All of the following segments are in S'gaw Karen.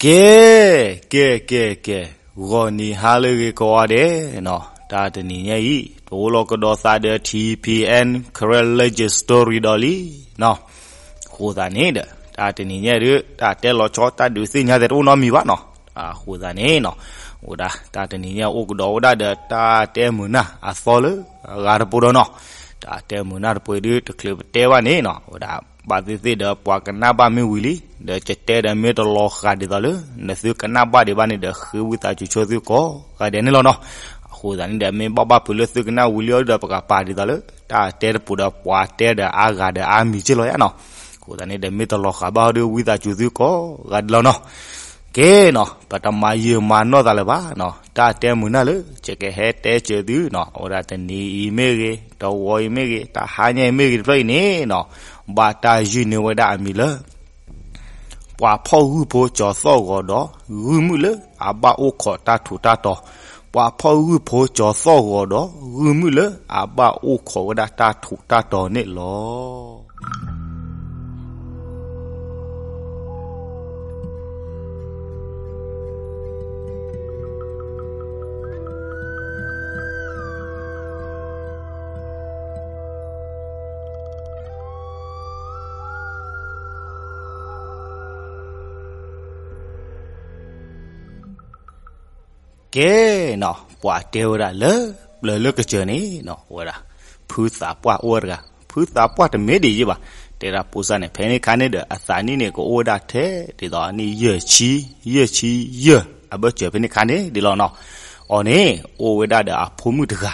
ကဲ, ကဲ, ကဲ, ကဲ, ဂီၤနံၤဟါလၢအဂ့ၤကိးဂၤဒဲးနီၤ, တၢ်တနံၤညါအံၤ တအိၣ်လီၤကဒီးသးဒီး ထံၣ်ဖံၣ်အဲၣ် Karen Legend Story ဒီးလံနီၤ. အဃိသတးန့ၣ်ဒီး တၢ်တနံၤညါဒုး တၢ်တဲလီၤဆီ တၢ်ဒုးသ့ၣ်ညါသဲးတအိၣ်နီတမံၤဘၣ်နီၤ. အဃိသတးန့ၣ်နီၤ, အိၣ်ဒၣ် တၢ်တနံၤညါအိၣ်ကဒီးဝဲဒၣ်ဒီး တၢ်တဲမုာ်နၢ်အသီလၢအဂၤတပူၤဒီးနီၤ. တၢ်တဲမုာ်နၢ်တပူၤဒုး တချုးပတဲဘၣ်န့ၣ်နီၤ, ဝဲဒၣ် ဘၣ်သ့ၣ်သ့ၣ်ဒီးပှၤကနၣ်ဘၣ်မ့ၢ်ဝံၤလံ, ဒီးကတဲဒီးမ့ၢ်တလီၤဃာ်ဒ်သိးလၢ နသုကနၣ်ဘၣ်ဒံးဘၣ်န့ၣ်ဒီး ဃ့ဝံသးစူၤဆိသုကိးဂၤဒဲးန့ၣ်လီၤနီၤ. အဃိသတးန့ၣ်ဒီး မ့ၢ်ဘၣ်ဘၣ်ဖုးလၢသုကနၣ်ဝံၤလံအီၤဒီး ပကပာ်ဒ်သိးလၢ တၢ်တဲတပူၤဒီး ပှၤတဲဒီးအါဂၤဒီးအါမံၤက့လီၤယါနီၤ. အဃိသတးန့ၣ်ဒီး မ့ၢ်တလီၤဃာ်ဘၣ်အီၤဒီး ဝံသးစူၤသုကိးဂၤဒဲးလီၤနီၤ. ကဲနီၤ, ပတမၤယံာ်မၤနီၢ်သးလၢၤဘၣ်နီၤ, တၢ်တဲမုာ်နၢ်လၢ ယကဟဲတဲစၢၤသုနီၤ, အဝဲဒၣ်တနံၤအံၤမ့ၢ်ဂ့ၤ, တဝီအံၤမ့ၢ်ဂ့ၤ, တဟါညါအံၤမ့ၢ်ဂ့ၤ တဖျၢၣ်အံၤန့ၣ်နီၤ, ဘၣ်တၢ်ယုၢ်န့ၢ်ဝဲဒၣ်အမံၤလၢ ပှၤဖီၣ်ဂုၢ်ဖိကၠီၤသီၣ်ဂီၤဒီး ဂုၢ်မုၢ်လၢအဘၣ်အိၣ်ခိးတၢ်ထူးတၢ်တီၤ, ပှၤဖီၣ်ဂုၢ်ဖိကၠီၤသီၣ်ဂီၤဒီး ဂုၢ်မုၢ်လၢအဘၣ်အိၣ်ခိးဝဲဒၣ်တၢ်ထူးတၢ်တီၤန့ၣ်လီၤ. ကဲနီၤ, ပှၤတဲဝဲဒၣ်လၢ ပျၢၤလၢကစၢၢ်န့ၣ်နီၤ, ဝဲဒၣ် ဖုသးပှၢ်အိၣ်ဝဲတဂၤ, ဖုသးပှၢ်တမ့ၢ်ဒ်အံၤဘၣ်, တဲဒၣ်ဖိစၢ်န့ၣ် ဖဲန့ၣ်ခါန့ၣ်ဒီး အသးနံၣ်န့ၣ် ကအိၣ်ဝဲဒၣ်ထဲဒ်သိးအနံၣ်ယဲၢ်ဆံ, ယဲၢ်ဆံယဲၢ် အဘၢၣ်စၢၤဖဲန့ၣ်ခါန့ၣ်ဒ်လီၤနီၤ. အီၤန့ၣ် အိၣ်ဝဲဒၣ်ဒီးအဖိမုၣ်တဂၤ,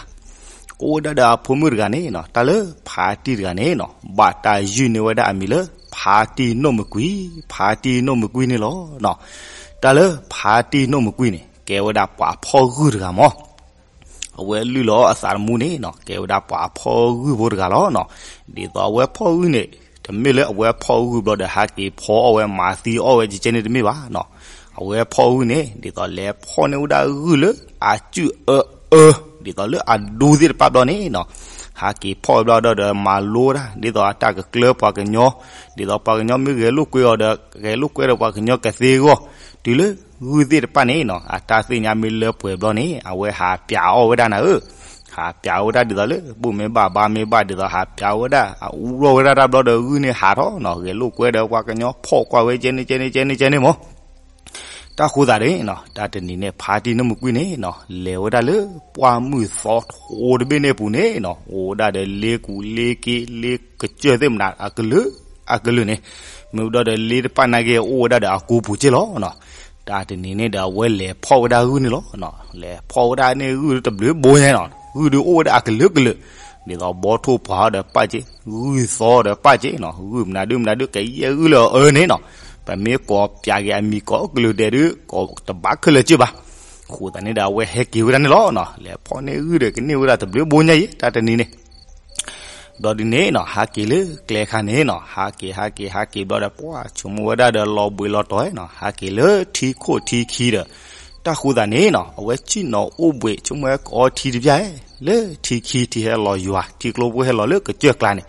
အိၣ်ဝဲဒၣ်ဒီးအဖိမုၣ်တဂၤန့ၣ်နီၤ, တၢ်လၢဖါတံၢ်တဂၤန့ၣ်နီၤ, ဘၣ်တၢ်ယုၢ်န့ၢ်ဝဲဒၣ်အမံၤလၢ ဖါတံၢ်နီၢ်မုၢ်ကွံ, ဖါတံၢ်နီၢ်မုၢ်ကွံန့ၣ်လီၤနီၤ. တၢ်လၢဖါတံၢ်နီၢ်မုၢ်ကွံန့ၣ် ကဲဝဲဒၣ်ပှၤဖီၣ်ဂုၢ်တဂၤမး အဝဲလုၢ်လီၤအသးတမူန့ၣ်နီၤ, ကဲဝဲဒၣ်ပှၤဖီၣ်ဂုၢ်ဖိတဂၤလီၤနီၤ. ဒ်သိးအဝဲဖီၣ်ဂုၢ်န့ၣ် တမ့ၢ်လၢအဝဲဖီၣ်ဂုၢ်ဘျီဒီး ဟးက့ၤဖီအီၣ်ဝဲမၤသံအီၣ်ဝဲကကဲန့ၣ်တမ့ၢ်ဘၣ်နီၤ. အဝဲဖီၣ်ဂုၢ်န့ၣ် ဒ်သိးလဲၤဖီၣ်န့ၢ်ဝဲဒၣ်ဂုၢ်လၢအစုၣ်အၢအၢ, ဒ်သိးလၢအဒူသ့ၣ်တဖၣ်ဘျီန့ၣ်နီၤ, ဟးက့ၤဖီၣ်ဝဲဘျီဒီး မၤလိဝဲဒၣ် ဒ်သိးအတၢ်ကကျၢပှၤကညီ, ဒ်သိးပှၤကညီမ့ၢ်ဂဲၤလိာ်ကွဲအီၤဒီး ဂဲၤလိာ်ကွဲဒီးပှၤကညီကသ့အဂီၢ်, တုၤလၢဂုၢ်သ့ၣ်တဖၣ်န့ၣ်နီၤ အတၢ်သ့ၣ်ညါမ့ၢ်လၢပှဲၤဘျီန့ၣ် အဝဲဟးပျးအီၣ်ဝဲဒၣ်နၤဧၢ, ဟးပျးဝဲဒၣ်ဒ်သိးလၢ ဘူၣ်မ့ၢ်ဘၣ်ဘါမ့ၢ်ဘၣ် ဒ်သိးဟးပျးဝဲဒၣ် အအူရီၣ်ဝဲဒၣ်တၢ်ဘျီဒီး ဂုၢ်န့ၣ်ဟးထီၣ်နီၤ, ဂဲၤလိာ်ကွဲဒီးပှၤကညီဖီၣ်ကွၢ်ဝဲကဲန့ၣ်ကဲန့ၣ်ကဲန့ၣ်ကဲန့ၣ်မး. တၢ်ဃိသတးန့ၣ်နီၤ, တၢ်တနံၤန့ၣ် ဖါတံၢ်နီၢ်မုၢ်ကွံန့ၣ်နီၤ လဲၤဝဲဒၣ်လၢ ပှၢ်မုၢ်သီထိတဘ့ၣ်န့ၣ်အပူၤန့ၣ်နီၤ, အိၣ်ဝဲဒၣ်ဒီးလ့ကူးလ့က့လ့ကစၢၢ်သ့ၣ်မနုၤအကလုာ်အကလုာ်န့ၣ်, မ့ၢ်ဝဲဒၣ်ဒီးလ့တဖၣ်နာ်က့ အိၣ်ဝဲဒၣ်ဒီးအကူပူၤက့လီၤနီၤ. တၢ်တနံၤန့ၣ်ဒီး အဝဲလဲၤဖီၣ်ဝဲဒၣ်ဂုၢ်န့ၣ်လီၤ. လဲၤဖီၣ်ဝဲဒၣ်န့ၣ်ဂုၢ်တဘျုးဘိညါနီၤ, ဂုၢ်ဒုးအိၣ်ဝဲဒၣ်အကလုာ်ကလုာ်, ဒ်သိးဘီထိၣ်ပှၢ်ဒီးပၣ်က့, ဂုၢ်သီဒီးပၣ်က့နီၤ, ဂုၢ်မနုၤဒုမနုၤဒု ကယဲၢ်ဂုၢ်လၢအအၢန့ၣ်နီၤ, ပမ့ၢ်ကိးပျးက့ၤအမံၤကိးကလုာ်ဒဲးဒု ကိးတဘၣ်ခဲလၢာ်က့ဘၣ်. အဃိသတးန့ၣ်ဒီး အဝဲဟဲက့ၤဝဲဒၣ်န့ၣ်လီၤနီၤ. လဲၤဖီၣ်န့ၢ်ဂုၢ်ဒီးကန့ၢ်ဝဲဒၣ်တဘျုးဘိညါအံၤ တၢ်တနံၤန့ၣ် ဘျီဒ်န့ၣ်နီၤ, ဟးက့ၤလၢကျဲခါန့ၣ်နီၤ, ဟးက့ၤ ဟးက့ၤ ဟးက့ၤဘျီဒီး ပှၢ်ဆိကမိၣ်ဝဲဒၣ်ဒီးလီၤဘှံးလီၤတီၤနီၤ, ဟးက့ၤလၢထံခိၣ်ထံခံဒီး တၢ်ဃိသတးန့ၣ်နီၤ, အဝဲဆ့ၣ်နီၤအိၣ်ဘှံး ဆိကမိၣ်ဝဲကအီထံတပျၢ်, လၢထံခံထံဟဲလီၤယွၤ ထံကျိဖိဟဲလီၤလၢကစၢၢ်ကျါန့ၣ်,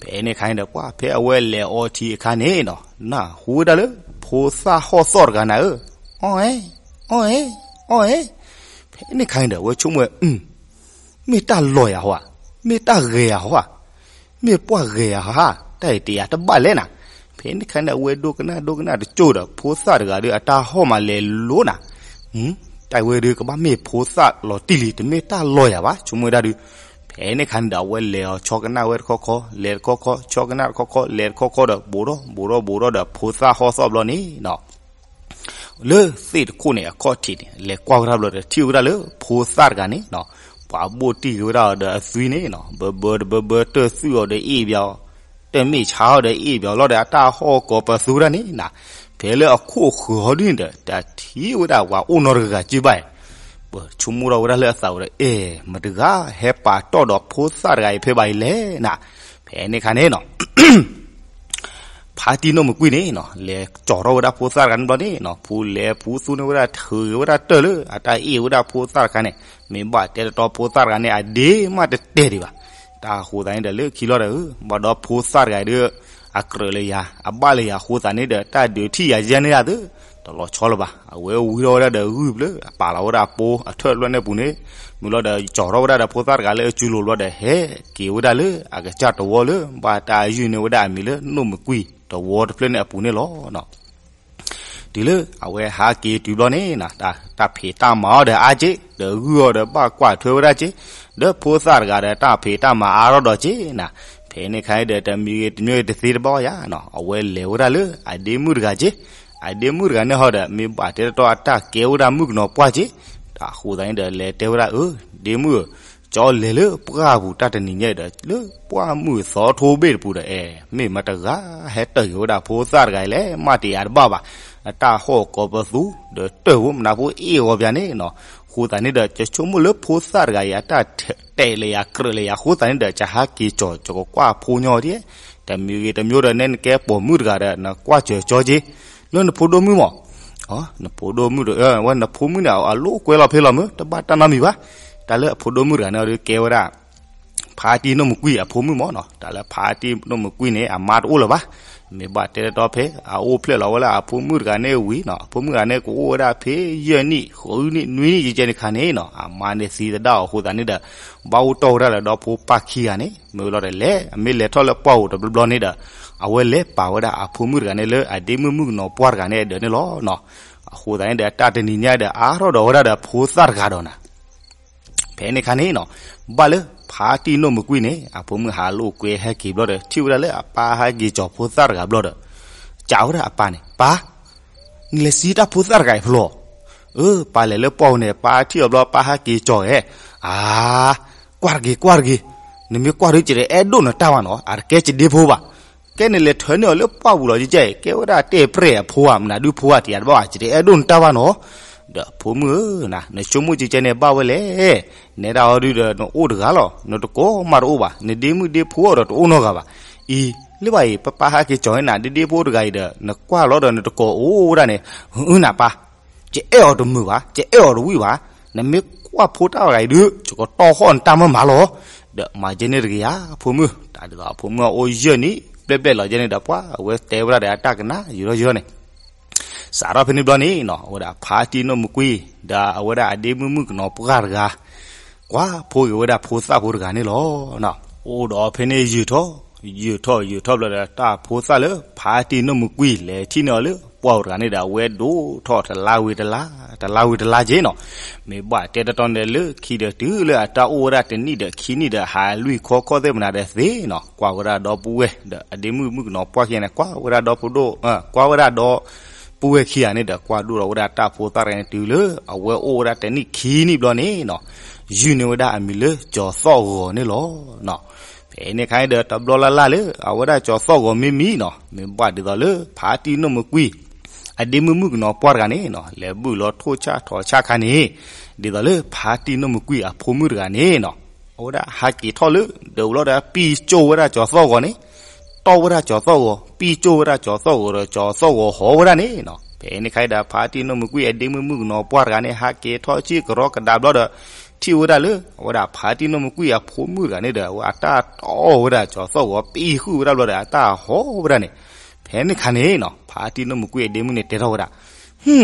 ဖဲန့ၣ်ခါန့ၣ်ဒီး ပှၢ်ဖဲအဝဲလဲၤအီထံအခါန့ၣ်နီၤ, နၢ်ဟူဝဲဒၣ်လၢ ဖိသၣ်ဟီၣ်သီၣ်တဂၤနၤဧၢ, အီၣ်အဲ, အီၣ်အဲ, အီၣ်အဲ, ဖဲန့ၣ်ခါန့ၣ်ဒီး အဝဲဆိကမိၣ်ဝဲ မ့ၢ်တၢ်လီၤယၤဟီဧါ, မ့ၢ်တၢ်ဂဲၤယၤဟီဧါ, မ့ၢ်ပှၢ်ဂဲၤယၤဟီဧါ, တၢ်အံၤတယာ်တဘၣ်လဲၣ်နၤ. ဖဲန့ၣ်ခါန့ၣ် အဝဲဒိကနၣ်ဒိကနၣ်တကၠိၢ်ဒီး ဖိသၣ်တဂၤဒီး အတၢ်ဟီၣ်မးလဲၤလိၤနၤ, တၢ်ဝဲဒုးကဘၣ်မ့ၢ်ဖိသၣ်လီၤတံၢ်လံ တမ့ၢ်တၢ်လီၤယၤဘၣ် ဆိကမိၣ်ဝဲဒၣ်ဒုး, ဖဲန့ၣ်ခါန့ၣ်ဒီး အဝဲလဲၤအီၤဆီကနၣ်ဝဲတခီခီ လဲၤတခီခီ ဆီကနၣ်တခီခီ လဲၤတခီခီဒီး ဘူးထီၣ်ဘူးထီၣ်ဘူးထီၣ်ဒီး ဖိသၣ်ဟီၣ်သီၣ်ဘျီန့ၣ်နီၤ လၢသ့ၣ်တခိၣ်န့ၣ် အခီၣ်ထံးန့ၣ် လဲၤကွၢ်ဝဲဒၣ်ဘျီဒီး ထံၣ်ဝဲဒၣ်လၢဖိသၣ်တဂၤန့ၣ်နီၤ, ပှၤဘိၣ်တံၢ်က့ၤဝဲဒၣ်အီၤဒီးအသွံန့ၣ်နီၤ, ဘၢဘၢတဘၢဘၢတၢၢ်သွံၣ်အီၤဒီးအ့ၣ်ဘၣ်အီၤ, တၢၢ်မ့ၢ်ဆါအီၤဒီးအ့ၣ်ဘၣ်အီၤလီၤဒီး အတၢ်ဟီၣ်ကိးပသူဝဲဒၣ်န့ၣ်နီၤ, ဖဲလၢအခိၣ်ဃၢၤဟီဒ်န့ၣ်ဒီး တၢ်ထံၣ်ဝဲဒၣ်ပှၤအိၣ်နီတဂၤက့ဘၣ်, ပဆိကမိၣ်ထီၣ်ဝဲဒၣ်လၢအသးဝဲဒီး အဲၣ် မတၤတဂၤဟဲပာ်တီၢ်ဒီးဖိသၣ်တဂၤအံၤဖဲဘၣ်အံၤလဲၣ်နီၤ, ဖဲန့ၣ်ခါန့ၣ်နီၤ ဖါတံၢ်နီၢ်မုၢ်ကွံန့ၣ်နီၤ လဲၤကၠီၤထီၣ်ဝဲဒၣ်ဖိသၣ်တဂၤန့ၣ်ဘျီန့ၣ်နီၤ, ဖူလဲၤဖူသူန့ၢ်ဝဲဒၣ်ထုးက့ၤဝဲဒၣ်တၢၢ်လၢ အတၢ်အ့ၣ်ဝဲဒၣ်ဖိသၣ်တခါန့ၣ်, မ့ၢ်ဘၣ်တဲတတီဖိသၣ်တဂၤန့ၣ် အဒ့မးတတဲဒံးဘၣ်, တၢ်ဃိသးန့ၣ်ဒီးလၢခံလီၤဒီး ဘၣ်ဒီးဖိသၣ်တဂၤဒီး အကြၢးလၢယၤ အဘၣ်လၢယၤအဃိသးန့ၣ်ဒီး တၢ်ဒုးထံၣ်ယၤယဲန့ၣ်ယၤသု တလီၤဆီလၢၤဘၣ်. အဝဲဝံထီၣ်ဝဲဒၣ်ဒီးဂုၢ်ဘျၢ အပာ်လီၤဝဲဒၣ်အပိအထၢၣ်တဖျၢၣ်န့ၣ်အပူၤန့ၣ်, မုၢ်လီၤဒီးကၠီထီၣ်ဝဲဒၣ်ဒီးဖိသၣ်တဂၤလၢအစုလိၤဘျီဒီး ဟဲက့ၤဝဲဒၣ်လၢအကစၢ်တဝီလၢ ဘၣ်တၢ်ယုၢ်န့ၢ်ဝဲဒၣ်အမံၤလၢ နိၣ်မုၢ်ကွံၢ်တဝီတဖျၢၣ်န့ၣ်အပူၤန့ၣ်လီၤ. တုၤလၢအဝဲဟးက့ၤတုၤဘျီန့ၣ် တၢ်ဖံးတၢ်မၤအီၤဒီးအါက့ၢ် ဒီးဂုၢ်အီၤဒီးဘၣ်ကွၢ်ထွဲဝဲဒၣ်က့ၢ်, ဒီးဖိသၣ်တဂၤဒီးတၢ်ဖံးတၢ်မၤအါထီၣ်ဒီးက့ၢ်နၤ, ဖဲန့ၣ်ခါအံၤဒီးတမံၤဂ့ၤတမံၤဂ့ၤတသ့တဘၣ်ယါနီၤ, အဝဲလဲၤဝဲဒၣ်လၢအဒ့မုၣ်တဂၤက့ၢ်, အဒ့မုၣ်တဂၤန့ၣ်ဟီဒီး မ့ၢ်ဘၣ်တဲတတီအတၢ်ကဲဝဲဒၣ်မုၣ်ကနီၤပှၢ်က့ၢ်, တၢ်အဃိသတးန့ၣ်ဒီးလဲၤတဲဝဲဒၣ် အၢ ဒ့မုၣ်ဧၢ, ကၠီလဲၤလၢပှၢ်ပူၤတၢ်တနံၤညါဒီး လၢပှၢ်မုၢ်သီထိဘ့ၣ်တပူၤဒီး အဲ မ့ၢ်မတၤတဂၤ ဟဲတၢၢ်က့ၤဝဲဒၣ်ဖိသၣ်တဂၤအံၤလဲၣ်, မ့ၢ်တယၤတဘၣ်ဘၣ်, အတၢ်ဟီၣ်ကိးပသူ ဒီးတၢၢ်ဖိမနၤဖိအ့ၣ်ဂီၤပၠးန့ၣ်နီၤ, အဃိသတးန့ၣ်ဒီး ကဆိကမိၣ်လၢဖိသၣ်တဂၤအံၤ အတၢ်တဲာ်လၢယၤကြၢးလၢယၤအဃိသတးန့ၣ်ဒီး ကဟးက့ၤကၠီ ကကွၢ်ဖိညီဒ်, တမံၤဂ့ၤတမံၤဒီး နဲနကဲပိာ်မုၣ်တဂၤဒီး နကွၢ်စၢၤကၠီက့ၢ်, လၢနဖိဒိၣ်မုၣ်မး နဖိဒိၣ်မုၣ်ဒီး ဝဲနဖိမုၣ်န့ၣ် အလိာ်ကွဲလီၤဖဲလီၤမ့ၢ် တဘၣ်တၢ်နီတမံၤဘၣ်, တၢ်လၢအဖိဒိၣ်မုၣ်တဂၤန့ၣ် အီၤဒုးကဲဝဲဒၣ် ဖါတံၢ်နိၣ်မုၢ်ကွံၢ်အဖိမုၣ်မးနီၤ, တၢ်လၢဖါတံၢ်နိၣ်မုၢ်ကွံၢ်န့ၣ် အမါတအိၣ်လၢၤဘၣ်, မ့ၢ်ဘၣ်တဲတတီဖဲ အအိၣ်ဖျဲၣ်လီၤဝဲလၢအဖိမုၣ်တဂၤန့ၣ်ဝံၤနီၤ, အဖိမုၣ်တဂၤန့ၣ် ကအိၣ်ဝဲဒၣ်ဖဲယဲၢ်နံၣ် ဃုနံၣ် နွံနံၣ်ကကဲန့ၣ်ခါန့ၣ်နီၤ, အမါန့ၣ်သံသဒၣ်အီၤအဃိသတးန့ၣ်ဒီး ဘၣ်အိၣ်တီၢ်ဝဲဒၣ်လၢဒီဖိပၢ်ခံဂၤန့ၣ်, မ့ၢ်ဝဲလီၤဒီးလဲၤ အမ့ၢ်လဲၤထီၣ်လၢပှၢ်ပူၤတဘျီဘျီန့ၣ်ဒီး အဝဲလဲၤပာ်ဝဲဒၣ်အဖိမုၣ်တဂၤန့ၣ်လၢအဒ့မုၣ်မုၣ်ကနီၤပှၢ်တဂၤန့ၣ်အဒၢးန့ၣ်လီၤနီၤ, အဃိသတးန့ၣ်ဒီး တၢ်တနံၤညါဒီး အါထီၣ်ဒီးဝဲဒၣ်ဒီးဖိသၣ်တဂၤဒီးနၤ ဖဲန့ၣ်ခါန့ၣ်နီၤ, ဘၣ်လၢဖါတံၢ်နိၣ်မုၢ်ကွံၢ်န့ၣ် အဖိမုၣ်ဟးလိာ်ကွဲဟဲက့ၤဘျီဒီး ထံၣ်ဝဲဒၣ်လၢအပၢ်ဟဲက့ၤကၠီၤဖိသၣ်တဂၤဘျီဒီး စံးဝဲဒၣ်အပၢ်န့ၣ်, ပၢ်, နလဲၤစံးတၢ်ဖိသၣ်တဂၤအံၤဖျိ, အၢ ပၢ်လဲၤလၢပှၢ်ပူၤန့ၣ် ပၢ်ထံၣ်အီၤဘျီ ပၢ်ဟဲက့ၤကၠီၤဧဲ, အါ ကွၢ်တဂ့ၤ ကွၢ်တဂ့ၤ, နမ့ၢ်ကွၢ်ဒုး ယတအဲၣ်ဒိၣ်နတၢ်ဘၣ်နီၤ, အတကဲယဒ့ဖိဘၣ်, ကဲနလဲၤထၢန့ၢ်အီၤလၢပှၢ်ပူၤလီၤ ကဲကဲအံၤ ကဲဝဲဒၣ်တဲာ်ပြဲၢ်အဖိဧါ မနုၤဒုးဖိဧါ တယၤတဘၣ်ဘၣ် ယတအဲၣ်ဒိၣ်နတၢ်ဘၣ်နီၤ, ဒီးဖိမုၣ်ဧၢ, နဆိကမိၣ်ကဲကဲန့ၣ်ဘၣ်ဝဲလဲၣ်, နဲဒၣ်အီၤဒုးဒီး နအိၣ်တဂၤလီၤ နတကိးမးတအိၣ်ဘၣ် နဒ့မုၣ်ဒ့ဖိအီၤဒီးတအိၣ်နီတဂၤဘၣ်, အံၤ လၢဘၣ်အံၤ ပပၢ်ဟဲက့ၤကၠီၤန့ၢ်နၤ ဒ့ဒ့ဖိတဂၤအံၤဒီး နကွၢ်လီၤဒီးနတကိးအိၣ်ဝဲဒၣ်န့ၣ်, အၢ နပၢ် ယအဲၣ်အီၤတမုာ်ဘၣ် ယအဲၣ်အီၤတဝံၣ်ဘၣ်, နမ့ၢ်ကွၢ်ဖိတၢ်ဂၤအံၤဒုး ယကတီၢ်ဃီၣ်နတၢ်မၢမၤလီၤ, ဒီးမၤကဲန့ၣ်တဂ့ၤဧါ ဖိမုၣ်, တၢ်ဒ်သိးအဖိမုၣ်အအိၣ်ယဲၢ်နံၣ် ဘျဲၣ်ဘျဲၣ်လီၤကဲန့ၣ်ဒီး ပှၢ်အဝဲတဲဝဲဒၣ်ဒီးအတၢ်ကနၣ် ယုာ်ထီၣ်ယုာ်ထီၣ်န့ၣ် စးထီၣ်ဖဲန့ၣ်ဘျီန့ၣ်နီၤ အဝဲဒၣ်ဖါတံၢ်နိၣ်မုၢ်ကွံၢ် ဒီးအဝဲဒၣ်အဒ့မုၣ်မုၣ်ကနီၤပှၢ်တဂၤ ကွၢ်ဖိက့ၤဝဲဒၣ်ဖိသၣ်ဖိတဂၤန့ၣ်လီၤ. အိၣ်ဒီးဖဲန့ၣ်ယုာ်ထီၣ် ယုာ်ထီၣ်ယုာ်ထီၣ်ဘျီဒီး တၢ်ဖိသၣ်လၢဖါတံၢ်နိၣ်မုၢ်ကွံၢ်လဲၤထံၣ်န့ၢ်အီၤလၢပှၢ်ပူၤတဂၤန့ၣ်ဒီး အဝဲဒိၣ်ထီၣ်တလါဝံၤတလါ တလါဝံၤတလါက့နီၤ. မ့ၢ်ဘၣ်တဲတတီန့ၣ်ဒီး လၢခံဒီးတုၤလၢအတၢ်အိၣ်ဝဲဒၣ်တနံၣ်ဒီးခံနံၣ်ဒီး ဟးလွံၢ်ခီခီၣ်သ့ၣ်မနၤဒီးသ့နီၤ ကွၢ်ဝဲဒၣ်ဒီပုၢ်ဝဲၢ်ဒီးအဒ့မုၣ်မုၣ်ကနီၤပှၢ်ခံဂၤန့ၣ် ကွၢ်ဝဲဒၣ်ဒီပုၢ်ဒိၣ် ကွၢ်ဝဲဒၣ်ဒီပုၢ်ဝဲၢ်ခံဂၤန့ၣ်ဒီး ကွၢ်ဒိၣ်ထီၣ်ဝဲဒၣ်တၢ်ဖိသၣ်တဂၤန့ၣ် တုၤလၢအဝဲအိၣ်ဝဲဒၣ်တနံၣ်ခံနံၣ်ဘျီန့ၣ်နီၤ ယုၢ်န့ၢ်ဝဲဒၣ်အမံၤလၢကၠီၤသီၣ်ဂီၤန့ၣ်လီၤ. ဖဲန့ၣ်ခါန့ၣ်ဒီးတဘျီလၢ်လၢ်လၢ အဝဲဒၣ်ကၠီၤသီၣ်ဂီၤမ့မ့ၢ်နီၤ မ့ၢ်ဘၣ်ဒ်သိးလၢဖါတံၢ်နိၣ်မုၢ်ကွံၢ် အဒ့မုၣ်မုၣ်ကနီၤပှၢ်တဂၤန့ၣ်နီၤ လဲၤဘုၣ်လီၤထိၣ်ဆၣ်ထီၣ်ဆၣ်ခါန့ၣ် ဒ်သိးလၢဖါတံၢ်နိၣ်မုၢ်ကွံၢ်အဖိမုၣ်တဂၤန့ၣ်နီၤ အဝဲဒၣ်ဟးက့ၤထီၣ်လၢ ဒၢးဝံၤလီၤဒီး ပံၢ်ကၠိၢ်ဝဲဒၣ်ကၠီၤသီၣ်ဂီၤန့ၣ် တီၢ်ဝဲဒၣ်ကၠီၤသီၣ်ဂီၤ ပံၢ်ကၠိၢ်ဝဲဒၣ်ကၠီၤသီၣ်ဂီၤဒီးကၠီၤသီၣ်ဂီၤဟီၣ်ဝဲဒၣ်န့ၣ်နီၤ. ဖဲန့ၣ်ခါဒီး ဖါတံၢ်နိၣ်မုၢ်ကွံၢ်အဒ့မုၣ်မုၣ်ကနီၤပှၢ်တဂၤန့ၣ် ဟးက့ၤထီၣ်ဆံၣ်ကရီကဒါဘျီဒီး ထံၣ်ဝဲဒၣ်လၢ အဝဲဒၣ်ဖါတံၢ်နိၣ်မုၢ်ကွံၢ်အဖိမုၣ်တဂၤန့ၣ်ဒီး အဝဲအတၢ်တီၢ်ဝဲဒၣ်ကၠီၤသီၣ်ဂီၤ ပံၢ်ဃုာ်ဝဲဒၣ်ဘျီဒီး အတၢ်ဟီၣ်ဝဲဒၣ်န့ၣ်. ဖဲန့ၣ်ခါန့ၣ်နီၤ ဖါတံၢ်နိၣ်မုၢ်ကွံၢ်အဒ့မုၣ်န့ၣ်တဲထီၣ်ဝဲဒၣ် ဟူ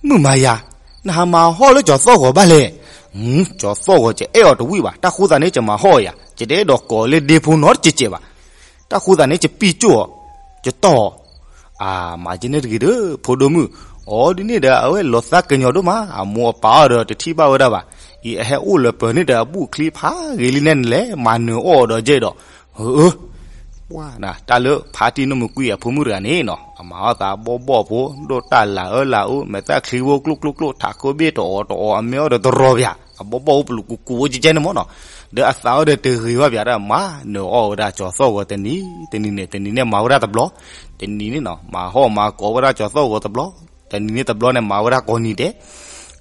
မုၣ်မၤယၤ, နဟးမၤဟီၣ်လၢကၠီၤသီၣ်ဂီၤဘၣ်လဲၣ်. ကၠီၤသီၣ်ဂီၤ ယအဲၣ်အီၤတဝံၣ်ဘၣ်, တၢ်ဃိသးန့ၣ် ယမၤဟီၣ်ယၤ, ယတအဲၣ်ဒိးကိးလၢဒ့ဖိနီတစဲးစဲးဘၣ်. တၢ်ဃိသးန့ၣ် ယပံၢ်ကၠိၢ်အီၤ, ယတီၢ်အီၤ. အမၤကဲန့ၣ်တဂ့ၤဒီး ဖိဒိၣ်မုၣ်, အီၤဒ်န့ၣ်ဒီး အဝဲလီၤသးကညီၤဒိၣ်မး, အမိၢ်အပၢ်အီၤဒီးတထံၣ်ဘၣ်ဝဲဒၣ်ဘၣ်. အံၤအဟဲအိၣ်လၢပၢၤန့ၣ်ဒီး အဘူၣ်ချံဖးဂ့ၤလံန့ၣ် နလဲၤမၤနၢၤအီၣ်အီၤဒီးကဲဒီး အၢ ပှၢ်နၤ တၢ်လၢဖါတံၢ်နိၣ်မုၢ်ကွံၢ်အဖိမုၣ်တဂၤန့ၣ်နီၤ အမၤအီၣ်သးအဘီၣ်ဘီၣ်ဖိ ဒိၣ်တၢ်လၢအၢလၢအအိၣ် မဲာ်သၣ်ချံဖိကျိၣ်ကျိၣ်ကျိၣ် ထးခိၣ်ဘ့ၣ်တအိးတအိး အမ့ၢ်အီၣ်ဒီးတရီပၠး အဘီၣ်ဘီၣ်အိၣ်ပလူၤကူကူအိၣ်ကဲကဲန့ၣ်မ့ၢ်နီၤ ဒီးအသးအီၤဒီးတဂ့ၤဘၣ်ပၠးဒီး မၤနၢၤအီၣ်ဝဲဒၣ်ကၠီၤသီၣ်ဂီၤတနံၤ တနံၤန့ၣ် တနံၤန့ၣ်မၤဝဲဒၣ်တဘျီ တနံၤန့ၣ်နီၤ မၤဟီၣ်မၤကိးဝဲဒၣ်ကၠီၤသီၣ်ဂီၤတဘျီ တနံၤန့ၣ်တဘျီန့ၣ် မၤဝဲဒၣ်ကိးနံၤဒဲး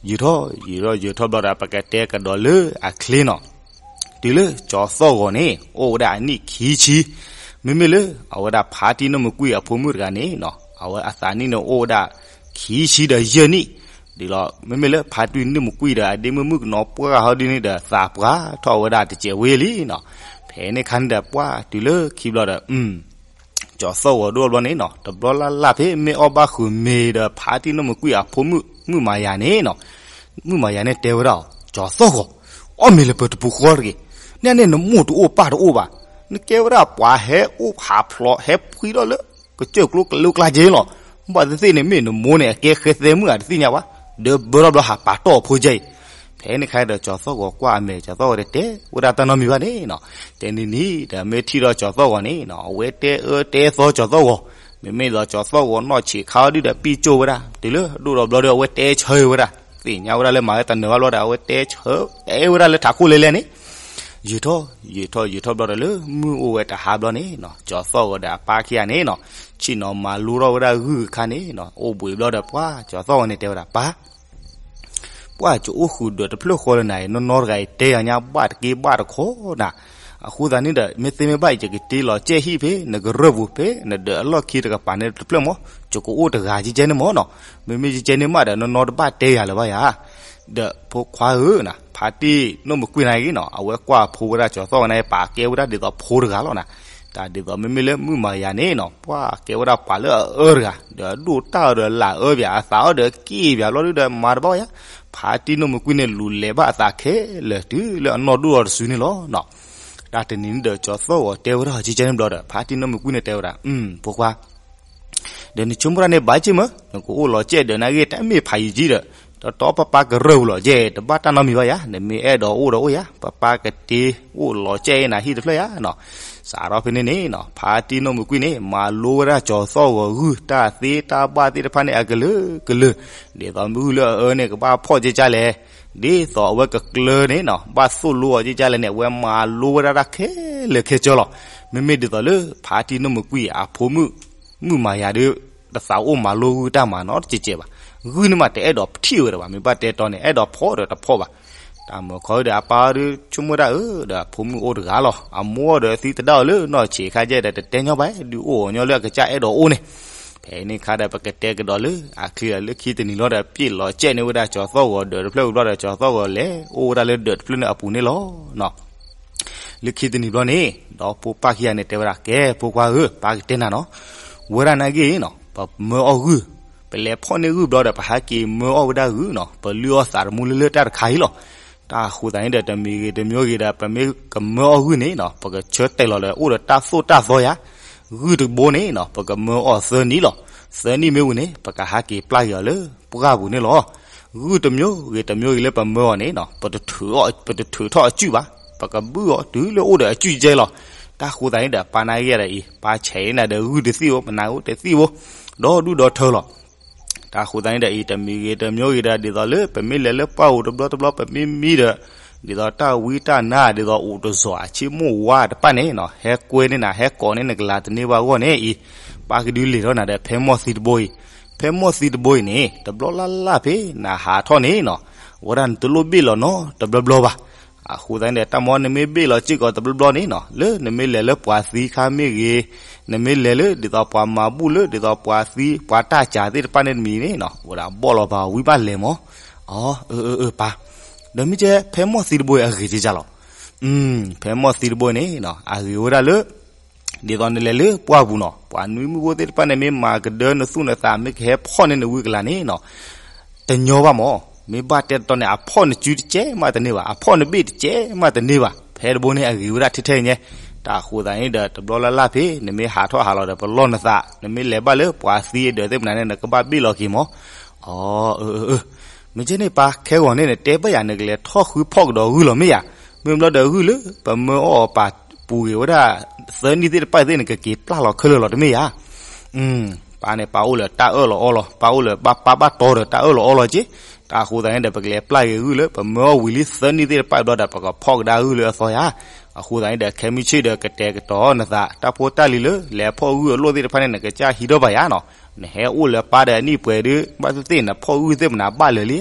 ယုာ်ထီၣ် ယုာ်ထီၣ် ယုာ်ထီၣ်ဘျီဒီး ပကတဲကဒီးလၢအချ့နီၤ တုၤလၢကၠီၤသီၣ်ဂီၤန့ၣ် အိၣ်ဝဲဒၣ်အနံၣ်ခံဆံ မ့မ့ၢ်လၢအဝဲဒၣ်ဖါတံၢ်နိၣ်မုၢ်ကွံၢ်အဖိမုၣ်တဂၤန့ၣ်နီၤ အဝဲအသးနံၣ်န့ၣ်အိၣ်ဝဲဒၣ်ခံဆံဒီးယဲၢ်နံၣ် ဒ်လီၤ မ့မ့ၢ်လၢဖါတံၢ်နိၣ်မုၢ်ကွံၢ်ဒီး အဒ့မုၣ်မုၣ်ကနီၤပှၢ်ဟီဒ်န့ၣ်ဒီး သးပှၢ်ထီၣ်ဝဲဒၣ်တစဲးဝဲလံနီၤ ဖဲန့ၣ်ခါန့ၣ်ဒီး ပှၢ်တုၤလၢခံဘျီဒီး ကၠီၤသီၣ်ဂီၤဒိၣ်ဘျီန့ၣ်နီၤ, တဘျီလၢ်လၢ်ဖဲမ့ၢ်အီၣ်ဘၣ်ဃုာ်မ့ၤဒီး ဖါတံၢ်နီၢ်မုၢ်ကွံာ်အဖိမုၣ်မုၢ်မၤယၤန့ၣ်နီၤ, မုၢ်မၤယၤန့ၣ်တဲဝဲဒၣ်အီၤ, ကၠီၤသီၣ်ဂီၤ, အီၣ်မ့ၤလၢပတပူၤဃီတဂ့ၤ, န့ၣ်န့ၣ်နမိၢ်တအိၣ်ပၢ်တအိၣ်ဘၣ်, နကဲဝဲဒၣ်ပှၤဟဲအိၣ်ဟးဖျိးဟဲဖှံထီၣ်လၢ ကစၢၢ်ကျိကလိကျါက့လီၤ, ဘၣ်သ့ၣ်သ့ၣ်န့ၣ် မ့ၢ်နမိၢ်န့ၣ် အကဲဃဲသဲမုၣ်ဧါတသ့ၣ်ညါဘၣ်, ဒီးဘၢထီၣ်ဘျီဟးပာ်တီၢ်အဖိကဲအံၤ ဖဲန့ၣ်ခါဒီးကၠီၤသီၣ်ဂီၤကွၢ်အမဲာ် ကၠီၤသီၣ်ဂီၤတဲတဲဝဲဒၣ်တၢ်နီတမံၤဘၣ်န့ၣ်နီၤ, တဲနံၤနံၤဒီးမ့ၢ်ထံၣ်ဒီးကၠီၤသီၣ်ဂီၤန့ၣ်နီၤ အဝဲတဲအၢတဲသီကၠီၤသီၣ်ဂီၤ, မ့မ့ၢ်ဒီးကၠီၤသီၣ်ဂီၤနီၢ်ဆံးခါအီၤဒုဒီးပံၣ်ကၠိၣ်ဝဲဒၣ် တုၤလၢဒိၣ်ဒီးဘျီဒီးအဝဲတဲဆၢဝဲဒၣ်, သ့ၣ်ညါဝဲဒၣ်လၢမၤဝဲတနၢၤဘၣ်ဘျီဒီး အဝဲတဲဆၢတဲဝဲဒၣ်လၢထးခိၣ်လဲလဲန့ၣ် ယံာ်ထီၣ်ယံာ်ထီၣ်ယံာ်ထီၣ်ဘျီဒီးလၢမုၢ်အိၣ်ဝဲတဟါဘျီန့ၣ်နီၤ ကၠီၤသီၣ်ဂီၤဒီးအပၢ်ခံဂၤန့ၣ်နီၤ ဆ့ၣ်နီၤမၤလိထီၣ်ဝဲဒၣ်ဂုၢ်အခါန့ၣ်နီၤ အိၣ်ဘှံးဘျီဒီးပှၤ ကၠီၤသီၣ်ဂီၤန့ၣ်တဲဝဲဒၣ် ပၢ် ပှၢ်ကအိၣ်ဃုာ်ဒီးတဖျၢၣ်ဃီလၢနၤအံၤ နီၢ်နီၢ်တဂၤအံၤ တဲယၤညါဘၣ်တက့ၢ်ဘၣ်တခီနၤ, အဃိသတးန့ၣ်ဒီး မ့ၢ်သ့မ့ၢ်ဘၣ်အံၤ ယကတ့လီၤကဲဟံၣ်ဖဲ နကရၢၢ်ပူၤဖဲ နဒၢးအလီၢ်ခံတကပၤန့ၣ်တဖျၢၣ်မၢ်, ယကအိၣ်တဂၤကဲကဲန့ၣ်မၢ်နီၤ, မ့မ့ၢ်ကဲကဲန့ၣ်မးဒီး နီၢ်နီၢ်တဘၣ်တဲယၤလၢၤဘၣ်ယၤ ဒီးဖိခွါဧၢ, ဖါတံၢ်နီၢ်မုၢ်ကွံာ်န့ၣ်ဂ့ၤနီၤ အဝဲကွၢ်ဖိဝဲဒၣ်ကၠီၤသီၣ်ဂီၤန့ၣ် ပာ်ကဲဝဲဒၣ်ဒ်သိးဖိတဂၤလီၤနၤ, တၢ်ဒ်သိးမ့မ့ၢ်လၢမုၢ်မၤယၤန့ၣ်နီၤ ပှၢ်ကဲဝဲဒၣ်ပှၤလၢအအၢတဂၤ ဒီးအဒိၣ်တၢ်အီၤဒီးလၢအအၢဘၣ် အသးအီၤဒီးက့ၣ်ဘၣ်ဘျီဒုဒီးမၤတဘၣ်ယၤ, ဖါတံၢ်နီၢ်မုၢ်ကွံာ်န့ၣ် လူၤလဲၤဘၣ်အသးခဲလၢာ်တုၤလၢအနီၢ်ဒိၣ်ထီၣ်တစုန့ၣ်လီၤ. တၢ်တနံၤန့ၣ်ဒီးကၠီၤသီၣ်ဂီၤတဲဝဲဒၣ်ကဲကဲန့ၣ်ဘျီဒီး ဖါတံၢ်နီၢ်မုၢ်ကွံာ်န့ၣ်တဲဝဲဒၣ် ဖိခွါ ဒီးနဆိကမိၣ်တၢ်န့ၣ်ဘၣ်က့ၢ်မး, နကအိၣ်လီၤကဲဒီးနာ်ဂ့ၢ် တၢ်မ့ၢ်ဖးယံၤကံဒီး တီတီပၢ်ပၢ်ကရၢၢ်ပူၤလီၤကဲ တဘၣ်တၢ်နီတမံၤဘၣ်ယၤ, နမ့ၢ်အဲၣ်ဒိးအိၣ်ဒီးအိၣ်ယၤ, ပၢ်ပၢ်ကတ့အိၣ်လီၤကဲနၤဟံၣ်တဖျၢၣ်ယၤနီၤ. စးထီၣ်ဖဲန့ၣ်န့ၣ်နီၤ ဖါတံၢ်နီၢ်မုၢ်ကွံာ်န့ၣ် မၤလိဝဲဒၣ်ကၠီၤသီၣ်ဂီၤဂုၢ်တၢ်သ့တၢ်ဘၣ်သ့ၣ်တဖၣ်န့ၣ် အကလုာ်ကလုာ်, ဒ်သိးမ့ၢ်ဂုၢ်လၢအအၢန့ၣ် ကဘၣ်ဖီၣ်ကဲကၢ်လဲၣ်, ဒ်သိးအဝဲကကျၢန့ၣ်နီၤ ဘၣ်သိၣ်လိအီၤကဲကၢ်လဲၣ်န့ၣ် အဝဲမၤလိဝဲဒၣ်တၢ်ခဲလၢာ်ခဲဆ့လီၤ. မ့မ့ၢ်ဒ်သိးလၢ ဖါတံၢ်နီၢ်မုၢ်ကွံာ်အဖိမုၣ် မုၢ်မၤယၤဒုး တသးအိၣ်မၤလိဂုၢ်တၢ်မၤနီတစဲးစဲးဘၣ်, ဂုၢ်န့ၣ်မးတအဲၣ်ဒိးထံၣ်ဝဲဒၣ်ဘၣ်, မ့ၢ်ဘၣ်တဲတီန့ၣ် အဲၣ်ဒိးဖီၣ်ဒီးတဖီၣ်ဘၣ်. တၢ်မုာ်ခီဒီးအပၢ်ဒုးဆိကမိၣ်ဒၣ်အၢဒီး အဖိမုၣ်အိၣ်တဂၤလီၤ, အမိၢ်ဒီးသံသဒၣ်အီၤလၢနီၢ်ဆံးခါကဲဒီး တတဲညီဘၣ် ဒုးအိၣ်အီၤညီလၢအကစၢ်အဲၣ်ဒိးအိၣ်န့ၣ် ဖဲန့ၣ်ခါဒီး ပကတဲကဒီးလၢ အချံအီၤလၢခံတနံၤလီၤဒီး ပျဲၢ်လီၤကဲန့ၢ်ဝဲဒၣ်ကၠီၤသီၣ်ဂီၤဒၢးတဖျၢၣ်ဝံၤဘျီဒီး ကၠီၤသီၣ်ဂီၤလဲၤအိၣ်ဝဲဒၣ်လၢဒၢးတဖျၢၣ်န့ၣ်အပူၤန့ၣ်လီၤ. လၢခံတနံၤဘျီန့ၣ် ဒီဖိပၢ်ခံဂၤန့ၣ်တဲဝဲဒၣ် ကဲဖိခွါဧၢ, ပၢ်ကတဲနၤနီၤ, ဝဲဒၣ်နာ်ဂ့ၢ်နီၤ ပမၢအီၣ်ဂုၢ်, ပလဲၤဖီၣ်န့ၢ်ဂုၢ်ဘျီဒီး ပဟဲက့ၤမၢအီၣ်ဝဲဒၣ်ဂုၢ်နီၤ, ပလုၢ်အီၣ်သးတမူလၢလၢတၢ်တခါအံၤလီၤ. တၢ်ဃိသတးန့ၣ်ဒီး တမံၤဂ့ၤတမံၤဂ့ၤဒီး ပမ့ၢ်ကမၢအီၣ်ဂုၢ်န့ၣ်နီၤ ပကဆၢတဲာ်လီၤဒီး အိၣ်ဒီးတၢ်သိၣ်တၢ်သီယၤ, ဂုၢ်တဘိန့ၣ်နီၤ ပကမၢအီၣ်သၢနံၣ်လီၤ. သၢနံၣ်မ့ၢ်ဝံၤန့ၣ် ပကဟဲက့ၤပျၢ်က့ၤအီၤလၢပှၢ်ပူၤန့ၣ်လီၤ. ဂုၢ်တမျိုးဂ့ၤတမျိုးဂ့ၤလၢပမၢအီၤန့ၣ်နီၤ ပတထုးထီၣ်အစုဘၣ်, ပကဘုၣ်အီၤတုၤလၢအိၣ်ဒီးအစုကဲလီၤ. တၢ်ဃိသတးန့ၣ်ဒီး ပၢ်နာ်ဂ့ၢ်ဒီးအံၤ ပၢ်ဆဲးအံၤနၤဒီး ဂုၢ်တသံၣ်ဧိၤ ပနၢ်ဧိၤတသံၣ်ဧိၤ ဒီဒူၣ်ဒီထၢလီၤ. တၢ်ဃိသတးန့ၣ်ဒီးအံၤ တမံၤဂ့ၤတမံၤဂ့ၤဒီး ဒ်သိးလၢပမ့ၢ်လဲၤလၢပှၢ်ပူၤတဘျီတဘျီ ပမ့ၢ်မံဒီးဒ်သိးတၢ်ဝံတၢ်နါ ဒ်သိးအိၣ်တစီၤအဆ့မိၣ်ဝါတဖၣ်န့ၣ်နီၤ ဟဲကွဲန့ၢ်နၤ ဟဲကိးန့ၢ်နကလၤတန့ၢ်ဘၣ်အဂီၢ်န့ၣ်အံၤ ပၢ်ကဒုးလဲၤထီၣ်နၤဒီး ဖဲမိၢ်သံတဘိအံၤ, ဖဲမိၢ်သံတဘိအံၤန့ၣ် တဘျီလၢ်လၢ်ဖဲနဟးထီၣ်န့ၣ်နီၤ အဝဲဒၣ်နတလိၣ်ဘ့ၣ်လီၤနီတဘျီဘျီဘၣ်. အဃိသတးန့ၣ်ဒီး တၢ်မၤန့ၣ်မ့ၢ်ဘ့ၣ်လီၤစ့ၢ်ကီးတဘျီဘျီန့ၣ်နီၤ လၢနမ့ၢ်လဲၤလၢပှၤသံခါမ့ၢ်ဂ့ၤ, နမ့ၢ်လဲၤလၢဒ်သိးပှၤမၤဘူၣ်လၢဒ်သိးပှၤသံ ပှၤတၢ်စှၤသ့ၣ်တဖၣ်န့ၣ်တမံၤန့ၣ်နီၤ အဝဲဒၣ်ဘီၣ်လီၤပာ်ဝံဘၣ်လဲၤမး. အၢ အၢ အၢ ပၢ်, ဒီးမ့ၢ်ကဲ ဖဲမိၢ်သံတဘိအံၤအဂ့ၤက့ၤလီၤ. ဖဲမိၢ်သံတဘိအံၤန့ၣ်နီၤ အဂ့ၤဝဲဒၣ်လၢ ဒ်သိးနလဲၤလၢပှၢ်ပူၤနီၤ ပှၤနွံမုၣ်ဖိသ့ၣ်တဖၣ်န့ၣ် မ့ၢ်မၤကဒၢနသူၣ်နသး မ့ၢ်ကဟဲဖီၣ်န့ၢ်နဝံကလၤန့ၣ်နီၤ တညီဘၣ်မး, မ့ၢ်ဘၣ်တဲတတီန့ၣ် အဖီၣ်နစုတကဲမးတန့ၢ်ဘၣ်, အဖီၣ်နဘ့ၣ်တကဲမးတန့ၢ်ဘၣ်, ဖဲတဘိန့ၣ်အဂ့ၤဝဲဒၣ်ထဲထဲညါ. တၢ်ဃိသတးန့ၣ်ဒီး တဘျီလၢ်လၢ်ဖဲ နမ့ၢ်ဟးထီၣ်ဟးလီၤဒီး ပလီၢ်နသး, နမ့ၢ်လဲၤဘၣ်လၢပှၤသံအဒၢးသ့ၣ်မနုၤန့ၣ် နကဘၣ်ဘ့ၣ်လီၤက့ၤမး. အၢ အၢ အၢ မ့ၢ်ကဲန့ၣ်ပၢ် ခဲဂီၤန့ၣ် နတဲဘၣ်ယၤ နကလဲၤထီၣ်ဃုဖီၣ်ကဒီးဂုၢ်လီၤမ့ၢ်ယၤ, မ့ၢ်ဘျီဒီးဂုၢ်လၢ ပမၢအီၣ်အီၤပာ်ပူၤဂ့ၤဝဲဒၣ် သၢနံၣ်သ့ၣ်တဖၣ်သ့ၣ် နကက့ၤပျၢ်လီၤခဲလၢာ်လီၤတမ့ၢ်ယၤ ပၢ်န့ၣ် ပၢ်အိၣ်လၢတၢ်အၢၣ်လီၤအီလီၤ, ပၢ်အိၣ်လၢဘၣ်ပၢ်ဘၣ်တီဒီးတၢ်အၢၣ်လီၤအီလီၤက့. တၢ်အဃိသတးန့ၣ်ဒီး ပကလဲၤပျၢ်က့ၤဂုၢ်လၢ ပမၢအီၣ်ဝံၤလံသၢနံၣ်သ့ၣ်တဖၣ်ဘျီဒီး ပကဖီၣ်ကဒါဂုၢ်လၢအသီယၤ. အဃိသတးန့ၣ်ဒီး ခဲမုၢ်ဆ့ၣ်ဒီး ကတဲာ်ကတီၤနသး တၢ်ဖိတၢ်လံၤလၢ လဲၤဖီၣ်ဂုၢ်အလိၣ်သ့ၣ်တဖၣ်န့ၣ် နကစၢ်ဟံးထီၣ်ဘၣ်ယၤနီၤ. နဟဲအိၣ်လၢပၢ်ဒီးအနံၣ်ပှဲၤဒုး ဘၣ်သ့ၣ်သ့ၣ် နဖီၣ်ဂုၢ်သ့ၣ်မနုၤဘၣ်လၢာ်လံ.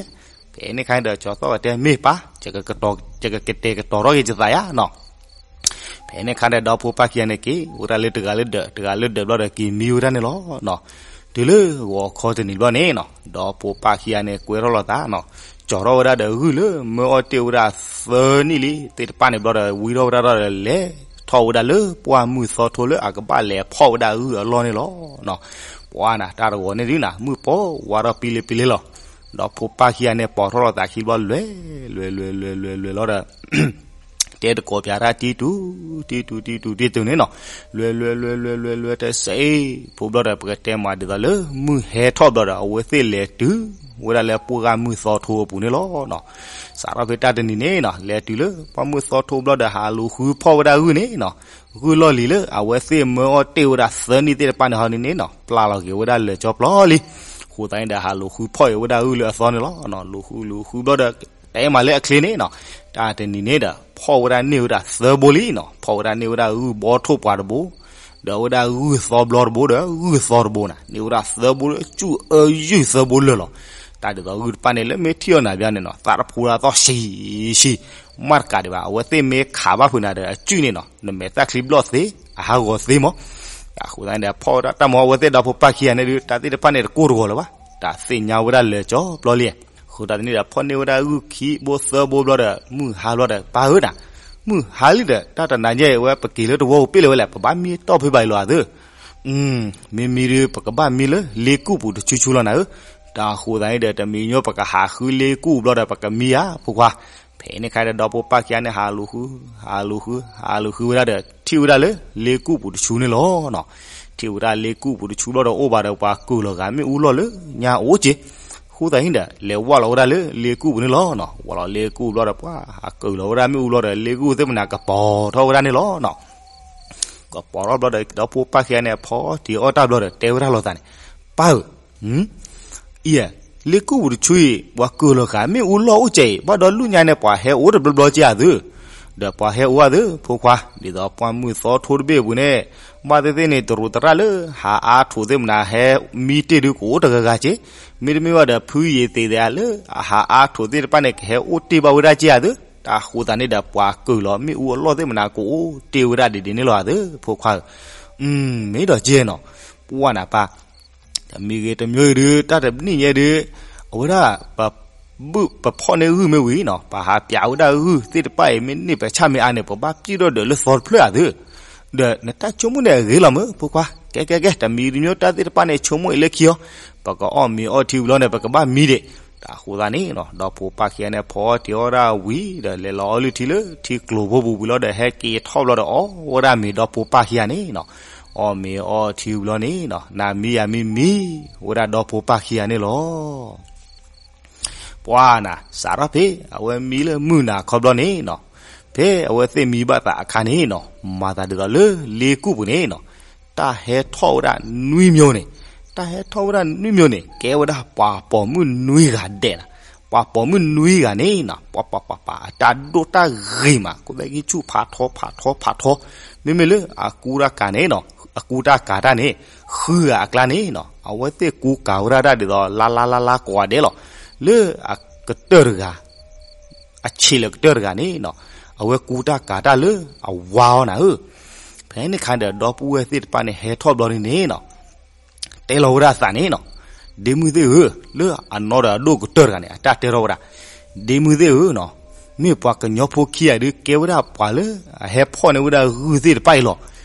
ဖဲန့ၣ်ခါန့ၣ်ဒီး ကၠီၤသီၣ်ဂီၤတဲ မ့ၢ်ပၢ်, ယကကတဲာ်ကတီၤထီၣ်က့ၤယသးယၤနီၤ. ဖဲန့ၣ်ခါဒီး ဒီဖိပၢ်ခံဂၤန့ၣ်က့ၤဝဲဒၣ်လၢတဂၤလၢဒၢး တဂၤလၢဒၢးဘျီဒီး က့ၤမံဝဲဒၣ်န့ၣ်လီၤ. တုၤလၢဂီၤခီတနံၤဘျီန့ၣ်နီၤ ဒီဖိပၢ်ခံဂၤန့ၣ် ကွဲထီၣ်လိာ်သးနီၤ, ကၠီၤထီၣ်ဝဲဒၣ်ဒီးဂုၢ်လၢ မၢအီၣ်တ့ၢ်ဝဲဒၣ်သၢနံၣ်လံသ့ၣ်တဖၣ်န့ၣ်ဘျီဒီး ဝံထီၣ်ဝဲဒၣ်ဒီးလဲၤ ထီၣ်ဝဲဒၣ်လၢပှၢ်မုၢ်သီထိလၢအကဘၣ်လဲၤဖီၣ်ဝဲဒၣ်ဂုၢ်အလီၢ်န့ၣ်လီၤ. ပှၤနၤ တၢ်တဂီၤန့ၣ်ဒုနၤ မုၢ်ပိာ်ဝါထီၣ်ပံလ့ပံလ့လီၤ. ဒီဖိပၢ်ခံဂၤန့ၣ် ပိာ်ထီၣ်လီၤသးခံဘျီ လဲၤ လဲၤ လဲၤ လဲၤ လဲၤ လဲၤလီၤဒီး တဲတကိးပၠးတၢ်တံတူာ် တံတူာ် တံတူာ် တံတူာ်န့ၣ်နီၤ, လဲၤ လဲၤ လဲၤ လဲၤ လဲၤ လဲၤ တစဲး ဖိဘျီဒီး ပကတဲမးဒ်သိးလၢ မုၢ်ဟဲထီၣ်ဘျီဒီး အဝဲသ့ၣ်လဲၤတုၤဝဲဒၣ်လၢပှၢ်ဂၢ်မုၢ်သီထိအပူၤန့ၣ်လီၤ. စးထီၣ်ဖဲတၢ်တနံၤန့ၣ်နီၤ လဲၤတုၤလၢပှၢ်မုၢ်သီထိဘျီဒီး ဟးလူၤဃုဖီၣ်ဝဲဒၣ်ဂုၢ်န့ၣ်နီၤ, ဂုၢ်လီၢ်လံၤလၢအဝဲသ့ၣ်မၢအီၣ်တ့ၢ်ဝဲဒၣ်သၢနံၣ်သ့ၣ်တဖၣ်န့ၣ်ဟီန့ၣ်နီၤ ပျၢ်လီၤက့ၤဝဲဒၣ်လၢာ်ကၠီပျီလံ. အဃိသတးန့ၣ်ဒီး ဟးလူၤဃုဖီၣ်အီၤဝဲဒၣ်ဂုၢ်လၢအသီန့ၣ်လီၤ. လူၤဃု လူၤဃုဘျီဒီး တဲမးလၢအချ့န့ၣ်နီၤ, တၢ်တနံၤန့ၣ်ဒီး ဖီၣ်ဝဲဒၣ်န့ၢ်ဝဲဒၣ်သၢဘိလံနီၤ, ဖီၣ်ဝဲဒၣ်န့ၢ်ဝဲဒၣ်ဂုၢ်ဘီထိၣ်ပှၤတဘိ, ဒီးဝဲဒၣ်ဂုၢ်သီဘျီတဘိ ဒီးဂုၢ်သီတဘိနၤ, န့ၢ်ဝဲဒၣ်သၢဘိလၢအစူၣ်အၢယုၢ်သၢဘိလၢာ်လီၤ. တၢ်ဒ်သိးဂုၢ်တဖၣ်န့ၣ် လၢမ့ၢ်ထံၣ်အီၤနၤဘၣ်န့ၣ်နီၤ သးတဖိးဒၣ်သီၣ်ဆံးဆံး, မ့ၢ်တကးဒံးဘၣ် အဝဲသ့ၣ်မ့ၢ်ခးဘၣ်ဖုးနၤဒီးအစူၣ်န့ၣ်နီၤ နမဲာ်သၣ်ချံဘျီၣ်သ့ အဟးဂီၤသ့မး. အဃိသတးန့ၣ်ဒီး ဖီၣ်ဝဲဒၣ်တၢ်မၤအဝဲသ့ၣ်ဒီဖိပၢ်ခံဂၤန့ၣ်ဒုး တၢ်သ့ၣ်တဖၣ်န့ၣ်တကိၢ်တဂီၤလၢၤဘၣ်, တၢ်သ့ၣ်ညါဝဲဒၣ်လၢာ်ကၠီပျီလံ. အဃိသတးန့ၣ်ဒီး ဖီၣ်န့ၢ်ဝဲဒၣ်ဂုၢ်ခံဘိသၢဘိဘျီဒီး မုၢ်ဟါဘျီဒီး ပၢ်ဧၢနၤ, မုၢ်ဟါလံဒီး တၢ်တနၤညါအံၤ အဝဲပက့ၤလၢတဝီပူၤပ့ၣ်လၢၤဝဲလဲၣ်, ပဘၣ်မံတီၢ်ဖဲဘၣ်အံၤလီၤအသး. မ့မ့ၢ်ဒုး ပကဘၣ်မံလၢလ့ကူၣ်ပူၤတဆူဆူလီၤနၤဧၢ. တၢ်အဃိသတးန့ၣ်ဒီး တမံၤညီပကဟးဃုလ့ကူၣ်ဘျီဒီး ပကမံဧါ ဖိခွါ. ဖဲန့ၣ်ခါဒီး ဒီဖိပၢ်ခံဂၤန့ၣ် ဟးလူၤဃု ဟးလူၤဃု ဟးလူၤဃုဝဲဒၣ်ဒီး ထံၣ်ဝဲဒၣ်လၢလ့ကူၣ်ပူၤတဆူန့ၣ်လီၤနီၤ. ထံၣ်ဝဲဒၣ်လ့ကူၣ်ပူၤတဆူဘျီဒီး အိၣ်ဘၣ်ဒီးပှၤကုၢ်လီၤဂာ်မ့ၣ်အူလီၢ်လၢညါအိၣ်က့ၤ. အဃိသတးန့ၣ်ဒီး လဲၤဝၢ်လီၤဝဲဒၣ်လၢလ့ကူၣ်ပူၤန့ၣ်လီၤနီၤ. ဝၢ်လီၤလ့ကူၣ်ဘျီဒီး ပှၤဟးကုၢ်လီၤဝဲဒၣ်မ့ၣ်အူလီၢ်ဒီး လ့ကူၣ်သ့ၣ်မနၤကပီၤထီၣ်ဝဲဒၣ်န့ၣ်လီၤနီၤ. ကပီၤထီၣ်ဘျီဒီး ဒီဖိပၢ်ခံဂၤန့ၣ် ဖီတံၤအီၣ်တၢ်ဘျီဒီး တဲဝဲဒၣ်လိာ်သးန့ၣ်, ပၢ်ဧၢ, အံၤ, လ့ကူၣ်ပူၤတဆူအံၤ ပှၤကုၢ်လီၤဂာ်မ့ၣ်အူလီၢ်အိၣ်ကဲအံၤ ဘၣ်ဒီးလူၢ်ညါန့ၣ် ပှၤဟဲအိၣ်တဘျီဘျီက့ၤအသး, ဒီးပှၤဟဲအိၣ်အသး ဖိခွါ, ဒ်သိးပှၢ်မုၢ်သီထိတဘ့ၣ်အပူၤန့ၣ် ဘၣ်သ့ၣ်သ့ၣ်န့ၣ် တရူးသရၣ်လၢ ဟးအါထိးသ့ၣ်မနၤ ဟဲမံတ့ၢ်ဒုးကအိၣ်တဂၤဂၤက့ၤ, မ့တမ့ၢ်ဘၣ်ဒီး ဖုယံၤသ့ၣ်သ့ၣ်လၢ အဟးအါထိးသ့ၣ်တဖၣ်န့ၣ် ကဟဲအိၣ်တ့ၢ်ဘၣ်ဝဲဒၣ်က့ၤအသး, တၢ်အဃိသတးန့ၣ်ဒီး ပှၤကုၢ်လီၤမ့ၣ်အူအလီၢ်သ့ၣ်မနၤ ကအိၣ်တ့ၢ်ဝဲဒၣ်ဒ်ဒ်န့ၣ်လီၤအသး ဖိခွါဧၢ, မ့ၢ်ဒီးကဲနီၤ, ပှၢ်နၤပၢ် တမံၤဂ့ၤတမံၤဂ့ၤဒုး တၢ်တနံၣ်ညါဒုး အဝဲဒၣ် ပဘုၣ်ပဖီၣ်န့ၢ်ဂုၢ်မ့ၢ်ဝံၤနီၤ ပဟးပၠးဝဲဒၣ်ဂုၢ်သ့ၣ်တဖၣ်အံၤ မ့ၢ်န့ၢ်ပဆၣ်မ့ၢ်အါန့ၣ် ပဘၣ်ပျံၢ်ထီၣ်ဒီးလၢသီတဖျၢၣ်အသး, ဒီးနတၢ်ဆိကမိၣ်န့ၣ်အဂ့ၤလီၤမ့ၢ် ဖိခွါ, ကဲကဲကဲ တမံၤတမံၤတၢ်သ့ၣ်တဖၣ်န့ၣ် ဆိကမိၣ်အံၤလၢခံအီၤ, ပကအီၣ်မ့ၤအီထံဝံၤလီၤန့ၣ် ပကဘၣ်မံဒံး, တၢ်အဃိသတးန့ၣ်နီၤ ဒီဖိပၢ်ခံဂၤန့ၣ် ဖီတံၤအီၣ်ဒၣ်ဝံၤဒီး လဲၤလီၤအီလုၢ်ထံလၢထံကျိၤဖိပူၤဝံၤလီၤဒီး ဟဲက့ၤထီၣ်ဘျီဒီး အီၣ်ဝဲဒၣ်မ့ၤဒီဖိပၢ်ခံဂၤန့ၣ်နီၤ, အီၣ်မ့ၤအီထံဝံၤလီၤန့ၣ်နီၤ နၤမံယၤမံမံ ဝဲဒၣ်ဒီဖိပၢ်ခံဂၤန့ၣ်လီၤ. ပှၢ်နၤ စးထီၣ်ဖဲ အဝဲမံလၢမုၢ်နၤခီဘျီန့ၣ်နီၤ, ဖဲအဝဲသ့ၣ်မံဘၣ်သးအခါန့ၣ်နီၤ မၤသးဒ်သိးလၢလ့ကူၣ်ပူၤန့ၣ်နီၤ, တၢ်ဟဲထီၣ်ဝဲဒၣ်နွံမျိုးန့ၣ်, တၢ်ဟဲထီၣ်ဝဲဒၣ်နွံမျိုးန့ၣ် ကဲဝဲဒၣ်ပှၤပိာ်မုၣ်နွံဂၤဒဲးနၤ, ပှၤပိာ်မုၣ်နွံဂၤန့ၣ်နီၤ ပှၤပှၤပှၤပှၤ အတၢ်ဒိၣ်တၢ်ဂ့ၤမး ကိးသဲက့ၤဆူၣ်ဖးထီဖးထီဖးထီ, မ့မ့ၢ်လၢအကူတၢ်ကၤန့ၣ်နီၤ အကူတၢ်ကၤတၢ်န့ၣ် ဃုဂၤအကျါန့ၣ်နီၤ အဝဲသ့ၣ်ကူကၤဝဲဒၣ်တၢ်ဒ်သိး လါလါလါလါကိးဂၤဒဲးလီၤ. လၢအကတၢၢ်တဂၤ အဆံးလၢကတၢၢ်တဂၤန့ၣ်နီၤ အဝဲကူတၢ်ကၤတၢ်လၢအဝါအီၤနၤဧၢ, ဖဲန့ၣ်ခါဒီး ဒီပုၢ်ဝဲၢ်သ့ၣ်တဖၣ်န့ၣ် ဟဲထီၣ်ဘျီန့ၣ်န့ၣ်နီၤ တဲလီၤဝဲဒၣ်အသးန့ၣ်နီၤ, ဒ့မုၢ်သ့ၣ်ဧၢ, လၢအနီၢ်ဒီးအဒိၣ်ကတၢၢ်တဂၤန့ၣ် အတၢ်တဲထီၣ်ဝဲဒၣ်, ဒ့မုၢ်သ့ၣ်ဧၢနီၤ, မ့ၢ်ပှၤကညီဖိခံဂၤဒုး ကဲဝဲဒၣ်ပှၤလၢအဟဲဖီၣ်န့ၢ်ဝဲဒၣ်ဂုၢ်သ့ၣ်တဖၣ်အံၤလီၤ.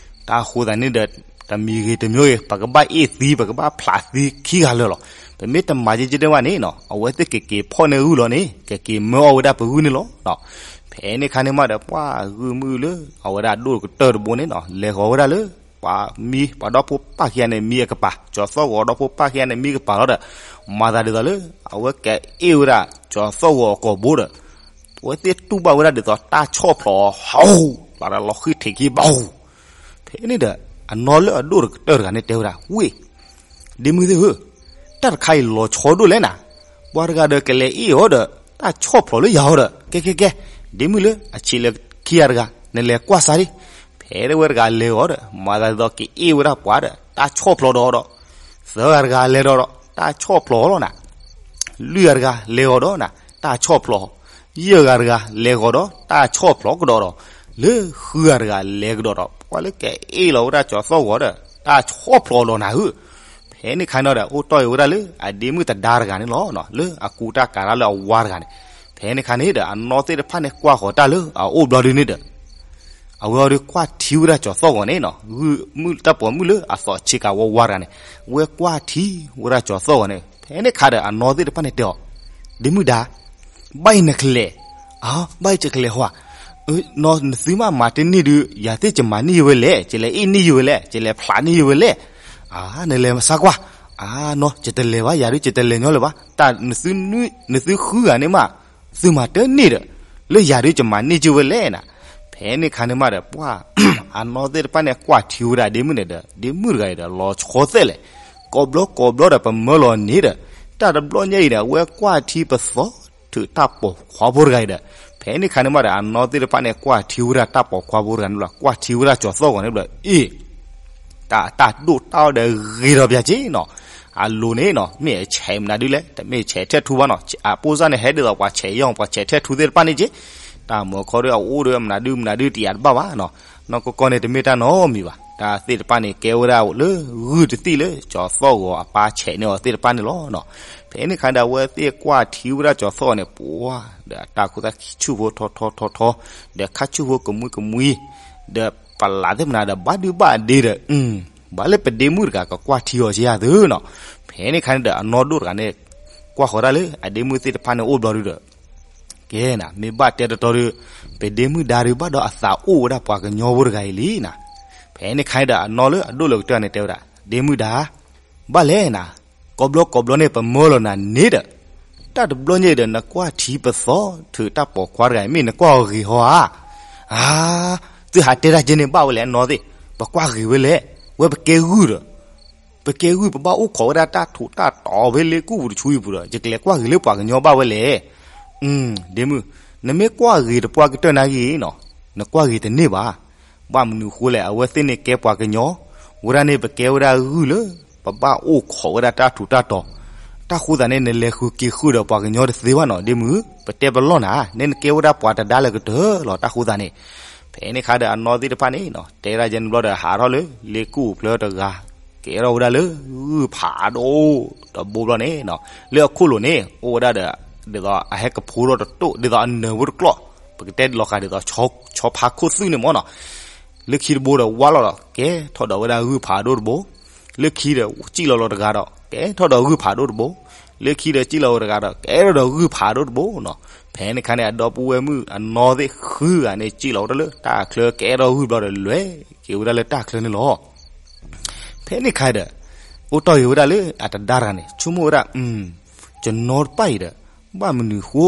တၢ်အဃိသတးန့ၣ်ဒီး တမံၤဂ့ၤတမံၤဂ့ၤ ပကဘၣ်အ့ၣ်သံ ပကဘၣ်ဖျးသံခံဂၤလၢာ်လီၤ. ပမ့ၢ်တမၤကဲကဲဒဲးဘၣ်န့ၣ်နီၤ အဝဲသ့ၣ်ကက့ၤဖီၣ်န့ၢ်ဂုၢ်လီၤန့ၣ် ကက့ၤမၢအီၣ်ဝဲဒၣ်ပဂုၢ်န့ၣ်လီၤ. ဖဲန့ၣ်ခါန့ၣ်မးဒီး ပှၢ်ဂုၢ်မုၢ်လၢ အဝဲဒၣ်ဒိၣ်ကတၢၢ်တဘိန့ၣ်နီၤ လဲၤဃီၤဝဲဒၣ်လၢ ပှၤမံ ပှၤဒီဖိပၢ်ခံဂၤန့ၣ် မံအကပၤ ကၠီၤသီၣ်ဂီၤဒီဖိပၢ်ခံဂၤန့ၣ် မံကပၤလီၤဒီး မၤသးဒ်သိးလၢ အဝဲကအဲၣ်ဝဲဒၣ် ကၠီၤသီၣ်ဂီၤအကိာ်ဘိဒီး အဝဲသ့ၣ်တူၢ်ဘၣ်ဝဲဒၣ်ဒ်သိးတၢ်ဆီၣ်ဖျိးဟီၣ် လီၤဒီးလီၤဃံထံးခံဘၣ်. ဖဲန့ၣ်ဒီး အနီၢ်လၢအဒိၣ်တကတၢၢ်တဂၤန့ၣ်တဲဝဲဒၣ် ဝ့ၢ် ဒ့မုၢ်သ့ၣ်ဧၢ, တၢ်တခါအံၤလီၤဆီဒိၣ်လဲၣ်နၤ, ပှၤတဂၤဒီးကလဲၤအ့ၣ်အီၤဒီး တၢ်ဆီၣ်ဖျိးလၢယၤအီၤဒီး ကဲကဲကဲ, ဒ့မုၢ်လၢအဆံးလၢခံဂၤတဂၤ နလဲၤကွၢ်စၢ်ဒံး. ဖဲတဝဲတဂၤလဲၤအီၤဒီး မၤသးဒ်သိးကအ့ၣ်ဝဲဒၣ်ပှၤဒီး တၢ်ဆီၣ်ဖျိးဒီးအီၤဒီး သၢဂၤတဂၤလဲၤဒီးဒီး တၢ်ဆီၣ်ဖျိးလီၤနၤ လွံၢ်ဂၤတဂၤလဲၤအီၤဒီးနၤ တၢ်ဆီၣ်ဖျိး, ယဲၢ်ဂၤတဂၤလဲၤအီၤဒီး တၢ်ဆီၣ်ဖျိးကဒီးဒီး, လၢဃုဂၤတဂၤလဲၤကဒီးဒီး ပှၤလၢကအဲၣ်လီၤဝဲဒၣ်ကၠီၤသီၣ်ဂီၤဒီး တၢ်ဆီၣ်ဖျိးလီၤနၤဧၢ. ဖဲန့ၣ်ခါန့ၣ်ဒီး အိၣ်တီၢ်အံၤဝဲဒၣ်လၢ အဒ့မုၣ်တဒါတဂၤန့ၣ်လီၤ. လၢအကူတၢ်ကၤတၢ်လၢအဝါတဂၤန့ၣ်, ဖဲန့ၣ်ခါန့ၣ်ဒီး အနီၢ်သ့ၣ်တဖၣ်န့ၣ် ကွၢ်ဃီၤတၢ်လၢအအိၣ်ဘျီဒုန့ၣ်ဒီး အဝဲအီၤဒီးကွၢ်ထံဝဲဒၣ်ကၠီၤသီၣ်ဂီၤန့ၣ်နီၤ, ဂုၢ်မုၣ်တၢ်ပိာ်မုၣ်လၢအသီၣ်ဆ့ကၤဝါဝါတဂၤန့ၣ်, ဝဲကွၢ်ထံဝဲဒၣ်ကၠီၤသီၣ်ဂီၤန့ၣ်, ဖဲန့ၣ်ခါဒီးအနီၢ်သ့ၣ်တဖၣ်န့ၣ်တဲအီၤ, ဒ့မုၣ်ဒါ, ဘၣ်အံၤနကလဲၤ, အ, ဘၣ်အံၤယကလဲၤဟီဧါ, နီၤနသုမးမၤတန့ၢ်ဒုး ယၤသ့ၣ်ယမၤန့ၢ်ယဝဲလဲၣ်, ယလဲၤအ့ၣ်န့ၢ်ယဝဲလဲၣ်, ယလဲၤဖျးန့ၢ်ယဝဲလဲၣ်, အ, နလဲၤမစါကွၢ်, အ, နီၤ ယတလဲၤဘၣ်, ယၤဒုးယတလဲၤညီလၢၤဘၣ်, တၢ် နသုဃုဂၤန့ၣ်မး သုမၤတန့ၢ်ဒီး လၢယၤဒုးယမၤန့ၢ်က့ၤဝဲလဲၣ်နၤ. ဖဲန့ၣ်ခါန့ၣ်မးဒီး ပှၢ် အနီၢ်သ့ၣ်တဖၣ်န့ၣ် ကွၢ်ထံဝဲဒၣ်ဒ့မုၣ်န့ၣ်ဒီး ဒ့မုၣ်တဂၤအံၤဒီး လီၤဆီသဲးလဲၣ်, ကိးဘျီကိးဘျီဒီး ပမၢလီၤန့ၣ်ဒီး တၢ်တဘျီညါအံၤဒီး အဝဲကွၢ်ထံပသီ ထုးတၢ်ပိာ်ခွါဖိတဂၤအံၤဒီး ဖဲန့ၣ်ခါန့ၣ်မးဒီး အနီၢ်သ့ၣ်တဖၣ်န့ၣ် ကွၢ်ထံဝဲဒၣ်တၢ်ပိာ်ခွါဖိတဂၤန့ၣ်ဘျီ ကွၢ်ထံဝဲဒၣ်ကၠီၤသီၣ်ဂီၤန့ၣ်ဘျီ အ့ၣ် တၢ် တၢ်ဒိၣ်တၢ်အီၣ်ဒီးဂ့ၤဒီးပၠးက့နီၤ, အလိၤန့ၣ်နီၤ မ့ၢ်ဆဲးမနုၤဒုလဲၣ်, တမ့ၢ်ဆဲးထဲထူဘၣ်နီၤ, အပိၢ်စၢ်န့ၣ် ဟဲဒ်သိးပှၤဆဲးယီၣ် ပှၤဆဲးထဲထူသ့ၣ်တဖၣ်န့ၣ်က့, တၢ်မုာ်ခီဒီးအအိၣ်ဒီးမနုၤဒုမနုၤဒုတယၤတဘၣ်ဘၣ်နီၤ, နီၢ်ကီၢ်ကီၢ်န့ၣ် တမ့ၢ်တၢ်နီတမံၤဘၣ်, တၢ်သ့ၣ်တဖၣ်န့ၣ် ကဲဝဲဒၣ်လၢဂုၢ်တသ့ၣ်လၢ ကၠီၤသီၣ်ဂီၤအပၢ်ဆဲးန့ၢ်အီၤသ့ၣ်တဖၣ်န့ၣ်လီၤ. ဖဲန့ၣ်ခါဒီး အဝဲသ့ၣ်ကွၢ်ထံဝဲဒၣ်ကၠီၤသီၣ်ဂီၤန့ၣ် ပှၢ် ဒီးအတၢ်ခိၣ်သၣ်ဆူၣ်ဖိထီထီထီထီ, ဒီးခါဆူၣ်ဖိကမှံကမှံ ဒီးပလးသ့ၣ်မနၤဒီး ဘၣ်ဒုဘၣ်ဒ့ဒီး ဘၣ်လၢပဒ့မုၣ်တဂၤကကွၢ်ထံအီၤကယၤသုနီၤ. ဖဲန့ၣ်ခါန့ၣ်ဒီး အနီၢ်ဒိၣ်တဂၤန့ၣ် ကွၢ်ဃီၤဒၣ်လၢအဒ့မုၣ်သ့ၣ်တဖၣ်န့ၣ်အိၣ်ဘျီဒုဒီး ကဲနၤ မ့ၢ်ဘၣ်တဲတတီဒီး ပဒ့မုၣ်ဒါဒုး ဘၣ်ဒီးအသးအိၣ်ဝဲဒၣ်ပှၤကညီဖိတဂၤအံၤလံနၤ. ဖဲန့ၣ်ခါန့ၣ်ဒီး အနီၢ်လၢအဒိၣ်လၢကတၢၢ်န့ၣ် တဲဝဲဒၣ် ဒ့မုၣ်ဒါ ဘၣ်လဲၣ်နၤ, ကိးဘျီကိးဘျီန့ၣ် ပမၢလီၤနၤန့ၣ်ဒီး တၢ်တဘျီညါအံၤဒီး နကွၢ်ထံပသီ ထုးတၢ်ပိာ်ခွါတဂၤအံၤ မ့ၢ်နကွၢ်အီၤဂ့ၤဟီဧါ. အါ, သုဟးတဲတၢ်ကဲန့ၣ်ဘၣ်ဝဲလဲၣ် အနီၢ်သ့ၣ်, ပကွၢ်ဂ့ၤဝဲလဲၣ်, ဝဲပကဲဂုၢ်ဒီး ပကဲဂုၢ် ပဘၣ်အိၣ်ခိးဝဲဒၣ်တၢ်ထူးတၢ်တီၤဖဲလ့ကူၣ်ပူၤတဆူအံၤပူၤဒီး ယကလဲၤကွၢ်ဂ့ၤလၢပှၤကညီဘၣ်ဝဲလဲၣ်. ဒ့မုၣ်, နမ့ၢ်ကွၢ်ဂ့ၤတပှၢ်ကတၢၢ်နာ်က့နီၤ, နကွၢ်ဂ့ၤတန့ၢ်ဘၣ်. ဘၣ်မနုၤဃိလဲၣ်, အဝဲသ့ၣ်န့ၣ်ကဲပှၤကညီ, ဝဲဒၣ်န့ၣ် ပကဲဝဲဒၣ်ဂုၢ်လၢ ပဘၣ်အိၣ်ခိးဝဲဒၣ်တၢ်ထူးတၢ်တီၤ, တၢ်ဃိသးန့ၣ် နလဲၤဃုာ်က့ၤဃုာ်ဒီးပှၤကညီတသ့ဘၣ်နီၤ ဒ့မုၣ်, ပတဲပလီၢ်နၤ, နန့ၣ်ကဲဝဲဒၣ်ပှၤတဒါလၢကတၢၢ်လီၤ တၢ်ဃိသးန့ၣ်. ဖဲန့ၣ်ခါဒီးအနီၢ်သ့ၣ်တဖၣ်န့ၣ်နီၤ တဲဒၣ်ယဲန့ၣ်ဘျီဒီး ဟးထီၣ်လၢလ့ကူၣ်အူကျၢတဂၤ, ကဲထီၣ်ဝဲဒၣ်လၢဂုၢ်ဖးဒိၣ်တဘိဘျီန့ၣ်နီၤ, လၢအခိၣ်လိၤန့ၣ် အိၣ်ဝဲဒၣ်ဒီး ဒ်သိးအဟဲကဖိထီၣ်တတိၣ် ဒ်သိးအနၢၤဖိတကျီၢ်, ပကတဲလီၤဃာ်ဒ်သိး ဆီဖါခိၣ်သူၣ်န့ၣ်မ့ၢ်နီၤ. လၢခံတဘိဒီးဝါလီၤဒီး ကဲထီၣ်ဒီးဝဲဒၣ်ဂုၢ်ဖးဒိၣ်တဘိ, လၢခံဒီးစံၣ်လီၤလီၤတဂၤဒီး ကဲထီၣ်ဒီးဂုၢ်ဖးဒိၣ်တဘိ, လၢခံဒီးစံၣ်လီၤဝဲတဂၤဒီး ကဲထီၣ်ဒီးဂုၢ်ဖးဒိၣ်တဘိနီၤ. ဖဲန့ၣ်ခါန့ၣ် အဒီပုၢ်ဝဲၢ်မုၣ်အနီၢ်သ့ၣ်ဃုဂၤန့ၣ် စံၣ်လီၤဝဲဒၣ်လၢတၢ်ချၢ ကဲထီၣ်ဂုၢ်ဘျီဒီး လဲၤက့ၤဝဲဒၣ်လၢတၢ်ချၢန့ၣ်လီၤ. ဖဲန့ၣ်ခါဒီး အိၣ်တီၢ်က့ၤဝဲဒၣ်လၢအတဒါတဂၤန့ၣ် ဆိကမိၣ်ဝဲဒၣ်, ယနီၢ်တဖၣ်အံၤဒီး ဘၣ်မနုၤဃိ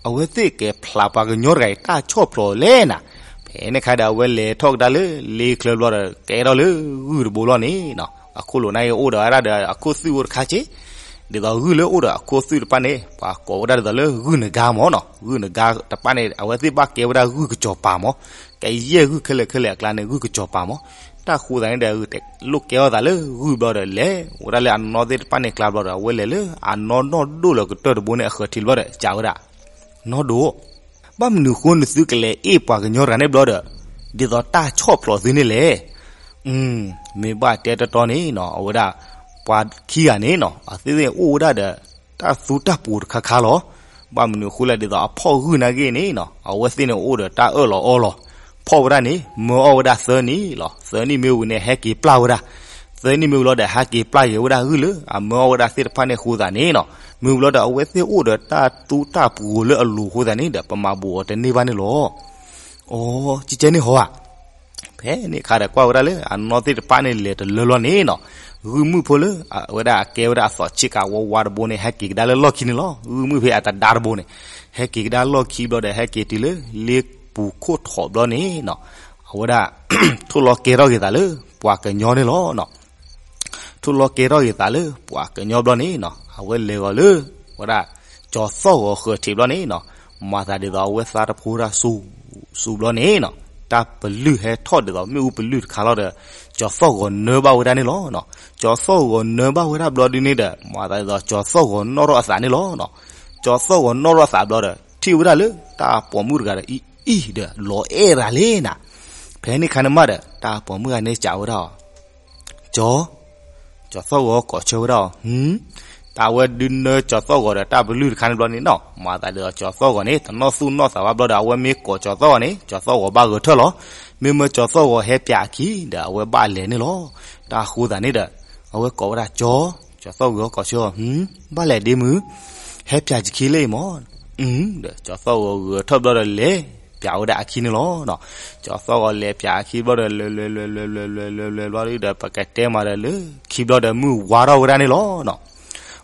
အဝဲသ့ၣ်ကဲဖျးပှၤကညီတဂၤအံၤ တၢ်ဆီၣ်ဖျိးလဲၣ်နၤ. ဖဲန့ၣ်ခါဒီး အဝဲလဲၤထီၣ်ကဒါလၢလ့ချၢဘျီဒီး ကဲထီၣ်လၢဂုၢ်တဘိလီၤန့ၣ်နီၤ. အခိၣ်လိၤန့ၣ် အိၣ်ဒီးဝဲဒၣ်ဒီးအခိၣ်သူၣ်အိၣ်တခါက့, ဒ်သိးဂုၢ်လၢအိၣ်ဒီးအခိၣ်သူၣ်တဖၣ်န့ၣ် ပှၤကိးဝဲဒၣ်ဒ်သိးလၢဂုၢ်နဂါမ့ၢ်နီၤ. ဂုၢ်နဂါတဖၣ်န့ၣ် အဝဲသ့ၣ်ဘၣ်ကဲဝဲဒၣ်ဂုၢ်ကစီၤပၤမ့ၢ်, ကယဲၢ်ဂုၢ်ခဲလၢာ်ခဲလၢာ်အကျါန့ၣ် ဂုၢ်ကစီၤပၤမ့ၢ်. တၢ်ဃိသးန့ၣ်ဒီး လိၣ်ကဲထီၣ်သးလၢဂုၢ်ဘျီဒီး လဲၤဝဲဒၣ်လၢအနီၢ်သ့ၣ်တဖၣ်န့ၣ်ကျါဘျီဒီး အဝဲလဲၤလၢအနီၢ်နီၢ်ဒိၣ်လၢကတၢၢ်တဘိန့ၣ် အဃၢၤထံးဘျီဒီး စံးဝဲဒၣ်, နီၢ်ဒိၣ်, ဘၣ်မနုၤဃိနသုကလဲၤအ့ၣ်ပှၤကညီတဂၤန့ၣ်ဘျီဒီး ဒ်သိးတၢ်ဆီၣ်ဖျိးသုန့ၣ်လဲၣ်. မ့ၢ်ဘၣ်တဲတီတီန့ၣ်နီၤ အဝဲဒၣ် ပှၤခံဂၤန့ၣ်နီၤ အဝဲသ့ၣ်အိၣ်ဝဲဒၣ်ဒီး တၢ်သူတၢ်ပှိၤတခါခါလီၤ. ဘၣ်မနုၤအဃိလဲၣ် ဒ်သိးအဖီၣ်ဂုၢ်နာ်က့န့ၣ်နီၤ အဝဲသ့ၣ်န့ၣ်အိၣ်ဒီးတၢ်အၢၣ်လီၤအီလီၤ. ဖီၣ်ဝဲဒၣ်န့ၣ် မၢအီၣ်ဝဲဒၣ်သၢနံၣ်လီၤ. သၢနံၣ်မ့ၢ်ဝံၤန့ၣ် ဟဲက့ၤပျၢ်ဝဲဒၣ်. သၢနံၣ်မ့ၢ်ဝံၤလီၤဒီး ဟဲက့ၤပျၢ်က့ၤဝဲဒၣ်ဂုၢ်လၢအမၢအီၣ်ဝဲဒၣ်သ့ၣ်တဖၣ်န့ၣ်အဃိသတးန့ၣ်နီၤ မ့ၢ်ဝံၤလီၤဒီး အဝဲသ့ၣ်အိၣ်ဒီးတၢ်သူတၢ်ပှိၤလၢအလိၤအဃိသတးန့ၣ်ဒီး ပမၤဘူးအီၤတန့ၢ်ဘၣ်န့ၣ်လီၤ. အိ ကကဲန့ၣ်ဟီဧါ. ဖဲန့ၣ်အခါဒီးကွၢ်ဝဲဒၣ်လၢအနီၢ်သ့ၣ်တဖၣ်န့ၣ်လဲၤတလၢလီၤန့ၣ်နီၤ, ဂုၢ်မုၣ်ဖိလၢအဝဲဒၣ်အကဲဝဲဒၣ်အသီၣ်ဆ့ကၤဝါဝါတဘိန့ၣ် ဟဲက့ၤကဒါလၢလီၢ်ခံန့ၣ်လီၤ. ဂုၢ်မုၣ်ဖဲအတဒါတဘိန့ၣ် ဟဲက့ၤကဒါလီၢ်ခံဘျီဒီး ဟဲက့ၤတုၤလၢလ့ပူၤခိၣ်ထိးဘျီန့ၣ်နီၤ, အဝဲဒၣ် ထိၣ်လီၤကဲထီၣ်က့ၤသးလၢပှၤကညီန့ၣ်လီၤ. ထိၣ်လီၤကဲထီၣ်က့ၤသးလၢပှၤကညီဘျီန့ၣ်နီၤ, အဝဲလဲၤဂီၤလၢ ဝဲဒၣ် ကၠီၤသီၣ်ဂီၤဃၢၤထံးဘျီန့ၣ်နီၤ, မၤသးဒ်သိးအဝဲသးတဖိတၢ်စူၤ စူၤဘျီန့ၣ်နီၤ, တၢ်ပလုၢ်ဟဲထီၣ်ဒ်သိးမ့ၣ်အူပလုၢ်တခါလီၤဒီး ကၠီၤသီၣ်ဂီၤနၢဘၣ်ဝဲဒၣ်န့ၣ်လီၤ. ကၠီၤသီၣ်ဂီၤနၢဘၣ်ဝဲဒၣ်ဘျီဒုန့ၣ်ဒီး မၤသးဒ်သိးကၠီၤသီၣ်ဂီၤနီၣ်ထီၣ်အသးန့ၣ်လီၤ. ကၠီၤသီၣ်ဂီၤနီၣ်ထီၣ်အသးဘျီဒီး ထံၣ်ဝဲဒၣ်လၢတၢ်ပိာ်မုၣ်တဂၤဒီး အံၤအံၤဒီး လီၤအဲၣ်တၢ်လံနၤ. ဖဲန့ၣ်ခါန့ၣ်မးဒီး တၢ်ပိာ်မုၣ်ဂၤန့ၣ်စံးဝဲဒၣ်အီၤ ကၠီ, ကၠီၤသီၣ်ဂီၤကိးဆၢဝဲဒၣ်အီၤ, ဟ အဝဲဒုးနၢကၠီၤသီၣ်ဂီၤဒီးတၢ်ပလုၢ်တခါန့ၣ်ဘျီန့ၣ်နီၤ, မၤသးဒီးကၠီၤသီၣ်ဂီၤန့ၣ် တနီၣ်သူၣ်နီၣ်သးဘၣ်ဘျီဒီး အဝဲမ့ၢ်ကိးကၠီၤသီၣ်ဂီၤန့ၣ် ကၠီၤသီၣ်ဂီၤဘၣ်ဂဲၤထၢၣ်လီၤ. မ့မ့ၢ်ကၠီၤသီၣ်ဂီၤဟဲပၠးအခံဒီး အဝဲဘၣ်လဲၤန့ၣ်လီၤ. တၢ်ဃိသးန့ၣ်ဒီး အဝဲကိးဝဲဒၣ်ကၠီၤ, ကၠီၤသီၣ်ဂီၤကိးဆၢ, ဘၣ်လဲၤဒ့မုၣ်, ဟဲပၠးယခံလၢအံၤမၢ်, ဒီးကၠီၤသီၣ်ဂီၤဂဲၤထၢၣ်ဘျီဒီးလဲၤပၠးဝဲဒၣ်အခံန့ၣ်လီၤ. ကၠီၤသီၣ်ဂီၤလဲၤပၠးအခံဘျီဒီး လဲၤလဲၤလဲၤလဲၤလဲၤလဲၤလဲၤလဲၤဘျီဒီး ပကတဲမးဒီးလၢခံဘျီဒီး မုၢ်ဝါထီၣ်ဝဲဒၣ်န့ၣ်လီၤ.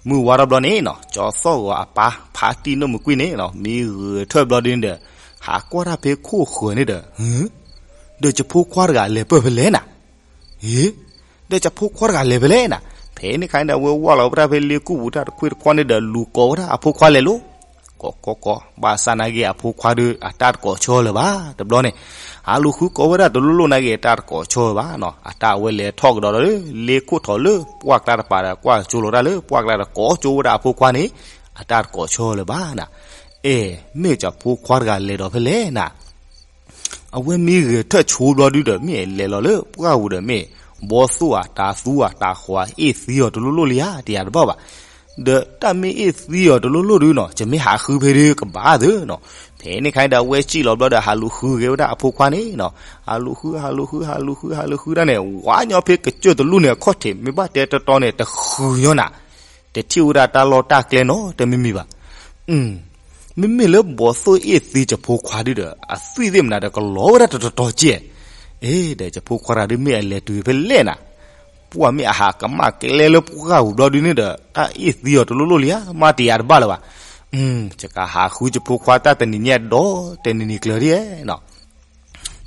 မုၢ်ဝါထီၣ်ဘျီန့ၣ်နီၤ, ကၠီၤသီၣ်ဂီၤအပၢ်ဖါတံၢ်နီၢ်မုၢ်ကွံာ်န့ၣ်နီၤ မ့ၢ်ဂဲၤထၢၣ်ဘျီဒုန့ၣ်ဒီး ဟးကွၢ်တၢ်ဖဲခိၣ်ဃၢၤန့ၣ်ဒီး, ဒီးယဖိခွါတဂၤလဲၤပၢၢ်ဖဲလဲၣ်နၤ, ဒီးယဖိခွါတဂၤလဲၤဖဲလဲၣ်နၤ, ဖဲန့ၣ်ခါန့ၣ်ဒီး အဝဲဝၢ်လီၤဝဲဒၣ်ဖဲလ့ကူၣ်ပူၤတၢ်တခွ့ၣ်တခွါန့ၣ်ဒီး လူၤကိးဝဲဒၣ်အဖိခွါလဲၤလိၤ, ကိးကိးကိး, ဘၣ်ဆၣ်နာ်က့အဖိခွါဒီး အတၢ်တကိးဆၢလၢၤဘၣ် တဘျီန့ၣ်, ဟးလူၤဃုကိးဝဲဒၣ်တလိၣ်လိၣ်နာ်က့ အတၢ်တကိးဆၢလၢၤဘၣ်နီၤ, အတၢ်အဝဲလဲၤထီၣ်ကဒီးဒီး လ့ခိၣ်ထီၣ်လၢပှၢ်ကျါတပၤဒီး ကွၢ်ကၠိလိာ်တၢ်လၢပှၢ်ကျါဒီး ကိးကၠိဝဲဒၣ်အဖိခွါန့ၣ်, အတၢ်တကိးဆၢလၢၤဘၣ်နၤ, အဲၣ် မ့ၢ်ယဖိခွါတဂၤလဲၤဒီးဖဲလဲၣ်နၤ အဝဲမ့ၢ်ဂဲၤထၢၣ်ဆိဘျီဒုဒီး မ့ၢ်လဲၤလီၤလၢပှၢ်ပူၤဒီးမ့ၢ် ဘီသိၣ်ဧါ တၤသူဧါ တၤဃီၤဧါ အ့ၣ်သံအီၤတလိၣ်လိၣ်လံဧါ တယၤတဘၣ်ဘၣ်, ဒီးတၢ်မ့ၢ်အ့ၣ်သံအီၤတလိၣ်လိၣ်ဒုနီၤ ယမ့ၢ်ဟးဃုဖဲဒုကဘၣ်သ့နီၤ, ဖဲန့ၣ်ခါန့ၣ်ဒီး အဝဲစံၣ်လီၤဘျီဒီး ဟးလူၤဃုက့ၤဝဲဒၣ်အဖိခွါန့ၣ်နီၤ, ဟးလူၤဃု ဟးလူၤဃု ဟးလူၤဃု ဟးလူၤဃုဒၣ်န့ၣ် ဝါညီဖဲကစၢၢ်တလူၢ်န့ၣ် အခီၣ်ထံး မ့ၢ်ဘၣ်တဲတတီန့ၣ် တဃုညီနၤ တထံၣ်ဝဲဒၣ်တၢ်လီၢ်တၢ်ကျဲနီတမံၤမံၤဘၣ်. မ့မ့ၢ်လၢဘီသိၣ်အ့ၣ်သံယဖိခွါဒုဒီး အသွံၣ်သ့ၣ်မနုၤဒီးကလီၤဝဲဒၣ်တတီၤတီၤကဲ, အ့ၣ်ဒီးယဖိခွါတဂၤဒုမ့ၢ်အလဲၤတုၤဖဲလဲၣ်နၤ, ပှၢ်မ့ၢ်အဟးကမၣ်ကျဲလၢပှၢ်ပူၤဘျီဒုန့ၣ်ဒီး တၢ်အ့ၣ်သံအီၤတလိၣ်လိၣ်လံဧါ မ့ၢ်တယၤတဘၣ်လၢၤဘၣ်. ယကဟးဃုယဖိခွါတၢ်တနံၤညါဒီးတနံၤနံၤကျၢၤဒ်ဧါနီၤ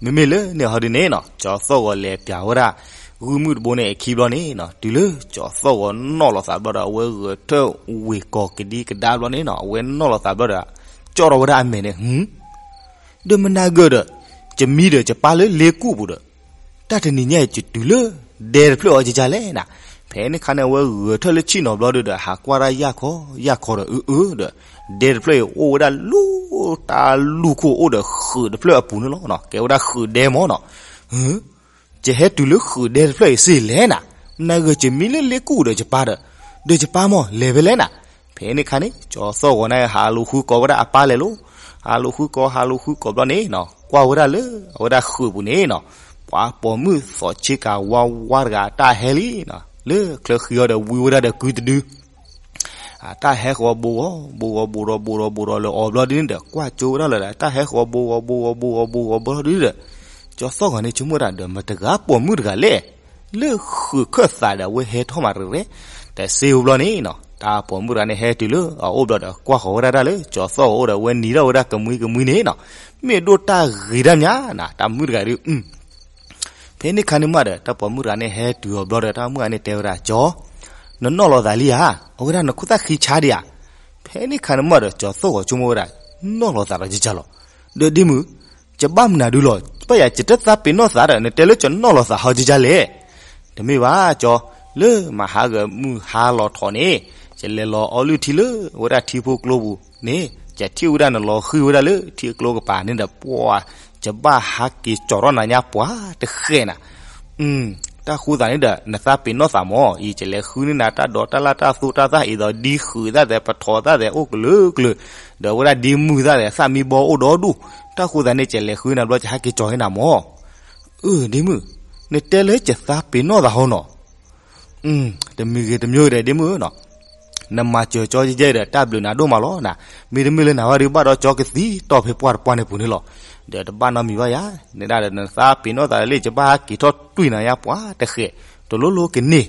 မ့မ့ၢ်လၢန့ၣ်ဟီဒုန့ၣ်နီၤ ကၠီၤသီၣ်ဂီၤလဲၤပၠးဝဲဒၣ် ဂုၢ်မုၢ်တဘိန့ၣ်အခံဘျီန့ၣ်နီၤ တုၤလၢကၠီၤသီၣ်ဂီၤနီၣ်လီၤသးဘျီဒီး အဝဲဂဲၤထၢၣ်ဝ့ၢ်ကီၤကဒံကဒါဘျီန့ၣ်နီၤ အဝဲနီၣ်လီၤသးဘျီဒီး ကၠီၣ်ထီၣ်ဝဲဒၣ်အမဲာ်န့ၣ် ဒီးမနၤဂၢၢ်ဒီး ယမံဒီးယပၢ်လၢလ့ကူၣ်ပူၤဒီး တၢ်တနံၤညါအံၤ ယတုၤလၢဒဲတဖျၢၣ်အီၤကကလဲၣ်နၤ. ဖဲန့ၣ်ခါန့ၣ် အဝဲဂဲၤထၢၣ်လၢဆ့ၣ်နီၤဘျီဒုဒီး ဟးကွၢ်ဒၣ်ယၢ်ခီယၢ်ခီဒီး အၢအၢဒီး ဒဲတဖျၢၣ်အံၤ အိၣ်ဝဲဒၣ်လူၢ်တၢ်လူၢ်ခိၣ်အိၣ်ဒီးဃုးတဖျၢၣ်အပူၤန့ၣ်လီၤ. ကဲဝဲဒၣ်ဃုးဒဲမၢ်နီၤ. ယဟဲတုၤလၢဃုးဒဲတဖျၢၣ်အံၤစ့ၢ်လဲၣ်နၤ. မနၤဂ့ၤ ယမံလၢလ့ကူၣ်ဒီးယပၢ်ဒီး, ဒီးယပၢ်မၢ်လဲၤဖဲလဲၣ်နၤ. ဖဲန့ၣ်ခါန့ၣ် ကၠီၤသီၣ်ဂီၤန့ၣ် ဟးလူၤဃုကိးဝဲဒၣ်အပၢ်လဲၤလီၤ. ဟးလူၤဃုကိး ဟးလူၤဃုကိးဘျီန့ၣ်နီၤ ကွၢ်ဝဲဒၣ်လၢ အဝဲဒၣ်ဃုးပူၤန့ၣ်နီၤ ပှၤပိာ်မုၣ်သီးဆ့ကၤဝါဝါတဂၤအတၢ်ဟဲလံနီၤ လၢချၢဃံအီၤဒီးဝံဝဲဒၣ်ဒီးကုတဒု အတၢ်ဟဲဃီၤဘိဂီၤ ဘိဂီၤဘိဒီးဘိဒီးဘိဒီးလၢအီၤဘျီဒုန့ၣ်ဒီး ကွၢ်ကၠိဝဲဒၣ်လၢ တၢ်ဟဲဃီၤဘိဂီၤဘိဂီၤဘိဂီၤဘိဂီၤဘျီဒုဒီး ကၠီၤသီၣ်ဂီၤန့ၣ် ဆိကမိၣ်ဝဲဒၣ်ဒီး မတဂၤပိာ်မုၣ်တဂၤလဲၣ် လၢဃုးခၢၣ်သးဒီး အဝဲဟဲထီၣ်မးတရဲၣ် တစ့ဝဲဘျီန့ၣ်နီၤ တၢ်ပိာ်မုၣ်တဂၤန့ၣ် ဟဲတုၤလၢအအိၣ်ဘျီဒီး ကွၢ်ဃီၤဝဲဒၣ်တၢ်လၢ ကၠီၤသီၣ်ဂီၤအိၣ်ဒီး အဝဲနံၤထီၣ်ဝဲဒၣ်ကမှံကမှံန့ၣ်နီၤ မ့ၢ်ဒိၣ်တၢ်ဂ့ၤတၢ်မးနၤ တၢ်မုၣ်တဂၤဒု ဖဲန့ၣ်ခါန့ၣ်မးဒီး တၢ်ပိာ်မုၣ်တဂၤန့ၣ် ဟဲတုၤအီၤဘျီဒီး တၢ်မုၣ်တဂၤန့ၣ် တဲဝဲဒၣ် ကၠီၤ, နနီၣ်လီၤသးလံဧါ, အဝဲဒၣ်နခိၣ်သၣ်ဃံဆါဒံးဧါ. ဖဲန့ၣ်ခါန့ၣ်မးဒီး ကၠီၤသီၣ်ဂီၤဆိကမိၣ်ဝဲဒၣ် နီၣ်လီၤသးဒီးယကၢ်လီၤ. ဒီးဒ့မုၣ်, ယဘၣ်မနုၤဒုလီၤ, ဘၣ်ယၤ ယတသးပ့ၤနီၣ်သးဒီး နတဲလၢယနီၣ်လီၤသးဟီကကလဲၣ်. တမ့ၢ်ဘၣ်ကၠီၤ, လၢမဟါဂီၤမုၢ်ဟါလီၤထီၣ်န့ၣ် ယလဲၤလီၤအီလုၢ်ထံလၢ အဝဲဒၣ်ထံဖိကျိပူၤန့ၣ် ယထံၣ်ဝဲဒၣ်နလီၤဃံၤဝဲဒၣ်လၢထံအကျိကပၤန့ၣ်ဒီး ပှၤ ယဘၣ်ဟးက့ၤကၠီၤထီၣ်နၤညါပှၤတဃဲးနၤ. တၢ်ဃိသးန့ၣ်ဒီး နသးပ့ၤနီၣ်သးမၢ်, အံၤ ယလဲၤဃုန့ၢ်နၤတၢ်ဒိးတၢ်လၢ်တၢ်သိၣ်တၢ်သၣ် အံၤဒီးဒ်ဃုးသၣ်သဲး ပထီသၣ်သဲးအိၣ်ကလုာ်ကလုာ်, ဒီးအဝဲဒၣ်ဒ်မုၢ်သၣ်သဲး သၣ်မံဘီအိၣ်ဒီဒူၣ်, တၢ်ဃိသးန့ၣ် ယလဲၤဃုနၤဘျီ ယဟးက့ၤကၠီၤန့ၢ်နၤမၢ်. အၢ ဒ့မုၣ်, နတဲလၢယသးပ့ၤနီၣ်သးဟီနီၤ. တမံၤဂ့ၤတမံၤဂ့ၤဒီး ဒ့မုၣ်နီၤ, နမၤစၢၤကၠီယဲယဲဒီး တၢ်ဘျုးနၤဒိၣ်မးလီၤနၤ. မ့တမ့ၢ်လၢနၤဝဲဒီး ဘၣ်ဒီးကၠီကသံတီၢ်ဖဲပှၢ်တပှၢ်န့ၣ်ပူၤန့ၣ်လီၤ. ဒီးတဘၣ်နီတမံၤဘၣ်ယၤ, နဒၣ်ဒီးနသးပ့ၤနီၣ်သးလၢ ယဘၣ်ဟးက့ၤထီၣ်တွံၢ်နၤညါပှၤတဃဲး, တလိၤလိၤကန့ၢ်.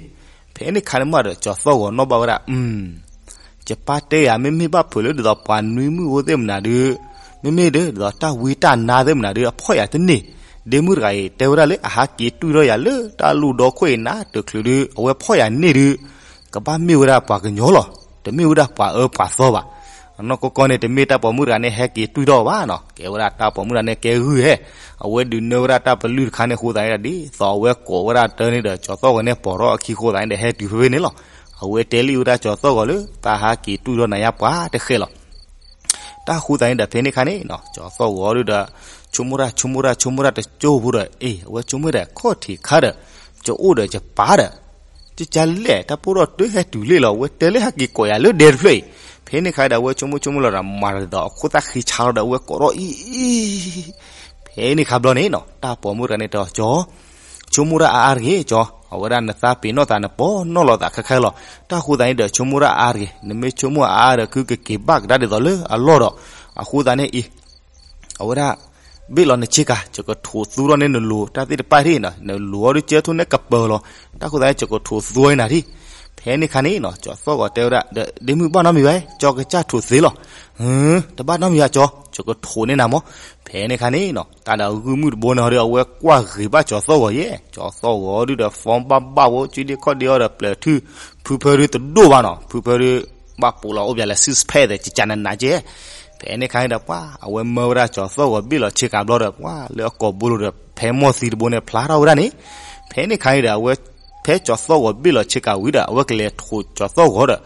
ဖဲန့ၣ်ခါန့ၣ်မးဒီး ကၠီၤသီၣ်ဂီၤနီၣ်ဘၣ်ဝဲဒၣ် ယပၢ်တဲယၤ မ့မ့ၢ်ဘၣ်ဖုးလၢဒ်သိးပှၤနွံမုၣ်အိၣ်သ့ၣ်မနုၤဒု, မ့မ့ၢ်ဒ်သိးတၢ်ဝံတၢ်နါသ့ၣ်မနုၤဒု အဖီၣ်ယၤတန့ၢ်, ဒ့မုၣ်တဂၤအံၤ တဲဝဲဒၣ်လၢအဟးက့ၤတွံၢ်ထီၣ်ယၤလၢတၢ်လူၢ်ဒီခိၣ်အံၤနၤတချုးဒု အဝဲဖီၣ်ယၤန့ၢ်ဒု ကဘၣ်မ့ၢ်ဝဲဒၣ်ပှၤကညီလီၤ. တမ့ၢ်ဝဲဒၣ်ပှၤအၢပှၤသီဘၣ်. အနီၢ်ကီၢ်ကီၢ်န့ၣ် တမ့ၢ်တၢ်ပိာ်မုၣ်တဂၤန့ၣ် ဟဲက့ၤတွံၢ်ထီၣ်ဘၣ်နီၤ. ကဲဝဲဒၣ်တၢ်ပိာ်မုၣ်တဂၤန့ၣ် ကဲဂုၢ်ဟဲ, အဝဲဒုးနၢဝဲဒၣ်တၢ်ပလုၢ်တခါန့ၣ်အဃိသတးန့ၣ်ဒီး ဒ်သိးအဝဲကိးဝဲဒၣ်တၢ်န့ၣ်ဒီး ကၠီၤသီၣ်ဂီၤန့ၣ် ပိာ်ထီၣ်အခံအဃိသတးန့ၣ်ဒီး ဟဲတုၤဖဲဖဲန့ၣ်လီၤ. အဝဲတဲလံဝဲဒၣ်ကၠီၤသီၣ်ဂီၤလၢ တၢ်ဟးက့ၤတွံၢ်ထီၣ်နၤညါပှၤတဃဲးလီၤ. တၢ်ဃိသတးန့ၣ်ဒီး ဖဲန့ၣ်ခါန့ၣ်နီၤ ကၠီၤသီၣ်ဂီၤဒုဒီး ဆိကမိၣ်တၢ်ဆိကမိၣ်တၢ်ဆိကမိၣ်တၢ်တကၠိဖိဒီး အ့ၣ် အဝဲဆိကမိၣ်ဒီး ခီၣ်ထံးခါဒီး ယအိၣ်ဒီးယပၢ်ဒီး ကကလဲၣ် တၢ်ပိၢ်ထီၣ်တဟဲတုၤလံလီၤ, အဝဲတဲလၢဟဲက့ၤကိးယၤလၢဒဲတဖျၢၣ်အံၤ. ဖဲန့ၣ်ခါဒီး အဝဲဆိကမိၣ်ဆိကမိၣ်လီၤဒီး မၤတဒ်သိးအခိၣ်သၣ်ဃံဆါလီၤဒီး အဝဲကိးထီၣ်အံၤအံၤ ဖဲန့ၣ်ခါဘျီန့ၣ်နီၤ တၢ်ပိာ်မုၣ်တဂၤန့ၣ်တဲအီၤ ကၠီ, ဆိကမိၣ်တၢ်အါအါတဂ့ၤ ကၠီ, အဝဲဒၣ်နသးပ့ၤနီၣ်သး နပီၢ်နီၣ်လီၤသးခဲခဲလီၤ. တၢ်ဃိသတးန့ၣ်ဒီး ဆိကမိၣ်တၢ်အါအါတဂ့ၤ, နမ့ၢ်ဆိကမိၣ်အါအါဒီး ကက့ၤဘၣ်ကဒါဒ်သိးလၢအလီၢ်ဒီး အဃိသတးန့ၣ်အံၤ အဝဲဒၣ် ဘ့ၣ်လီၤနဆ့ကၤ ယကထိးသူထီၣ်န့ၢ်နလိၤတၢ်သ့ၣ်တဖၣ်တက့ၢ်နီၤ, နလိၤအီၤဒုးကၢထိၣ်န့ၢ်ကပၢၤလီၤ. တၢ်ဃိသတးန့ၣ် ယကထိးသူအီၤနၤတက့ၢ်. ဖဲန့ၣ်ခါန့ၣ်နီၤ ကၠီသီၣ်ဂီၤတဲဝဲဒၣ် ဒီးဒ့မုၣ်ဘၣ်နီတမံၤဘၣ်, ကၠီကစၢ်ထိးသ့လီၤ. တဘၣ်နီတမံၤဘၣ်ကၠီ, ယကထိးန့ၢ်နၤမး. ဖဲန့ၣ်ခါန့ၣ်နီၤ တၢ်ဒီးဂုၢ်မုၣ်တဘိန့ၣ်ဟီဒီး အဝဲကွၢ်ဂ့ၤဘၣ်ကၠီသီၣ်ဂီၤယဲ, ကၠီသီၣ်ဂီၤဒုးဒီး form ဘၣ်ဘၣ်ဝဲ ကၠံဒ့ခီၣ်ဒ့အီၤဒီး ပျဲၢ်ထူၣ် ဖုဖၢဒုးတဒိၣ်ဘၣ်နီၤ, ဖုဖၢဒုး ဘၣ်ပိာ်လီၤအိၣ်ပၠးလၢ six pack သဲး ကကနးနးကဲ. ဖဲန့ၣ်ခါန့ၣ်ဒီး ပှၤအဝဲမၢဝဲဒၣ်ကၠီသီၣ်ဂီၤဘ့ၣ်လီၤဆ့ကၤဘျီဒီး ပှၤလၢအကိာ်ဘိလိၤဒီး ဖဲမီၢ်သံတဘိန့ၣ် ဖျါထီၣ်ဝဲဒၣ်န့ၣ်. ဖဲန့ၣ်ခါန့ၣ်ဒီး အဝဲ ဖဲကၠီသီၣ်ဂီၤဘ့ၣ်လီၤဆ့ကၤဝံၤဒီး အဝဲကလဲၤထိးကၠီသီၣ်ဂီၤဒီး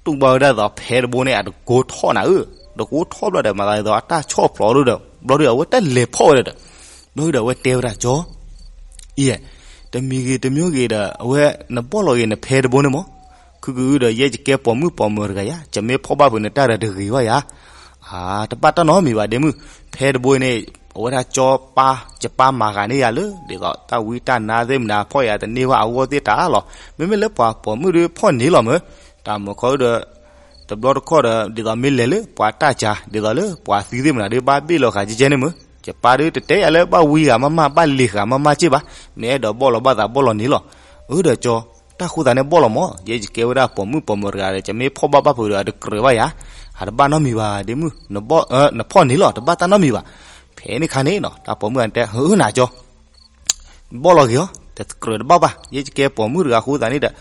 တူၢ်ဘၣ်ဝဲဒၣ်သိးဖဲတဘိန့ၣ် အတကိထီၣ်နၤဧၢ, တကိထီၣ်ဘျီဒီး မၤသးဒ်သိးအတၢ်ဆီၣ်ဖျိးဒိၣ်ဒီး ဘျီဒီး အဝဲတလဲၤဖီၣ်ဝဲဒၣ်ဒီး ဘျီဒီး အဝဲတဲဝဲဒၣ်ကၠီ အံၤ, တမံၤဂ့ၤတမံၤဂ့ၤဒီး အဝဲနဘီၣ်လီၤဂ့ၤနဖဲတဘိန့ၣ်မး, ခုကဒုဒီး ယဲယကဲပိာ်မုၣ်ပိာ်မၢၤတဂၤယၤ, ယမ့ၢ်ဖီၣ်ဘၣ်ဖုးနတၢ်ဒီးတဂ့ၤဘၣ်ယၤ. အါ တဘၣ်တၢ်နီတမံၤဘၣ်ဒ့မုၣ်, ဖဲတဘိန့ၣ် အဝဲဒၣ်ကၠီပၢ် ယပၢ်မၤဂၤန့ၢ်ယၤလၢ ဒ်သိးတၢ်ဝံတၢ်နါသ့ၣ်မနုၤ ဖီၣ်ယၤတန့ၢ်ဘၣ်အဂီၢ်သ့ၣ်တၢ်လီၤ. မ့မ့ၢ်လၢပှၤပိာ်မုၣ်ဒုးဖီၣ်န့ၢ်လီၤမၢ်, တၢ်မုာ်ခီဒီး တဘျီတခီၣ်ဒီး ဒ်သိးမ့ၢ်လဲၤလၢပှၤတၢ်စှၤ ဒ်သိးလၢပှၤသံသ့ၣ်မနုၤဒုး ဘၣ်ဘ့ၣ်လီၤဃာ်ကဲကဲန့ၣ်မၢ်, ယပၢ်ဒုးတတဲယၤလၢဘၣ်ဝံဃာ်မးမး ဘၣ်လ့ၤဃာ်မးမးက့ၢ်ဘၣ်, မ့ၢ်အဲၣ်ဒိးဘီၣ်လီၤဘၣ်သးဘီၣ်လီၤန့ၣ်လီၤ. အၢ ဒီးကၠီ တၢ်ဃိသတးန့ၣ်ဘီၣ်လီၤမး, ယဲယကဲဝဲဒၣ်ပိာ်မုၣ်ပိာ်မၢၤတဂၤဒီး ယမ့ၢ်ဖီၣ်ဘၣ်ဘၣ်ဖုးဒီး အတကြၢးဘၣ်ယၤ, အတဘၣ်နီတမံၤဘၣ်ဒ့မုၣ်, နဖီၣ်န့ၢ်လီၤ တဘၣ်တၢ်နီတမံၤဘၣ်. ဖဲန့ၣ်ခါန့ၣ်နီၤ တၢ်ပိာ်မုၣ်တဂၤန့ၣ်တဲ ဟၢနၤကၠီ ဘီၣ်လီၤဂ့ၤအီၤ တကြၢးတဘၣ်ဘၣ်, ယဲယကဲပိာ်မုၣ်တဂၤဃိသတးန့ၣ်ဒီး,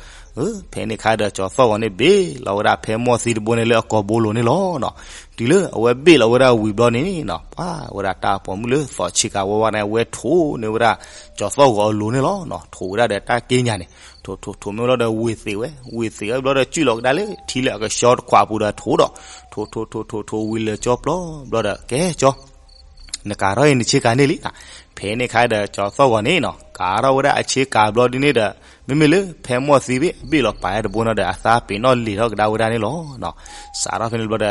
ဖဲန့ၣ်ခါဒီးကၠီသီၣ်ဂီၤန့ၣ် ဘ့ၣ်လီၤဝဲဒၣ်ဖဲမီၢ်သံတဘိန့ၣ်လၢအကိာ်ဘိလိၤန့ၣ်လီၤနီၤ. တုၤလၢအဝဲဘ့ၣ်လီၤဝဲဒၣ်ဝံၤဘျီန့ၣ်နီၤ ပှၤဝဲဒၣ်တၢ်ပိာ်မုၣ်လၢသီၣ်ဆ့ကၤဝါဝါန့ၣ် အဝဲထိးန့ၢ်ဝဲဒၣ်ကၠီသီၣ်ဂီၤအလိၤန့ၣ်လီၤနီၤ. ထိးဝဲဒၣ်ဒီးတၢ်က့ညါန့ၣ် ထိးထိးထိးမ့ၢ်လီၤဒီးဝ့ၤသံးဝဲ, ဝ့ၤသံးဝဲဘျီဒီး စုၣ်လီၤကဒါလၢထံလၢအကဆှီတခွးပူၤဒီးထိးဒီး, ထိးထိးထိးထိးထိးဝံၤလၢာ်ကၠီပျီဘျီဒီး ကဲကၠီ နကၤထီၣ်အံၤနဆ့ကၤန့ၣ်လံ. ဖဲန့ၣ်ခါဒီးကၠီသီၣ်ဂီၤန့ၣ်နီၤ ကၤထီၣ်ဝဲဒၣ်အဆ့ကၤဘျီဒ်န့ၣ်ဒီး မ့မ့ၢ်လၢဖဲမီၢ်သံဘ့ၣ် အဘ့ၣ်လီၤပာ်ဝဲတဘိန့ၣ်ဒီး အသးပ့ၤနီၣ်လံာ်ထီၣ်ကဒါဝဲဒၣ်န့ၣ်လီၤနီၤ. စးထီၣ်ဖဲန့ၣ်ဘျီဒီး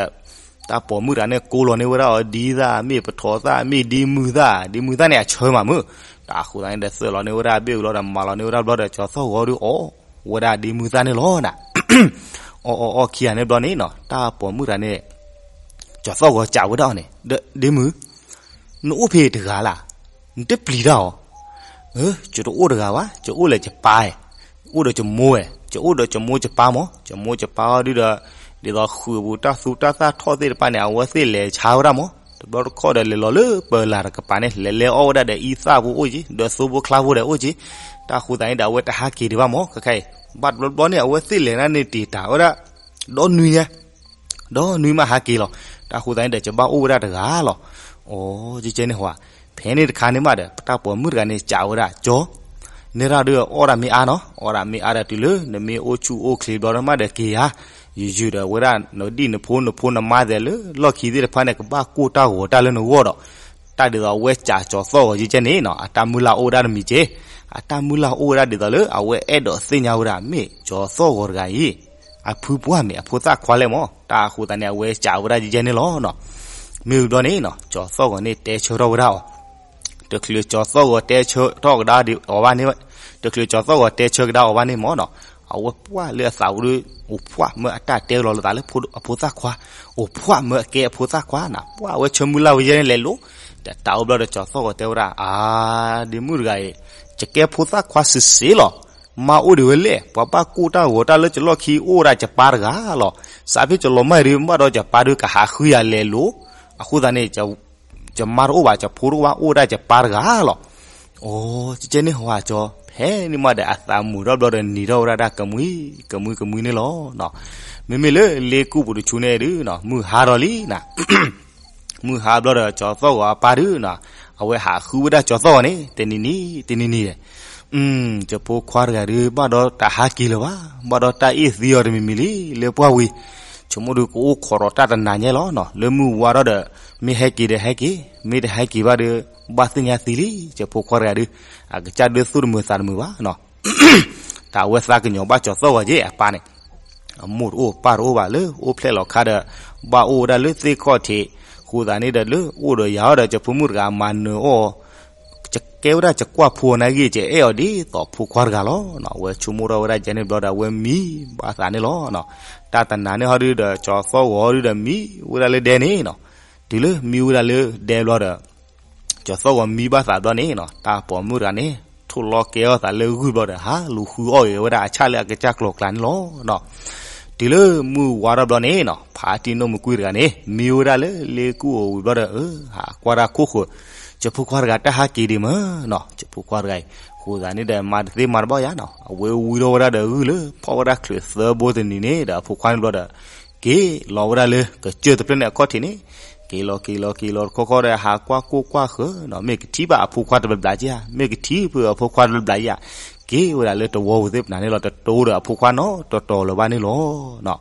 တၢ်ပိာ်မုၣ်တဂၤန့ၣ် ကိးလီၤန့ၢ်ဝဲဒၣ်အီၤဒ်သၣ် မ့ၢ်ပထီသၣ် မ့ၢ်ဒ်မုၢ်သၣ်, ဒ်မုၢ်သၣ်န့ၣ်အဆၢမးမုၢ်, တၢ်ဃိသတးန့ၣ်ဒီး သၢၣ်လီၤန့ၢ်ဝဲဒၣ်အဘ့ၣ်ဝံၤလီၤဒီး မၤလီၤန့ၢ်ဝဲဒၣ်ဘျီဒီး ကၠီသီၣ်ဂီၤဒုးအီၣ်ဝဲဒၣ်ဒ်မုၢ်သၣ်န့ၣ်လီၤနီၤ. အီၣ်အီၣ်အီၣ်ခံဂၤန့ၣ်ဘျီန့ၣ်နီၤ တၢ်ပိာ်မုၣ်တဂၤန့ၣ် ကၠီသီၣ်ဂီၤစံးဝဲဒၣ်အီၤန့ၣ် ဒ့မုၢ်, နအိၣ်ဖဲတဂၤလၢ်, နတပျံၤတၢ်အီၤ. ယတအိၣ်တဂၤဘၣ်, ယအိၣ်လၢယပၢ်, အိၣ်ဒီးယမိၢ်ဝဲ, ယအိၣ်ဒီးယမိၢ်ယပၢ်မး, ယမိၢ်ယပၢ်အီၤဒုးဒီး ဒ်သိးဃုာ်ပူၤတၢ်သူတၢ်သၣ်ထီၣ်သ့ၣ်တဖၣ်န့ၣ် အဝဲသ့ၣ်လဲၤဆါဝဲဒၣ်မး, တဘျီတခီၣ်ဒီးလဲၤလီၤလၢပၢၤလၢ်တကပၤန့ၣ် လဲၤလဲၤအီၣ်ဝဲဒၣ်ဒီးအံသၣ်ဖိအိၣ်က့ၤ ဒီးသိဖိချါဖိဒီးအိၣ်က့ၤ, တၢ်ဃိသတးန့ၣ်ဒီး အဝဲတဟးက့ၤဒံးဘၣ်မး ခဲခါအံၤ, ဘၣ်တဘျီတဘျီန့ၣ် အဝဲသ့ၣ်လဲၤဒၣ်န့ၣ်တ့ၢ်တၢ်ဝဲဒၣ် ဒီနွံညါ ဒီနွံမးဟးက့ၤလီၤ. တၢ်ဃိသတးန့ၣ်ဒီး ယဘၣ်အိၣ်ဝဲဒၣ်တဂၤလီၤ. အိ ကဲကဲန့ၣ်ဟီ, ဖဲန့ၣ်တခါန့ၣ်မးဒီး ပတၢ်ပိာ်မုၣ်တဂၤန့ၣ် စံးဝဲဒၣ် ကၠီ, နဲဒၣ်ဒုးအီၣ်ဒၣ်မ့ၢ်အါနီၤ, အီၣ်ဒၣ်မ့ၢ်အါဒီးတုၤလၢ နမ့ၢ်အိၣ်ဆူၣ်အိၣ်ချ့ဘျီန့ၣ်မးဒီးက့ၤဧါ, ယယုၢ်ဒီးဝဲဒၣ် နဒံၣ်နဖိနဖိနမါသဲးလၢလီၢ်ခံသ့ၣ်တဖၣ်န့ၣ် ကဘၣ်ကိၢ်တၢ်ဂီၤတၢ်လၢနဂီၢ်ဒီး တၢ်ဒ်သိးအဝဲစံးကၠီသီၣ်ဂီၤကဲကဲန့ၣ်နီၤ အတၢ်မုၢ်လၢ်အိၣ်ဝဲဒၣ်တမံၤက့, အတၢ်မုၢ်လၢ်အိၣ်ဝဲဒၣ်ဒ်သိးလၢ အဝဲအဲၣ်ဒိးသ့ၣ်ညါဝဲဒၣ် မ့ၢ်ကၠီသီၣ်ဂီၤတဂၤအံၤ အဖုပှၢ်မ့ၢ်အဖိသၣ်ခွါလဲၣ်မး, တၢ်အဃိသတးန့ၣ် အဝဲစံးဝဲဒၣ်ကဲကဲန့ၣ်လီၤနီၤ. မ့ၢ်ဝံၤဘျီန့ၣ်နီၤ ကၠီသီၣ်ဂီၤန့ၣ်တဲဆၢထီၣ်ဝဲဒၣ်အီၤ, တချုးကၠီသီၣ်ဂီၤတဲဆၢထီၣ်ကဒါအီၤဘၣ်န့ၣ်, တချုးကၠီသီၣ်ဂီၤတဲဆၢကဒါအီၤဘၣ်န့ၣ်မးနီၤ, အဝဲပှၢ်လၢအသးပူၤဒီး အိၣ်ဖှၣ်မၢအတၢ်တဲလီၤလၢသးလၢအဖိသၣ်ခွါ, အိၣ်ဖှၣ်မၢအကဲအဖိသၣ်ခွါနီၤ, ပှၢ်အဝဲဆၢမုၢ်လၢ်ဝဲယဲန့ၣ်လဲၤလိၤ, တၢ်အိၣ်ဘျီဒီးကၠီသီၣ်ဂီၤတဲဝဲဒၣ် အါ ဒ့မုၣ်တဂၤအံၤ, ယကဲဖိသၣ်ခွါစ့ၢ်စ့ၢ်လီၤ. မါအိၣ်ဒံးဝဲလဲၣ်, ပှၤဘၣ်ကိၢ်တၢ်ဂီၤတၢ်လၢယလီၢ်ခံအိၣ်ဝဲဒၣ်ယပၢ်တဂၤလီၤ. စးဖဲယလီၤမၢ်ဒုး ဘၣ်ဒီးယပၢ်ဒုးကဟးဃုယၤလဲၤလိၤ, အဃိသတးန့ၣ် ယမါတအိၣ်ဘၣ် ယဖိတအိၣ်ဘၣ် အိၣ်ဝဲဒၣ်ယပၢ်တဂၤလီၤ. အိ ကဲကဲန့ၣ်ဟီကၠီ, ဖဲန့ၣ်မးဒီးအသးမုာ်ထီၣ်ဘျီဒီး နံၤထီၣ်ဝဲဒၣ်တၢ်ကမှံကမှံကမှံန့ၣ်လီၤ. မ့မ့ၢ်လၢလ့ကူၣ်ပူၤတဆူန့ၣ်ဒုး မုၢ်ဟါထီၣ်လံနီၤ မုၢ်ဟါဘျီဒီး ကၠီသီၣ်ဂီၤအပၢ်ဒုးနီၤ, အဝဲဟးဃုဝဲဒၣ်ကၠီသီၣ်ဂီၤန့ၣ် တနံၤနံၤ တနံၤနံၤ, ယဖိခွါတဂၤဒုး ဘၣ်ဒီးတၢ်ဟးက့ၤလၢၤဘၣ်, ဘၣ်ဒီးတၢ်အ့ၣ်သံအီၤတမံၤမံၤလံ လၢပှၢ်ဝံၤ, ဆိကမိၣ်ဒုးကအိၣ်ခိးဒီးတၢ်တနၤညါလီၤနီၤ, လၢမုၢ်ဝါထီၣ်ဒီး မ့ၢ်ဟဲက့ၤဒီးဟဲက့ၤ, မ့ၢ်တဟဲက့ၤဘၣ်ဒီး ဘၣ်သ့ၣ်ညါသံလံ ယဖိခွါတဂၤဒုး, အကစၢ်ဒုးသူၣ်တမုာ်သးတမုာ်ဘၣ်နီၤ. တၢ်ဝဲသးကညီၤဘၣ်ကၠီၤသီၣ်ဂီၤက့ အပၢ်န့ၣ် အမိၢ်တအိၣ်ပၢ်တအိၣ်ဘၣ် လၢအိၣ်ဖျဲၣ်လီၤခါဒီး ဘၣ်အိၣ်ဝဲဒၣ်လၢသ့ၣ်ခီၣ်ထံး, ဃိသးန့ၣ်ဒီး လၢအိၣ်ဒီးယၤအီၤဒီး ကၠီၤဖိမုၣ်တဂၤမၤနၢၤအီၤ, ကဲဝဲဒၣ်ကကွၢ်ဖိအီၤနာ်ဂ့ၤ ကအအဲၣ်အီၤဒ်သိးဖိခွါတဂၤလီၤ. အဝဲဆိကမိၣ်ထီၣ်ဝဲဒၣ်ယဲန့ၣ်ဘျီဒီး အဝဲမံဘၣ်သးန့ၣ်လီၤ. တၢ်တနၤန့ၣ်ဟီဒုဒီး ကၠီၤသီၣ်ဂီၤဒုဒီး မံဝဲဒၣ်လၢဒဲန့ၣ်နီၤ. တုၤလၢမံဝဲဒၣ်လၢဒဲဘျီဒီး ကၠီၤသီၣ်ဂီၤမံဘၣ်သးဘျီန့ၣ်နီၤ, တၢ်ပိာ်မုၣ်တဂၤန့ၣ် ထိၣ်လီၤကဲထီၣ်သးလၢဂုၢ်ဘျီဒီး ဟးလူၤဃုအီၣ်ဂ့ၤဝဲဒၣ်အဆၣ်လၢအကစၢ်ကျိၤကျါန့ၣ်လီၤ. တုၤလၢမုၢ်ဝါထီၣ်ဘျီန့ၣ်နီၤ, ဖါတံၢ်နီၢ်မုၢ်ကွံတဂၤန့ၣ် မံဝဲဒၣ်လၢလ့ကူၣ်အိၣ်ဝံၤဘျီဒီး ဟးကွၢ်တၢ်ခိၣ်ဃၢၤ, ကၠီၤဖိခွါတဂၤတၢ်ဟးက့ၤဒံးမၢ်နီၤ, ကၠီၤဖိခွါတဂၤအံၤ ဃိသးန့ၣ်ဒီး မၤတသ့မၤတဘၣ်ယါနီၤ, အဝဲဝံထီၣ်ဝဲဒၣ်ဒီးဂုၢ်လၢ ဖီၣ်ဝဲဒၣ်ချုးသၢဘိတနံၤန့ၣ်ဒီး အဖိခွါန့ၣ်ဘျီဒီး က့ၤလီၤဝဲဒၣ်လၢကစၢၢ်တဖျၢၣ်န့ၣ်အခီၣ်ထံးန့ၣ်, က့ၤလီၤက့ၤလီၤက့ၤလီၤတခီခီဒီး ဟးကွၢ်ကိၣ်ကွၢ်ဃၢၤနီၤ, မ့ၢ်ကထံၣ်ဘၣ်အဖိခွါတဘျီဘျီဧါ, မ့ၢ်ကထံၣ်ဖုးအဖိခွါတဘျီဘျီဧါ, က့ၤဝဲဒၣ်လၢတဝီပူၤသ့ၣ်ပနၤန့ၣ်လီၤ, တတိၤဒီးအဖိခွါနီတတီၤလၢၤဘၣ်န့ၣ်လီၤ.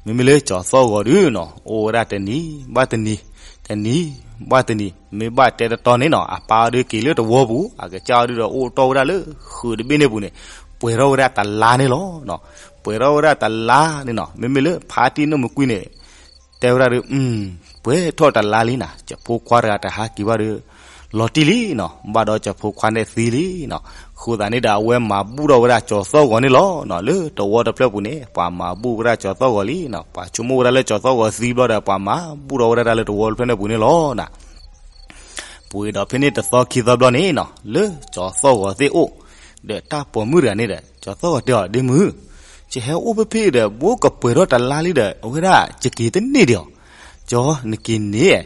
မ့မ့ၢ်လၢကၠီၤသီၣ်ဂီၤဒုနီၤ, အိၣ်ဝဲဒၣ်တနံၤဘၣ်တနံၤ, တနံၤဘၣ်တနံၤ, မ့ၢ်ဘၣ်တဲတတီၤန့ၣ်နီၤ, အပၢ်အီၤဒုက့ၤလၢတဝီပူၤ, အကစၢ်အီၤဒုဒီးအိၣ်တီၢ်ဝဲဒၣ်လၢဃုာ်တဘ့ၣ်န့ၣ်ပူၤန့ၣ်, ပှဲၤထီၣ်ဝဲဒၣ်တလါန့ၣ်လီၤ. ပှဲၤထီၣ်ဝဲဒၣ်တလါန့ၣ်နီၤ, မ့မ့ၢ်လၢဖါတံၢ်နီၢ်မုၢ်ကွံန့ၣ် တဲဝဲဒၣ်ဒီး ပှဲၤထီၣ်တလါလံနီၤ, ကၠီၤဖိခွါတဂၤတဟးက့ၤဘၣ်ဒီး လီၤတံၢ်လံနီၤ, ဘၣ်ဒီးကၠီၤဖိခွါန့ၣ်သံလံနီၤ. ဃိသးန့ၣ်ဒီး အဝဲမၤဘူၣ်ထီၣ်ဝဲဒၣ်ကၠီၤသီၣ်ဂီၤန့ၣ်လီၤ. လၢတဝီတဖျၢၣ်ပူၤန့ၣ် ပှၤမၤဘူၣ်ဝဲဒၣ်ကၠီၤသီၣ်ဂီၤလံနီၤ, ပှၤဆိကမိၣ်ဝဲဒၣ်လၢကၠီၤသီၣ်ဂီၤသံဘျီဒီး ပှၤမၤဘူၣ်ထီၣ်ဝဲဒၣ်တၢ်လၢတဝီတဖျၢၣ်န့ၣ်ပူၤန့ၣ်လီၤ. ပှ့ၤဒီးဖဲန့ၣ်တသီခံသီဘျီန့ၣ်နီၤ, လၢကၠီၤသီၣ်ဂီၤသ့ၣ်အိၣ်ဒီးတၢ်ပိာ်မုၣ်တဂၤန့ၣ်ဒီး ကၠီၤသီၣ်ဂီၤတဲအီၤ ဒ့မုၣ်, ယဟဲအိၣ်ဖဲဖဲဒီး ဘူးကပှဲၤထီၣ်တလါလံဒီး အဝဲဒၣ်ယက့ၤတန့ၢ်ဒံးအီၤ, ကၠီၤနက့ၤန့ၣ်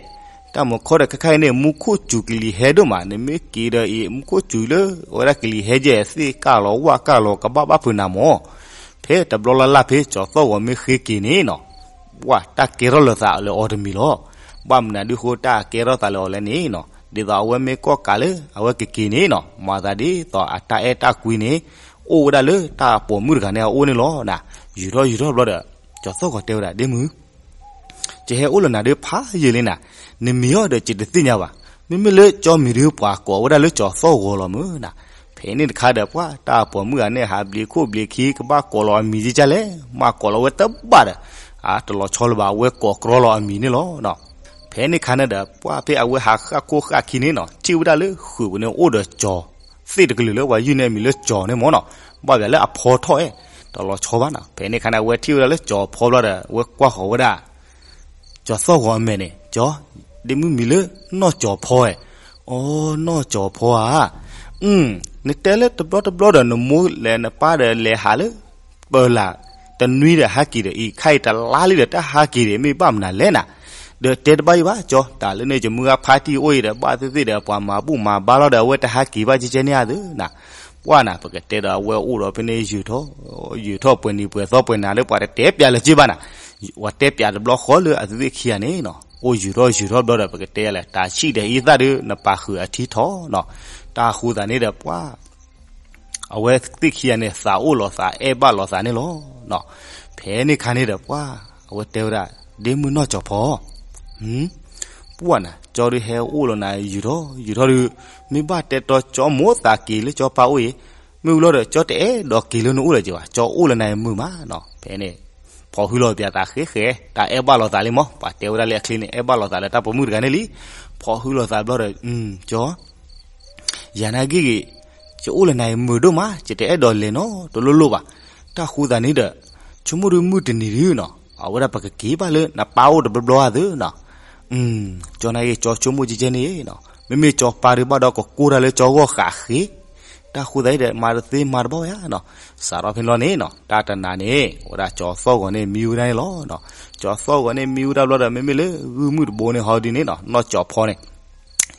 တၢ်မုၢ်ခီဒီးခဲခါအံၤန့ၣ် မူခိၣ်စူၤကလံၤဟဲဒိၣ်မး, နမ့ၢ်က့ၤဒီးအံၤ မူခိၣ်စူၤလၢ အဝဲဒၣ်ကလံၤဟဲယဲၢ် သ့ၣ်ကၢ်လီၤဝၣ်ကၢ်လီၤ ကဘၣ်ဘၣ်ဖုးနၤမၢ်. ဖဲတဘျီလၢ်လၢ်ဖဲ ကၠီၤသီၣ်ဂီၤမ့ၢ်ဃ့က့ၤန့ၣ်နီၤ, ပှၢ်တၢ်ကဲထီၣ်လိာ်သးလၢအီၤတမံၤလီၤ. ဘၣ်မနုၤဒုဃိ တၢ်ကဲထီၣ်သးလၢအီၤလဲၣ်န့ၣ်နီၤ, ဒ်သိးအဝဲမ့ၢ်ကီၢ်ကးလၢ အဝဲကက့ၤန့ၣ်နီၤ, မၤသးဒ်သိးအတၢ်အဲၣ်တၢ်ကွံန့ၣ် အိၣ်ဝဲဒၣ်လၢတၢ်ပိာ်မုၣ်တဂၤန့ၣ်အအိၣ်န့ၣ်လီၤ. ယူာ်ထီၣ်ယူာ်ထီၣ်ဘျီဒီး ကၠီၤသီၣ်ဂီၤတဲဝဲဒၣ် ဒ့မုၣ်, ယဟဲအိၣ်လၢနၤဒုးဖးယံာ်လံနၤ, နမံၤအီၤဒီးယတသ့ၣ်ညါဘၣ်. မ့မ့ၢ်လၢကၠီမံၤဒုး ပှၤကိးဝဲဒၣ်လၢကၠီၤသီၣ်ဂီၤလီၤမၢ်နၤ. ဖဲန့ၣ်တခါဒီး ပှၢ်တၢ်ပိာ်မုၣ်ဂၤန့ၣ် ဟးဘျံးခိၣ်ဘျံးခံ ကဘၣ်ကိးလီၤအမံၤကကလဲၣ်, မ့ၢ်ကိးလီၤဝဲတဘၣ်ဒီး အတလီၤဆီလၢၤဘၣ် အဝဲကိးကြီလီၤအမံၤန့ၣ်လီၤ. ဖဲန့ၣ်ခါန့ၣ်ဒီး ပှၢ်ဖဲအဝဲဟးဃၣ်ခိၣ်ဃၣ်ခံန့ၣ်နီၤ, ထံၣ်ဝဲဒၣ်လၢဃုာ်ပူၤန့ၣ် အိၣ်ဒီးကၠီၤသ့ၣ်တကလုာ်လၢပှၤယုၢ်န့ၢ်အမံၤလၢကၠီၤန့ၣ်မၢ်နီၤ, ဘၣ်ဘၣ်လၢအဖီထီၣ်အဲၣ် တလီၤဆီဘၣ်နီၤ. ဖဲန့ၣ်ခါန့ၣ် အဝဲထံၣ်ဝဲဒၣ်လၢကၠီၤဖီဘျီဒီး အဝဲကွၢ်ဃီၤဝဲဒၣ် ကၠီၤသီၣ်ဂီၤအမဲာ်န့ၣ်, ကၠီၤ, ဒ့မုၣ်မံၤလၢနီၢ်ကၠီၤဖီဧါ. အိ နီၢ်ကၠီၤဖီဧါ. အ နတဲလၢတဘျီတဘျီဒီး နမိၢ်လဲၤနပၢ်ဒီးလဲၤဟးလၢ ပၢလၢ် တနွံဒီးဟးက့ၤဒီး အံၤခါအံၤတလါလံဒီး တၢ်ဟးက့ၤဒီး မ့ၢ်ဘၣ်မနုၤလဲၣ်နၤ. ဒီးတဲတဘၣ်အံၤဘၣ် ကၠီၤ, တၢ်လၢန့ၣ် ယမုၢ်ဂၤဖါတံၢ်အိၣ်အံၤဒီး ဘၣ်သ့ၣ်သ့ၣ်ဒီး ပှၤမၤဘူၣ်မၤဘါလီၤဒီး အဝဲတဟးက့ၤဘၣ်ကဲကဲန့ၣ်ဧါသ့ၣ်နၤ. ပှၢ်နၤ ပကတဲဒီးအဝဲအိၣ်ဒီးဖဲန့ၣ် ယုာ်ထီၣ် ယုာ်ထီၣ်ပှဲၤနံၤပှဲၤသီပှဲၤနၤလၢပှၤတတဲပျးလၢၤက့ဘၣ်နၤ, ပှၤတဲပျးတဘျီဃီလၢအသ့ၣ်ခံဂၤန့ၣ်နီၤ, အိၣ်ယုာ်ထီၣ်ယုာ်ထီၣ်ဘျီဒီး ပကတဲလဲၣ် တၢ်ဆံၣ်ဒီးအံသၣ်ဒီး နပာ်ဃုာ်အထံထီၣ်နီၤ. တၢ်ဃိသးန့ၣ်ဒီးပှၢ် အဝဲသ့ၣ်ခံဂၤန့ၣ် သးအိၣ်လိာ်သးအဲၣ်ဘၣ်လိာ်သးန့ၣ်လီၤ. ဖဲန့ၣ်ခါန့ၣ်ဒီးပှၢ် အဝဲတဲဝဲဒၣ် ဒ့မုၣ်နီၢ်ကၠီၤဖီ ပှၢ်နၤ ကၠီၤဒုးဟဲအိၣ်လီၤနၤ ယုာ်ထီၣ်ယုာ်ထီၣ်ဒုး မ့ၢ်ဘၣ်တဲတီကၠီၤမိၣ်သးက့ၤလၢကၠီၤပၢ်အိၣ်အံၤ, မ့ၢ်ဝံၤလီၤဒီး ကၠီၤတအဲၣ်ဒိးက့ၤလၢနအိၣ်လၢၤက့ဘၣ်, ကၠီၤအိၣ်လၢနၤအံၤမုာ်မးနီၤ. ဖဲန့ၣ် ဖီၣ်ဟုလိာ်ပၠးသးဃဲဃဲ, တၢ်အဲၣ်ဘၣ်လိာ်သးလံမး, ပှၤတဲဝဲဒၣ်လၢအချ့န့ၣ် အဲၣ်ဘၣ်လိာ်သးလၢတၢ်ပိာ်မုၣ်တဂၤန့ၣ်လံ. ဖီၣ်ဟုလိာ်သးဘျီဒီး ကၠီၤ ယၤနာ်က့ဂ့ၤ, ယအိၣ်လၢနၤအံၤမုာ်ဒိၣ်မး, ယတအဲၣ်ဒိးလဲၤနီတလိၣ်လိၣ်ဘၣ်. တၢ်ဃိသးန့ၣ်ဒီး ဆိကမိၣ်ဒုးမုၢ်တနံၤဒုးနီၤ, အဝဲဒၣ်ပကက့ၤဘၣ်လၢနပၢ်အိၣ်တဘျီဘျီဧါသ့ၣ်နီၤ. ကၠီၤနာ်က့ ကၠီၤဆိကမိၣ်ကဲကဲန့ၣ်နီၤ, မ့မ့ၢ်ကၠီၤပၢ်ဒုးဘၣ်ဒီးကကိၢ်တၢ်လၢကၠီၤဂီၢ်ဃာ်ဃ့, တၢ်ဃိသးအံၤဒီး မၤတသ့မၤတဘၣ်ဝဲဧါနီၤ. စးထီၣ်ဖဲန့ၣ်လီၤန့ၣ်နီၤ, တၢ်တနၤန့ၣ် အဝဲဒၣ်ကၠီၤသီၣ်ဂီၤန့ၣ် မံဝဲဒၣ်န့ၣ်လီၤ. ကၠီၤသီၣ်ဂီၤန့ၣ် မံဝဲဒၣ်ဘျီဒီး မ့မ့ၢ်လၢဂုၢ်မုၢ်တဘိန့ၣ် ဟီဒုန့ၣ်နီၤ, နီၢ်ကၠီၤဖီန့ၣ်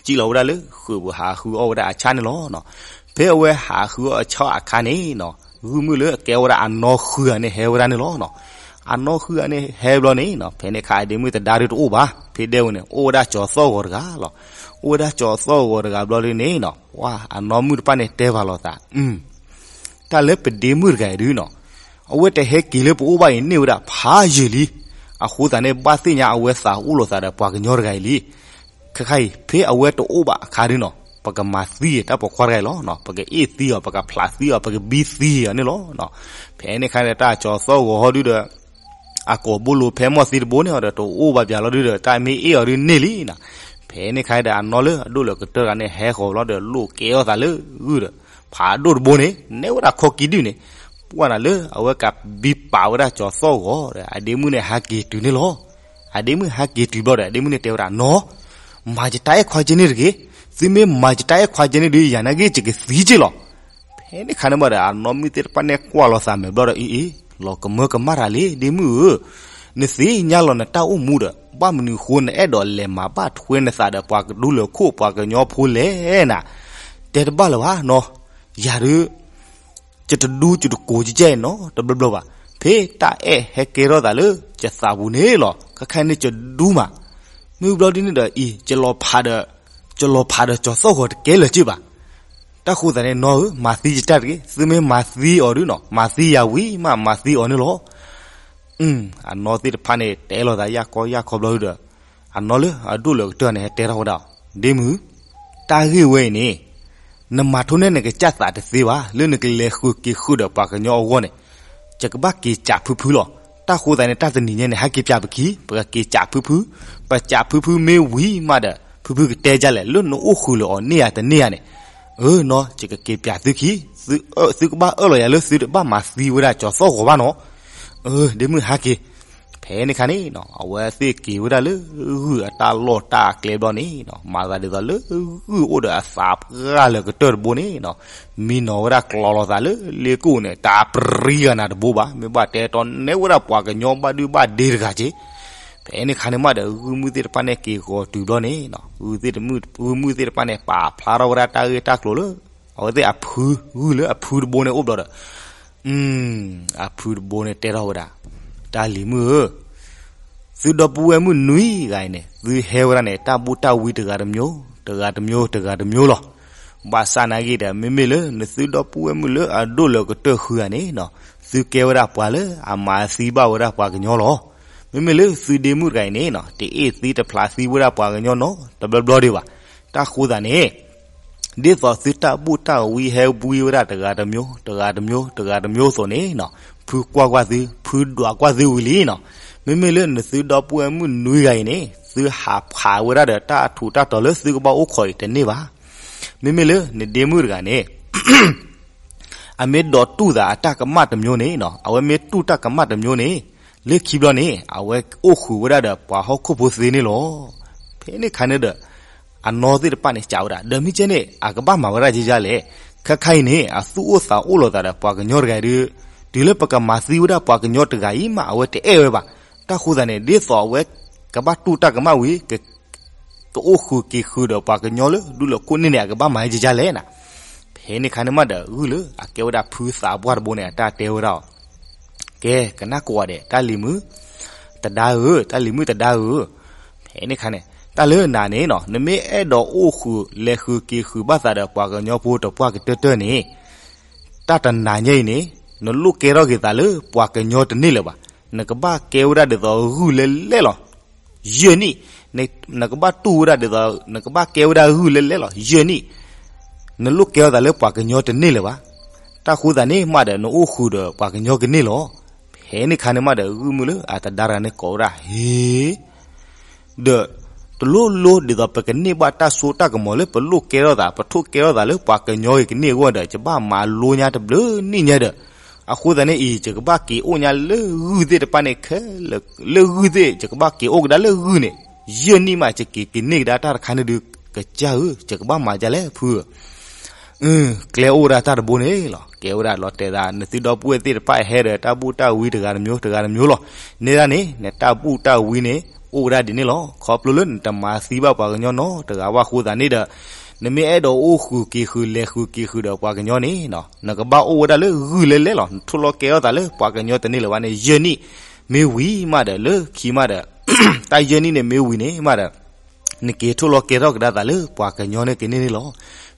စံၣ်လီၤဝဲဒၣ်လၢဃုာ်ပူၤဟးဃုအီၣ်ဝဲဒၣ်အဆၣ်န့ၣ်လီၤ. ဖဲအဝဲဟးဃုအီၣ်အဆၣ်အခါန့ၣ်နီၤ, ဂုၢ်မုၢ်လၢအကဲဝဲဒၣ်အနီၢ်ဃုဂၤန့ၣ် ဟဲဝဲဒၣ်န့ၣ်လီၤ. အနီၢ်ဃုဂၤန့ၣ် ဟဲဘျီန့ၣ်နီၤ, ဖဲန့ၣ်အခါ အဒ့မုၣ်သဒါဒုးတအိၣ်ဘၣ်, ဖဲဒဲဝဲန့ၣ် အိၣ်ဝဲဒၣ်ကၠီၤသီၣ်ဂီၤတဂၤလီၤ. အိၣ်ဝဲဒၣ်ကၠီၤသီၣ်ဂီၤတဂၤဘျီဒုန့ၣ်နီၤ, ပှၢ်အနီၢ်မုၣ်တဖၣ်န့ၣ်တဲပာ်လိာ်သး တၢ်လၢပဒ့မုၣ်တဂၤအံၤဒုနီၤ, အဝဲတဟဲက့ၤလၢပအိၣ်ဘၣ်အံၤန့ၢ်ဝဲဒၣ်ဖးယံာ်လံ. အဃိသတးန့ၣ် ဘၣ်သ့ၣ်ညါအဝဲသးအိၣ်လိာ်သးဒီးပှၤကညီတဂၤအံၤလံ. ခဲခါအံၤ ဖဲအဝဲတအိၣ်ဘၣ်အခါဒုနီၤ, ပကမၤသံတၢ်ပိာ်ခွါတဂၤအံၤလီၤ. ပကအ့ၣ်သံအီၤ, ပကဖျးသံအီၤ, ပကဘံသံအီၤန့ၣ်လီၤ. ဖဲန့ၣ်ခါန့ၣ် တၢ်ကၠီၤသီၣ်ဂီၤဟီဒုဒီး အကိာ်ဘိလိၤဖဲမီၢ်သံတဘိန့ၣ်ဒီး တအိၣ်ဘၣ်ပၠးလီၤဒုဒီး တၢ်မ့ၢ်အ့ၣ်အီၤဒုန့ၢ်လံနီၤ. ဖဲန့ၣ်ခါဒီး အနီၢ်လၢအဒိၣ်လၢကတၢၢ်တဂၤန့ၣ် ဟဲဃီၤဘျီဒီး လိၣ်ကဲထီၣ်သးလၢဂုၢ်ဒီး ဖးဒိၣ်တဘိန့ၣ် နဲဝဲဒၣ်ခီၣ်ကံဒုၣ်န့ၣ်, ပှၢ်နၤလၢအဝဲကဘံပာ်ဝဲဒၣ်ကၠီၤသီၣ်ဂီၤဒီး အဒ့မုၣ်န့ၣ်ဟးက့ၤတုၤန့ၣ်လီၤ. အဒ့မုၣ်ဟဲက့ၤတုၤဘျီဒီး အဒ့မုၣ်န့ၣ်တဲဝဲဒၣ်နီၤ, မၤယတၢ်အဲၣ်ခွါက့န့ၣ်တဂ့ၤ. သုမ့ၢ်မၤယတၢ်အဲၣ်ခွါက့န့ၣ်ဒီး ယၤနာ်က့ ယကသံက့လီၤ. ဖဲန့ၣ်ခါန့ၣ်မးဒီး အနီၢ်မုၣ်သ့ၣ်တဖၣ်န့ၣ်ကွၢ်လီၤသးမဲာ်ဘျီဒီး အ့ၣ်အ့ၣ် လီၤကမၢကမၣ်တၢ်လံ ဒ့မုၣ်ဧၢ, နသ့ၣ်ညါလီၤနတၢ်အိၣ်မူဒီး ဘၣ်မနုၤဃိနအဲၣ်ဒိးလဲၤမၤဘၣ်ထွဲနသးဒီးပှၤကဒူလၢခိၣ်ပှၤကညီဖိလဲၣ်နၤ. တဲတဘၣ်လၢၤဘၣ်နီၤ, ယၤဒုး ယတဒူယတကိးကဲနီၤ တဘျီဘျီဘၣ်. ဖဲတၢ်အဲၣ်ဟဲကဲထီၣ်သးလၢယသးပူၤန့ၣ်လီၤ ခဲခါန့ၣ်ယဒူမး. မ့ၢ်ဘျီဒ်န့ၣ်ဒီးအံၤ ယလီၤဖးဒီး ယလီၤဖးဒီးကၠီၤသီၣ်ဂီၤတကဲလၢၤက့ဘၣ်. တၢ်ဃိသးန့ၣ် နီၢ်ဧၢ မၤသံယတၢ်တဂ့ၤ. သုမ့ၢ်မၤသံအီၤဒုနီၤ မၤသံယၤဝံၤမး မၤသံအီၤန့ၣ်လီၤ. အနီၢ်သ့ၣ်တဖၣ်န့ၣ်တဲလိာ်သးယၢ်ကီယၢ်ခီဘျီဒုဒီး အနီၢ်လၢအဒိၣ်လၢကတၢၢ်န့ၣ် ဟဲတဲထီၣ်ဝဲဒၣ်အီၤ, ဒ့မုၣ်, တၢ်ဂ့ၢ်ဝဲအံၤန့ၣ် နမၤထူၣ်န့ၢ်နကစၢ်သးတသ့ဘၣ် လၢနကလဲၤဃုာ်က့ၤဃုာ်ဒီးပှၤကညီအဂီၢ်န့ၣ်, ယကဘၣ်က့ၤစးဖုဖုလီၤ. တၢ်ဃိသးန့ၣ် တၢ်တနံၤညါန့ၣ် ဟဲက့ၤပၠးပခံ, ပကက့ၤစးဖုဖု, ပစးဖုဖုမ့ၢ်ဝံၤမးဒီး ဖုဖုကတဲဒ်လဲၣ် လၢနအိၣ်ဃုာ်လၢအီၤန့ၢ်ဧါတန့ၢ်ဧါန့ၣ်, အၢနီၤ ယကက့ၤပၠးသုခံ, သုကဘၣ်အၢၣ်လီၤယၤလၢသုတဘၣ်မၤသံဝဲဒၣ်ကၠီၤသီၣ်ဂီၤဘၣ်နီၤ. အၢ ဒ့မုၣ်ဟဲက့ၤ ဖဲန့ၣ်ခါန့ၣ် အဝဲသ့ၣ်က့ၤဝဲဒၣ်လၢဂုၢ်အတၢ်လီၢ်တၢ်အကျဲဘျီန့ၣ် မၤသးဒ်သိးလၢဂုၢ်အိၣ်ဒီးအသးပှၢ်လၢကတၢၢ်တဘိန့ၣ်, မံနီၤဝဲဒၣ်ကျီလီၤသးလၢလ့ကိၣ်န့ၣ် တၢ်ပြံဂၤနၤတဘိဘၣ် မ့ၢ်ဘၣ်တဲတီနဲဝဲဒၣ်ပှၤကညီဘၣ်ဒုဘၣ်ဒ့တဂၤက့. ဖဲန့ၣ်ခါန့ၣ်မးဒီး ဂုၢ်မုၢ်သ့ၣ်တဖၣ်န့ၣ်က့ၤဂီၤတုၤဘျီန့ၣ်, ဂုၢ်မုၢ်သ့ၣ်တဖၣ်န့ၣ် ပာ်ဖျါထီၣ်ဝဲဒၣ်တၢ်ဂ့ၢ်တၢ်ကျိၤလၢ အဝဲသ့ၣ်အဖု, ဂုၢ်လၢအဖုတဘိန့ၣ်အိၣ်ဘျီဒီး အဖုတဘိန့ၣ်တဲထီၣ်ဝဲဒၣ်, တၢ်လံၤမုၣ်ဧၢ, သုဒီပုၢ်ဝဲၢ်မုၣ်နွံဂၤအံၤန့ၣ် သုဟဲဝဲဒၣ်န့ၣ် တၢ်ဘူၣ်တၢ်ဝံတဂၤတမျိုး, တဂၤတမျိုး, တဂၤတမျိုးလီၤ. ဘၣ်ဆၣ်နာ်က့ဒီး မ့မ့ၢ်လၢနသုဒီပုၢ်ဝဲၢ်မုၣ်လၢအဒိၣ်လၢကတၢၢ်ဃုဂၤန့ၣ်, သုကဲဝဲဒၣ်ပှၤလၢအမၤသံဘၣ်ဝဲဒၣ်ပှၤကညီလီၤ. မ့မ့ၢ်လၢသုဒ့မုၣ်တဂၤအံၤန့ၣ် တအ့ၣ်သံတဖျးသံဝဲဒၣ်ပှၤကညီနီတဘျီဘျီဒံးဘၣ်. တၢ်ဃိသးန့ၣ် ဒ်သိးသုတၢ်ဘူၣ်တၢ်ဝံဟဲဝံဝဲဒၣ်တဂၤတမျိုး, တဂၤတမျိုး, တဂၤတမျိုးအသိးန့ၣ်, ဖုကွၢ်ကွၢ်သု, ဖုဒွးကွၢ်သုဝံၤလံနီၤ. မ့မ့ၢ်လၢနသုဒီပုၢ်ဝဲၢ်မုၣ်နွံဂၤအံၤန့ၣ် သုဟးဖးဝဲဒၣ်ဒီးတၢ်ထူးတၢ်တီၤလၢသုကဘၣ်အိၣ်ခိးအံၤတန့ၢ်ဘၣ်. မ့မ့ၢ်လၢနဒ့မုၣ်တဂၤန့ၣ် အမ့ၢ်ဒိးတူၢ်သးအတၢ်ကမၣ်တမျိုးန့ၣ်, အဝဲမ့ၢ်တူၢ်တၢ်ကမၣ်တမျိုးန့ၣ်, လၢခံဘျီန့ၣ် အဝဲအိၣ်ဃုာ်ဝဲဒၣ်ဒီးပှၤဟီၣ်ခိၣ်ဖိသ့န့ၣ်လီၤ. ဖဲန့ၣ်ခါန့ၣ်ဒီး အနီၢ်သ့ၣ်တဖၣ်န့ၣ်စံးဝဲဒၣ် ဒီးမ့ၢ်ကဲန့ၣ် အကဘၣ်မၤဝဲဒၣ်ကယါလဲၣ်. ခဲခါအံၤန့ၣ် အသူၣ်အိၣ်သးအိၣ်လိာ်သးဒီးပှၤကညီတဂၤဒီး, တုၤလၢပကမၤသံဝဲဒၣ်ပှၤကညီတဂၤအံၤမး အဝဲတအဲၣ်ဝဲဘၣ်. တၢ်ဃိသးန့ၣ် ဒ်သိးအဝဲကဘၣ်တူၢ်တၢ်ကမၣ်ဝံၤ ကအိၣ်ဃုာ်က့ၤဃုာ်ဒီးပှၤကညီလၢဒူလၢခိၣ်န့ၣ်န့ၣ် အကဘၣ်မၤကယါလဲၣ်နၤ. ဖဲန့ၣ်ခါန့ၣ်မးဒီး ဂုၢ်လၢအကဲဝဲဒၣ်ဖုသးပှၢ်တဘိန့ၣ် အတၢ်တဲဝဲဒၣ်အီၤ, ကဲ ကနၣ်ကိးဂၤဒဲး တၢ်လံၤမုၣ် တဒါဧၢ, တၢ်လံၤမုၣ်တဒါဧၢ, ဖဲန့ၣ်ခါန့ၣ် တၢ်လၢနၤန့ၣ်နီၤ နမ့ၢ်အဲၣ်ဒိးအိၣ်ဃုာ်လဲၤဃုာ်က့ၤဃုာ်ဘၣ်သးဒီးပှၤကညီဖိတပှၢ်ကတၢၢ်တၢၢ်န့ၣ်, တၢ်တနၤညါအံၤန့ၣ် နလိၣ်ကဲထီၣ်က့ၤသးလၢပှၤကညီတန့ၢ်လၢၤဘၣ်. နကဘၣ်ကဲဝဲဒၣ်ဒ်သိးဂုၢ်လဲလဲလီၤ. ယဲၢ်နံၣ်, နကဘၣ်တူၢ်ဝဲဒၣ်ဒ်သိး နကဘၣ်ကဲဝဲဒၣ်ဂုၢ်လဲလဲလီၤ. ယဲၢ်နံၣ် နလိၣ်ကဲထီၣ်သးလၢပှၤကညီတန့ၢ်လၢၤဘၣ်. တၢ်ဃိသးန့ၣ်မးဒီး နအိၣ်ဃုာ်ဒီးပှၤကညီကန့ၢ်လီၤ. ဖဲန့ၣ်ခါန့ၣ်မးဒီး ဂုၢ်မုၢ်လၢအတဒါတဂၤန့ၣ်ကိးဝဲဒၣ် ဟ့ ဒီး တလိၣ်လိဒ်သိးပကန့ၢ်ဘၣ်တၢ်စိတၢ်ကမီၤလၢပလိၣ်ကဲထီၣ်သး ပထိၣ်ကဲထီၣ်သးလၢပှၤကညီအံၤကန့ၢ်အဂီၢ်ဒီး ယဘၣ်မၤလိညါတဘျုးနံၣ်ညါဒီး, အဃိသတးန့ၣ်အံၤ ယကဘၣ်က့ၤအိၣ်ညါလၢဂုၢ်သ့ၣ်တဖၣ်န့ၣ်ခဲလၢာ်, လၢဂုၢ်သ့ၣ် ယကဘၣ်က့ၤအိၣ်ကဒါလၢဂုၢ်န့ၣ်, ယဲၢ်နံၣ်မး ယက့ၤကန့ၢ်ကဒါတၢ်တခါန့ၣ်ဒုး ကစၢ်ဧၢ ယကဘၣ်မၤဒ်လဲၣ်ဖုဧၢ ကျဲအိၣ်ဝဲဒၣ်တၢ်တဘိန့ၣ်လီၤ. ကဲဝဲဒၣ်လီၤတဲာ်သး နသုဒီပုၢ်ဝဲၢ်သ့ၣ်တဖၣ်ဟဲဒီးတၢ်ဘူၣ်တၢ်ဝံတဂၤတမျိုး တဂၤတမျိုးလီၤ. န့ၣ်ဒၣ်န့ၣ် နတၢ်ဘူၣ်တၢ်ဝံန့ၣ် အိၣ်ဝဲဒၣ်ဒ်န့ၣ်လီၤ. ခီဖျိလၢနတမၤသံဘၣ်ပှၤကညီနီတဂၤဘၣ်အဃိသတးန့ၣ်ဒီး နမ့ၢ်အဲၣ်ဒိးအိၣ်ဃုာ်က့ၤဃုာ် လဲၤဃုာ်က့ၤဃုာ်ဒီးပှၤကညီန့ၣ် နကဘၣ်အိၣ်ဝဲဒၣ်လၢဂုၢ်လဲလဲလီၤ. နထိၣ်လီၤကဲထီၣ်သးလၢပှၤကညီတန့ၢ်လၢၤဘၣ်န့ၣ် ယဲၢ်နံၣ် မ့ၢ်ဝံၤမးဒီး လၢခံမးဒီး တၢ်ယဲၢ်နံၣ်န့ၣ်မ့ၢ်ဝံၤန့ၣ်မးဒီး နက့ၤထိၣ်လီၤကဲထီၣ်ကဒါသးလၢပှၤကညီန့ၣ်ကန့ၢ်န့ၣ်လီၤ.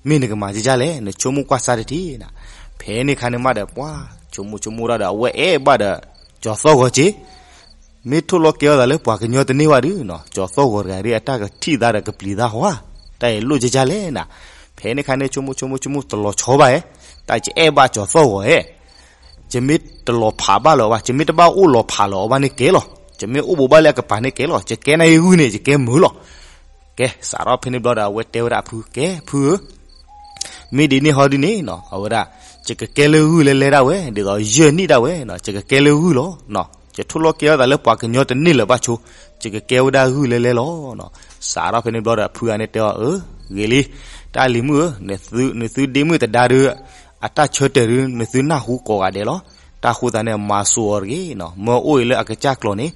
မ့ၢ်နကမၤဒ်လဲၣ် နဆိကမိၣ်ကွၢ်စၢ်တထံၣ်နၤ. ဖဲန့ၣ်ခါန့ၣ်မးဒီး ပှၤဆိကမိၣ်ဆိကမိၣ်တၢ်ဒီး အဝဲအဲၣ်ဘၣ်ဒီး ကၠီၤသီၣ်ဂီၤက့ မ့ၢ်ထိၣ်လီၤကဲထီၣ်သးလၢပှၤကညီတန့ၢ်ဘၣ်ဒုး ကၠီၤသီၣ်ဂီၤတဂၤဒ်အတၢ်ကထံၣ်သးဒီးကပျံၤသးဟီဧါ, တၢ်အံၤလိၣ်ကကလဲၣ်နၤ. ဖဲန့ၣ်ခါန့ၣ် ဆိကမိၣ်ဆိကမိၣ်ဆိကမိၣ်တလီၤဆီဘၣ်ဧဲ, တၢ်ယအဲၣ်ဘၣ်ကၠီၤသီၣ်ဂီၤဧဲ, ယမ့ၢ်တလီၤဖးဘၣ်လၢၤအီၤဘၣ်, ယမ့ၢ်တဘၣ်အိၣ်လီၤဖးလၢၤအီၤဘၣ်န့ၣ်ကဲလီၤ, ယမ့ၢ်အိၣ်ဘူးဘၣ်လၢအကပၤန့ၣ်ကဲလီၤ, ယကဲနၤအံၤဂုၢ်န့ၣ် ယကဲမုာ်လီၤ. ကဲ စးထီၣ်ဖဲန့ၣ်ဘျီဒီး အဝဲတဲဝဲဒၣ်အဖု ကဲဖုဧၢ, မ့ၢ်ဒ်န့ၣ်ဟီဒ်န့ၣ်နီၤ အဝဲဒၣ် ယကကဲလၢဂုၢ်လဲၤလဲၤဒၣ်ဝဲ ဒ်သိးယဲၢ်နံၣ်ဒၣ်ဝဲနီၤ ယကကဲလၢဂုၢ်လီၤ. ယထိၣ်လီၤကဲထီၣ်သးလၢပှၤကညီတန့ၢ်လၢၤဘၣ်ဆိ, ယကကဲဝဲဒၣ်ဂုၢ်လဲၤလဲၤလီၤ. စးထီၣ်ဖဲန့ၣ်ဘျီဒီး အဖုအံၤန့ၣ်တဲအီၤ အၢ ဂ့ၤလံ, တၢ်လံၤမုၣ်ဧၢ, နသုဒ့မုၣ်သဒါဒုး အတၢ်ဆၢတဲာ်ဒုး နသုနၢ်ဟူကိးဂၤဒဲးလီၤ. တၢ်ဃိသးန့ၣ် မၤစိာ်အီၤတဂ့ၤနီၤ, မၢအိၣ်အံၤလၢအကစၢ်ကျိာ်န့ၣ်,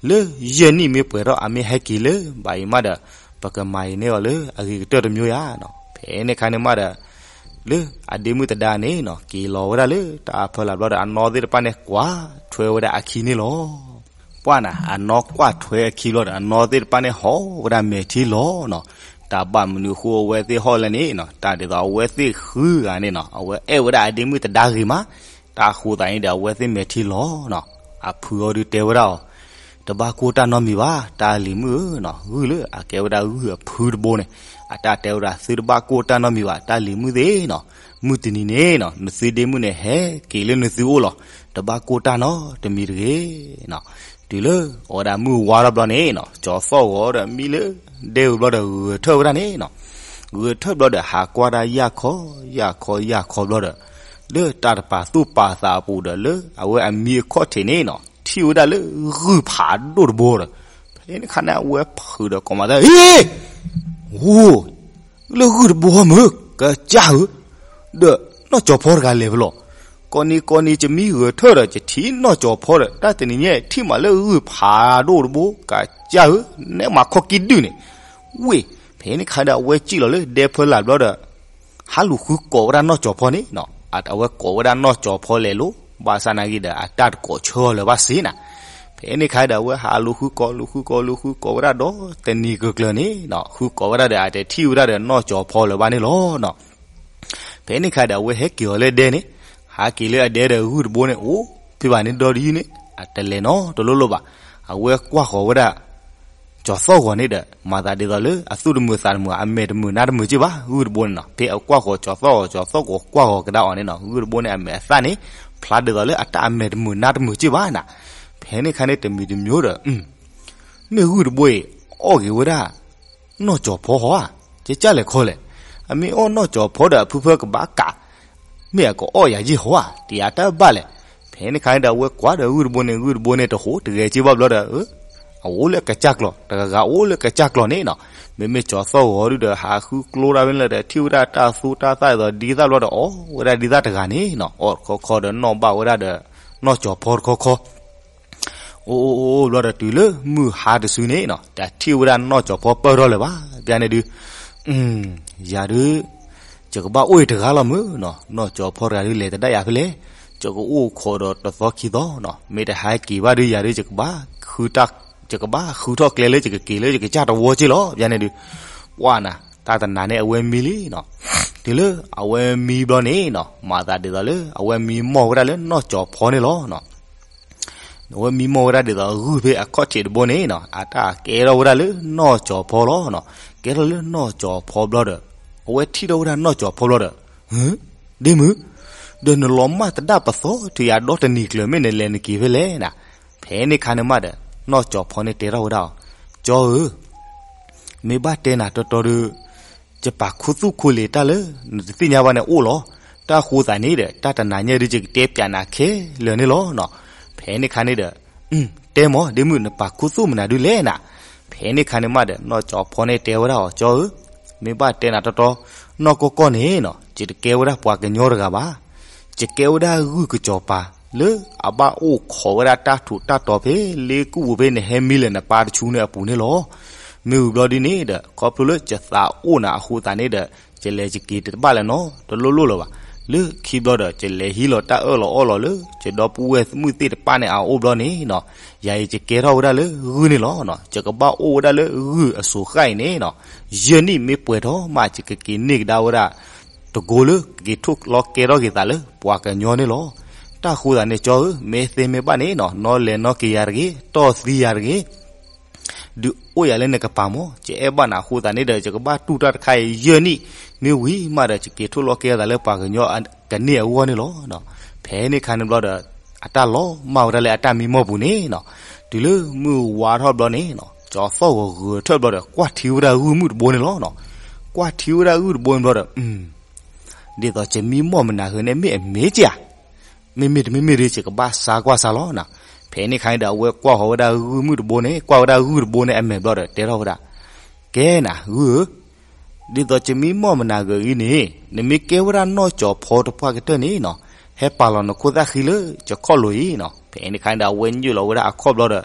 လၢယဲၢ်နံၣ်မ့ၢ်ပှဲၤထီၣ် အမ့ၢ်ဟဲက့ၤလၢၤဘၣ်အံၤမးဒီး ပကမၤအံၤန့ၢ်အီၤလၢအဂ့ၤကတၢၢ်တမျိုးယၤနီၤ. ဖဲန့ၣ်ခါန့ၣ်မးဒီး လၢအဒ့မုၣ်သဒါန့ၣ်နီၤ က့ၤလီၤဝဲဒၣ်လၢတၢ်အဖၢလၢ်ဘျီဒီး အနီၢ်သ့ၣ်တဖၣ်န့ၣ် ကွၢ်ထွဲဝဲဒၣ်အခံန့ၣ်လီၤ. ပှၢ်နၤ အနီၢ်ကွၢ်ထွဲအခံဘျီဒီး အနီၢ်သ့ၣ်တဖၣ်န့ၣ် ဟီၣ်ဝဲဒၣ်မဲာ်ထံလီၤနီၤ. တၢ်ဘၣ်မနုၤအဃိအဝဲသ့ၣ်ဟီၣ်လဲၣ်န့ၣ်နီၤ, တၢ်ဒ်သိးအဝဲသ့ၣ်ဃုဂၤန့ၣ်နီၤ အဝဲအဲၣ်ဝဲဒၣ်အဒ့မုၣ်သဒါဂ့ၤမး, တၢ်ဃိသးန့ၣ်ဒီး အဝဲသ့ၣ်မဲာ်ထံလီၤနီၤ. အဖုအီၤဒုးတဲဝဲဒၣ်အီၤ တဘၣ်ကိၢ်တၢ်နီတမံၤဘၣ် တၢ်လံၤမုၣ်ဧၢနီၤ, ဂုၢ်လၢအကဲဝဲဒၣ်ဂုၢ်အဖုတဘိန့ၣ် အတၢ်တဲဝဲဒၣ် သုတဘၣ်ကိၢ်တၢ်နီတမံၤဘၣ် တၢ်လံၤမုၣ်သ့ၣ်နီၤ, မုၢ်တနံၤန့ၣ်နီၤ နသုဒ့မုၣ်န့ၣ် ဟဲက့ၤလၢနသုအိၣ်လီၤ, တဘၣ်ကိၢ်တၢ်နီတမံၤတဂ့ၤနီၤ. တုၤလၢအဝဲဒၣ်မုၢ်ဝါထီၣ်ဘျီန့ၣ်နီၤ ကၠီၤသီၣ်ဂီၤဒီးမံလၢဒဲဧိၤဘျီဒီး ဂဲၤထၢၣ်ဝဲဒၣ်န့ၣ်နီၤ, ဂဲၤထၢၣ်ဘျီဒီး ဟးကွၢ်တၢ်ယၢ်ခီယၢ်ခီယၢ်ခီဘျီဒီး လၢတၢ်တပာ်သူၣ်ပာ်သးအပူၤဒီး လၢအဝဲအမံအခီၣ်ထံးန့ၣ်နီၤ ထံၣ်ဝဲဒၣ်လၢဂုၢ်ဖးဒိၣ်တဘိဒီး ဖဲန့ၣ်ခါန့ၣ် အဝဲဖုးဒီးကိးမးသး ဟ့ အိၣ် လၢဂုၢ်တဘိမုၢ် ကစၢ်ဧၢ, ဒီးနီၢ်ကၠီၤဖီတဂၤလဲၤဖဲလဲၣ်, ကိးနံၤကိးနံၤ ယမံဂဲၤထၢၣ်ဒီး ယထံၣ်နီၢ်ကၠီၤဖီဒီး တၢ်တနံၤညါ ထံၣ်မးလၢဂုၢ်ဖးဒိၣ်တဘိ ကစၢ်ဧၢ, နဲမၤခီၣ်ကံၣ်ဒုၣ်န့ၣ်, ဝ့ၢ် ဖဲန့ၣ်ခါဒီး အဝဲစံၣ်လီၤလၢဒဲဖၢလၢ်ဘျီဒီး ဟးလူၤဃုကိးဝဲဒၣ်နီၢ်ကၠီၤဖီန့ၣ်နီၤ, အဝဲကိးဝဲဒၣ်နီၢ်ကၠီၤဖီလဲၤလိၤ ဘၣ်ဆၣ်နာ်က့ဒီး အတၢ်တကိးဆၢအီၤလၢၤဘၣ်စ့ၢ်နၤ, ဖဲန့ၣ်ခါဒီး အဝဲဟးလူၤဃုကိး လူၤဃုကိး လူၤဃုကိးဝဲဒၣ်ဒီး တနံၤကကျၢၤန့ၣ်နီၤ ဃုကိးဝဲဒၣ်ဒီး အတထံၣ်ဝဲဒၣ်ဒီးနီၢ်ကၠီၤဖီလၢၤဘၣ်န့ၣ်လီၤနီၤ. ဖဲန့ၣ်ခါဒီး အဝဲဟဲက့ၤအီၤလၢဒဲန့ၣ်, ဟးက့ၤလၢအဒဲဒီးဂုၢ်တဘိန့ၣ် အိၣ်ဖဲဘၣ်န့ၣ်ဒီးဒ်န့ၣ် အတလဲၤနီတလိၤလိၤဘၣ်, အဝဲကွၢ်ဃီၤဝဲဒၣ် ကၠီၤသီၣ်ဂီၤန့ၣ်ဒီး မၤသးဒ်သိးလၢအသူၣ်တမုာ်သးတမုာ် အမဲာ်တမုာ်နါတမုာ်က့ၢ်ဘၣ် ဂုၢ်တဘိန့ၣ်နီၤ, ဖဲအကွၢ်ဃီၤကၠီၤသီၣ်ဂီၤ ကၠီၤသီၣ်ဂီၤကွၢ်ဃီၤကဒါအီၤန့ၣ်နီၤ ဂုၢ်တဘိန့ၣ် အမဲာ်အသၣ်န့ၣ် ဖျါဒ်သိးလၢအတၢ်အမဲာ်တမုာ်နါတမုာ်က့ၢ်ဘၣ်နၤ, ဖဲန့ၣ်ခါန့ၣ်တမံၤတမံၤဒီး မ့ၢ်ဂုၢ်တဘိအံၤ အီၣ်က့ၤဝဲဒၣ် နီၢ်ကၠီၤဖီဟီဧါ, ကကၢ်လဲၣ်ခီလဲၣ်, အမ့ၢ်အီၣ်နီၢ်ကၠီၤဖီဒီးအဖုဖၢကဘၣ်ကး, မ့ၢ်အကအီၣ်ယၤယ့ၢ်ဟီဧါ တယၤတၢ်ဘၣ်လဲၣ်, ဖဲန့ၣ်ခါန့ၣ်ဒီးအဝဲကွၢ်ဒီးဂုၢ်တဘိန့ၣ် ဂုၢ်တဘိန့ၣ်တဟူးတဂဲၤက့ၢ်ဘၣ်ဘျီဒီး အအိၣ်လၢကစၢ်ကျီၤ တဂၤဂၤအိၣ်လၢကစၢ်ကျီၤန့ၣ်နီၤ, မ့မ့ၢ်ကၠီၤသီၣ်ဂီၤဒုဒီး ဟးဃုကျိဒၣ်ဖဲန့ၣ်လၢဒီး ထံၣ်ဝဲဒၣ်တၢ်သူတၢ်သၣ်ဒ်သိးဒ်သၣ်ဘျီဒီး အီၣ်ဝဲဒၣ်ဒ်သၣ်တဂၤန့ၣ်နီၤ, အီၣ်တခီခီဒီးနီၣ်ဘၣ်ဝဲဒၣ်ဒီး နီၢ်ကၠီၤဖီတခီခီ အိၣ်အိၣ်အိၣ်အိၣ်ဘျီဒီးတုၤလၢမုၢ်ဟါတစုန့ၣ်နီၤ, တၢ်ထံၣ်ဝဲဒၣ်နီၢ်ကၠီၤဖီပၢၢ်ထီၣ်လၢၤဘၣ်, ဘၣ်န့ၣ်ဒုး, ယၤဒုး, ယကဘၣ်အိၣ်အံၤတဂၤလီၤမုၢ်နီၤ, နီၢ်ကၠီၤဖီတဂၤဒုးလဲၤတဒၣ်ယၤဖဲလဲၣ်, ယကအိၣ်ခိးဒီးတသီခံသီနီၤ, မ့ၢ်တဟဲက့ၤဘၣ်ဒုးယၤဒုး ယကဘၣ်ဃုထီၣ်ကျဲလၢယကက့ၤလၢယကစၢ်တဝီက့ၢ်လီၤ, ဘၣ်န့ၣ်ဒုး, ပှၢ်နၤ, တၢ်တနၤန့ၣ်အဝဲမံလံနီၤ, တုၤလၢအဝဲမံဘျီန့ၣ်နီၤ, မၤသးဒ်သိးလၢ အဝဲမံမီၢ်ဝဲဒၣ်လၢနီၢ်ကၠီၤဖီန့ၣ်လီၤနီၤ အဝဲမံမီၢ်ဝဲဒၣ်ဒ်သိးဂုၢ်ဖဲအခီၣ်ထံးတဘိန့ၣ်နီၤ, အတၢ်ကဲထီၣ်ဝဲဒၣ်လၢနီၢ်ကၠီၤဖီလီၤနီၤ, ကဲထီၣ်လၢနီၢ်ကၠီၤဖီဘျီဒီး, အဝဲထံၣ်ထီၣ်ဝဲဒၣ်နီၢ်ကၠီၤဖီဘျီဒီး, ဒ့မုၣ်, ဒီးနလီၤမၢ်သဒၣ်ပသီတုၤယၤဒီတနံၤကျၢၤ မ့ၢ်နလဲၤနက့ၤဖဲလဲၣ်နၤ, ဖဲန့ၣ်ခါန့ၣ်မးဒီး နီၢ်ကၠီၤဖီန့ၣ်တဲထီၣ်ဝဲဒၣ်အီၤ, ကၠီဧၢ မ့ၢ်ဘၣ်တဲနၤတီတီဒီး, ယပာ်ခူသူၣ်ခူလံာ်တၢ်လၢ နတသ့ၣ်ညါဘၣ်န့ၣ်အိၣ်လီၤ, တၢ်ဃိသးန့ၣ်ဒီး တၢ်တနၤညါဒုးယကတဲပၠးနၤခဲလၢာ်န့ၣ်လီၤနီၤ, ဖဲန့ၣ်ခါန့ၣ်ဒီး, တဲမး ဒ့မုၣ် နပာ်ခူသူၣ်မနုၤဒုလဲၣ်နၤ, ဖဲန့ၣ်ခါန့ၣ်မးဒီး နီၢ်ကၠီၤဖီန့ၣ်တဲဝဲဒၣ်အီၤ ကၠီဧၢ, မ့ၢ်ဘၣ်တဲနၤတီတီ, နီၢ်ကီၢ်ကီၢ်န့ၣ်နီၤ ယတကဲဝဲဒၣ်ပှၤကညီတဂၤဘၣ် ယကဲဝဲဒၣ်ဂုၢ်ကစီၤပၤ လၢအဘၣ်အိၣ်ခိးဝဲဒၣ်တၢ်ထူးတၢ်တီၤဖဲလ့ကူၣ်ပူၤဖဲနဟဲမံလၢနပၢ်တဆူန့ၣ်အပူၤန့ၣ်လီၤ. မ့ၢ်ဝံၤဘျီဒ်န့ၣ်ဒီး ခီဖျိလၢယသးအိၣ်နၤအဃိသတးန့ၣ်ဒီး ယလဲၤယက့ၤတဘၣ်လၢၤနီတလိၣ်လိၣ်လၢၤဘၣ်. လၢခံဘျီဒီး ယလဲၤဟံးလီၤတၢ်အၢၣ်လီၤအီလီၤလၢ ယဒီပုၢ်ဝဲၢ်မုၣ်သ့ၣ်တဖၣ်န့ၣ်အအိၣ်ဘျီန့ၣ်နီၤ, ယၤအံၤယကဲထီၣ်ဝဲဒၣ်လၢဂုၢ်န့ၣ်လီၤ. ယကဘၣ်အိၣ်ဝဲဒၣ်လၢဂုၢ်အစိၤဃၣ်အံၤန့ၣ်နီၤ, ယဲၢ်နံၣ်မ့ၢ်ပှဲၤထီၣ်မး ယကက့ၤန့ၢ်ကဒါဝဲဒၣ် တကိလၢကက့ၤထီၣ်လီၤကဲထီၣ်က့ၤသးလၢပှၤကညီန့ၣ်လီၤ. တၢ်ဃိသတးန့ၣ် ကၠီဧၢ, မ့ၢ်သ့မ့ၢ်ဘၣ်န့ၣ်နီၤ နီၢ်လဲၤနီၢ်က့ၤယၤတဂ့ၤ, တီၢ်သံယၤတဂ့ၤ. ဒုးအိၣ်ယၤလၢနကပၤမၢ်, ယအဲၣ်ဘၣ်နၤအဃိသတးန့ၣ်ဒီး ယကဘၣ်တူၢ်တၢ်တခါအံၤယဲၢ်နံၣ်, မ့ၢ်ဝံၤမးဒီး ယက့ၤထိၣ်လီၤကဲသးလၢပှၤကညီကန့ၢ်အဂီၢ်န့ၣ်လီၤ. ဖဲန့ၣ်ခါန့ၣ်ဘျီဒီး အတၢ်လီၤမၢ်ဝဲဒၣ်လၢအတၢ်မံမီၢ်ပူၤန့ၣ်နီၤ, တုၤလၢမုၢ်ဝါထီၣ်ဘျီန့ၣ်နီၤ, ကၠီၤသီၣ်ဂီၤဂဲၤထၢၣ်ဘျီဒီး ကွၢ်ထံဝဲဒၣ်ဂုၢ်မုၣ်တဘိန့ၣ်လီၤနီၤ. ကွၢ်ထံဝဲဒၣ်ဂုၢ်တဘိန့ၣ်ဘျီဒီး ဒ်သိးယမံမီၢ်မနၤဂ့ၤန့ၣ် မ့ၢ်အမ့ၢ်ကဧါ, မ့မ့ၢ်တမ့မ့ၢ်ဒီး ယကဘၣ်စါကွၢ်စါလီၤနီၤ. ဖဲန့ၣ်ခါန့ၣ်ဒီး အဝဲကွၢ်ဃီၤဝဲဒၣ်ဂုၢ်မုၣ်တဘိန့ၣ်, ကွၢ်ဝဲဒၣ်ဂုၢ်တဘိန့ၣ်အမဲာ်ဘျီဒီး တဲထီၣ်ဝဲဒၣ်, ကဲနၤဂုၢ်ဧၢ, ဒ်သိးယမံမီၢ်မနၤဂ့ၤအံၤန့ၣ်, နမ့ၢ်ကဲဝဲဒၣ်နီၢ်ကၠီၤဖီတပှၢ်ကတၢၢ်န့ၣ်နီၤ, ဟဲပာ်လီၤနခိၣ်သၣ်ဃံလၢယခီၣ်လိၤအံၤနီၤ. ဖဲန့ၣ်ခါန့ၣ်ဒီး အဝဲညိၣ်လီၤဝဲဒၣ်အခီၣ်ဘျီဒီး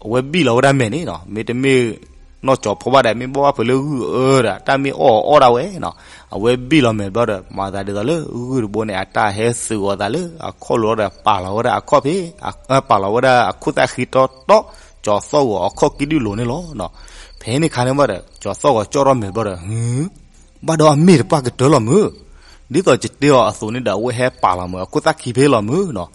အဝဲဘံၣ်လီၤဝဲဒၣ်မဲာ်န့ၣ်နီၤ. မ့တမ့ၢ်နီၢ်ကၠီၤဖီဘၣ်ဒီး မ့ၢ်ဘၣ်ဘၣ်ဖုးလၢဂုၢ်အၢဒီး တၢ်မ့ၢ်အီၣ်အီၣ်ဒၣ်ဝဲနီၤ. အဝဲဘံၣ်လီၤမဲာ်ဘျီဒီး မၤသးဒ်သိးလၢဂုၢ်တဘိန့ၣ် အတၢ်ဟဲသုးဂီၤသးလၢအခီၣ်လိၤဒီး ပာ်လီၤဝဲဒၣ်အခီၣ်ဖဲ ပာ်လီၤဝဲဒၣ်အခိၣ်သၣ်ဃံတီတီ, ကၠီၤသီၣ်ဂီၤအခီၣ်ကံၣ်ဒုၣ်လိၤန့ၣ်လီၤနီၤ. ဖဲန့ၣ်ခါန့ၣ်ဘၣ်ဒီး ကၠီၤသီၣ်ဂီၤကၠီၣ်ထီၣ်မဲာ်ဘျီဒီး ဟူ ဘၣ်ဒီးအမ့ၢ်တပှၢ်ကတၢၢ်လီၤမုၢ်, ဒ်သိးယတဲအီၤအသိးန့ၣ်ဒီး အဝဲဟဲပာ်လီၤမုၢ်အခိၣ်သၣ်ခံဖဲလီၤမုၢ်နီၤ.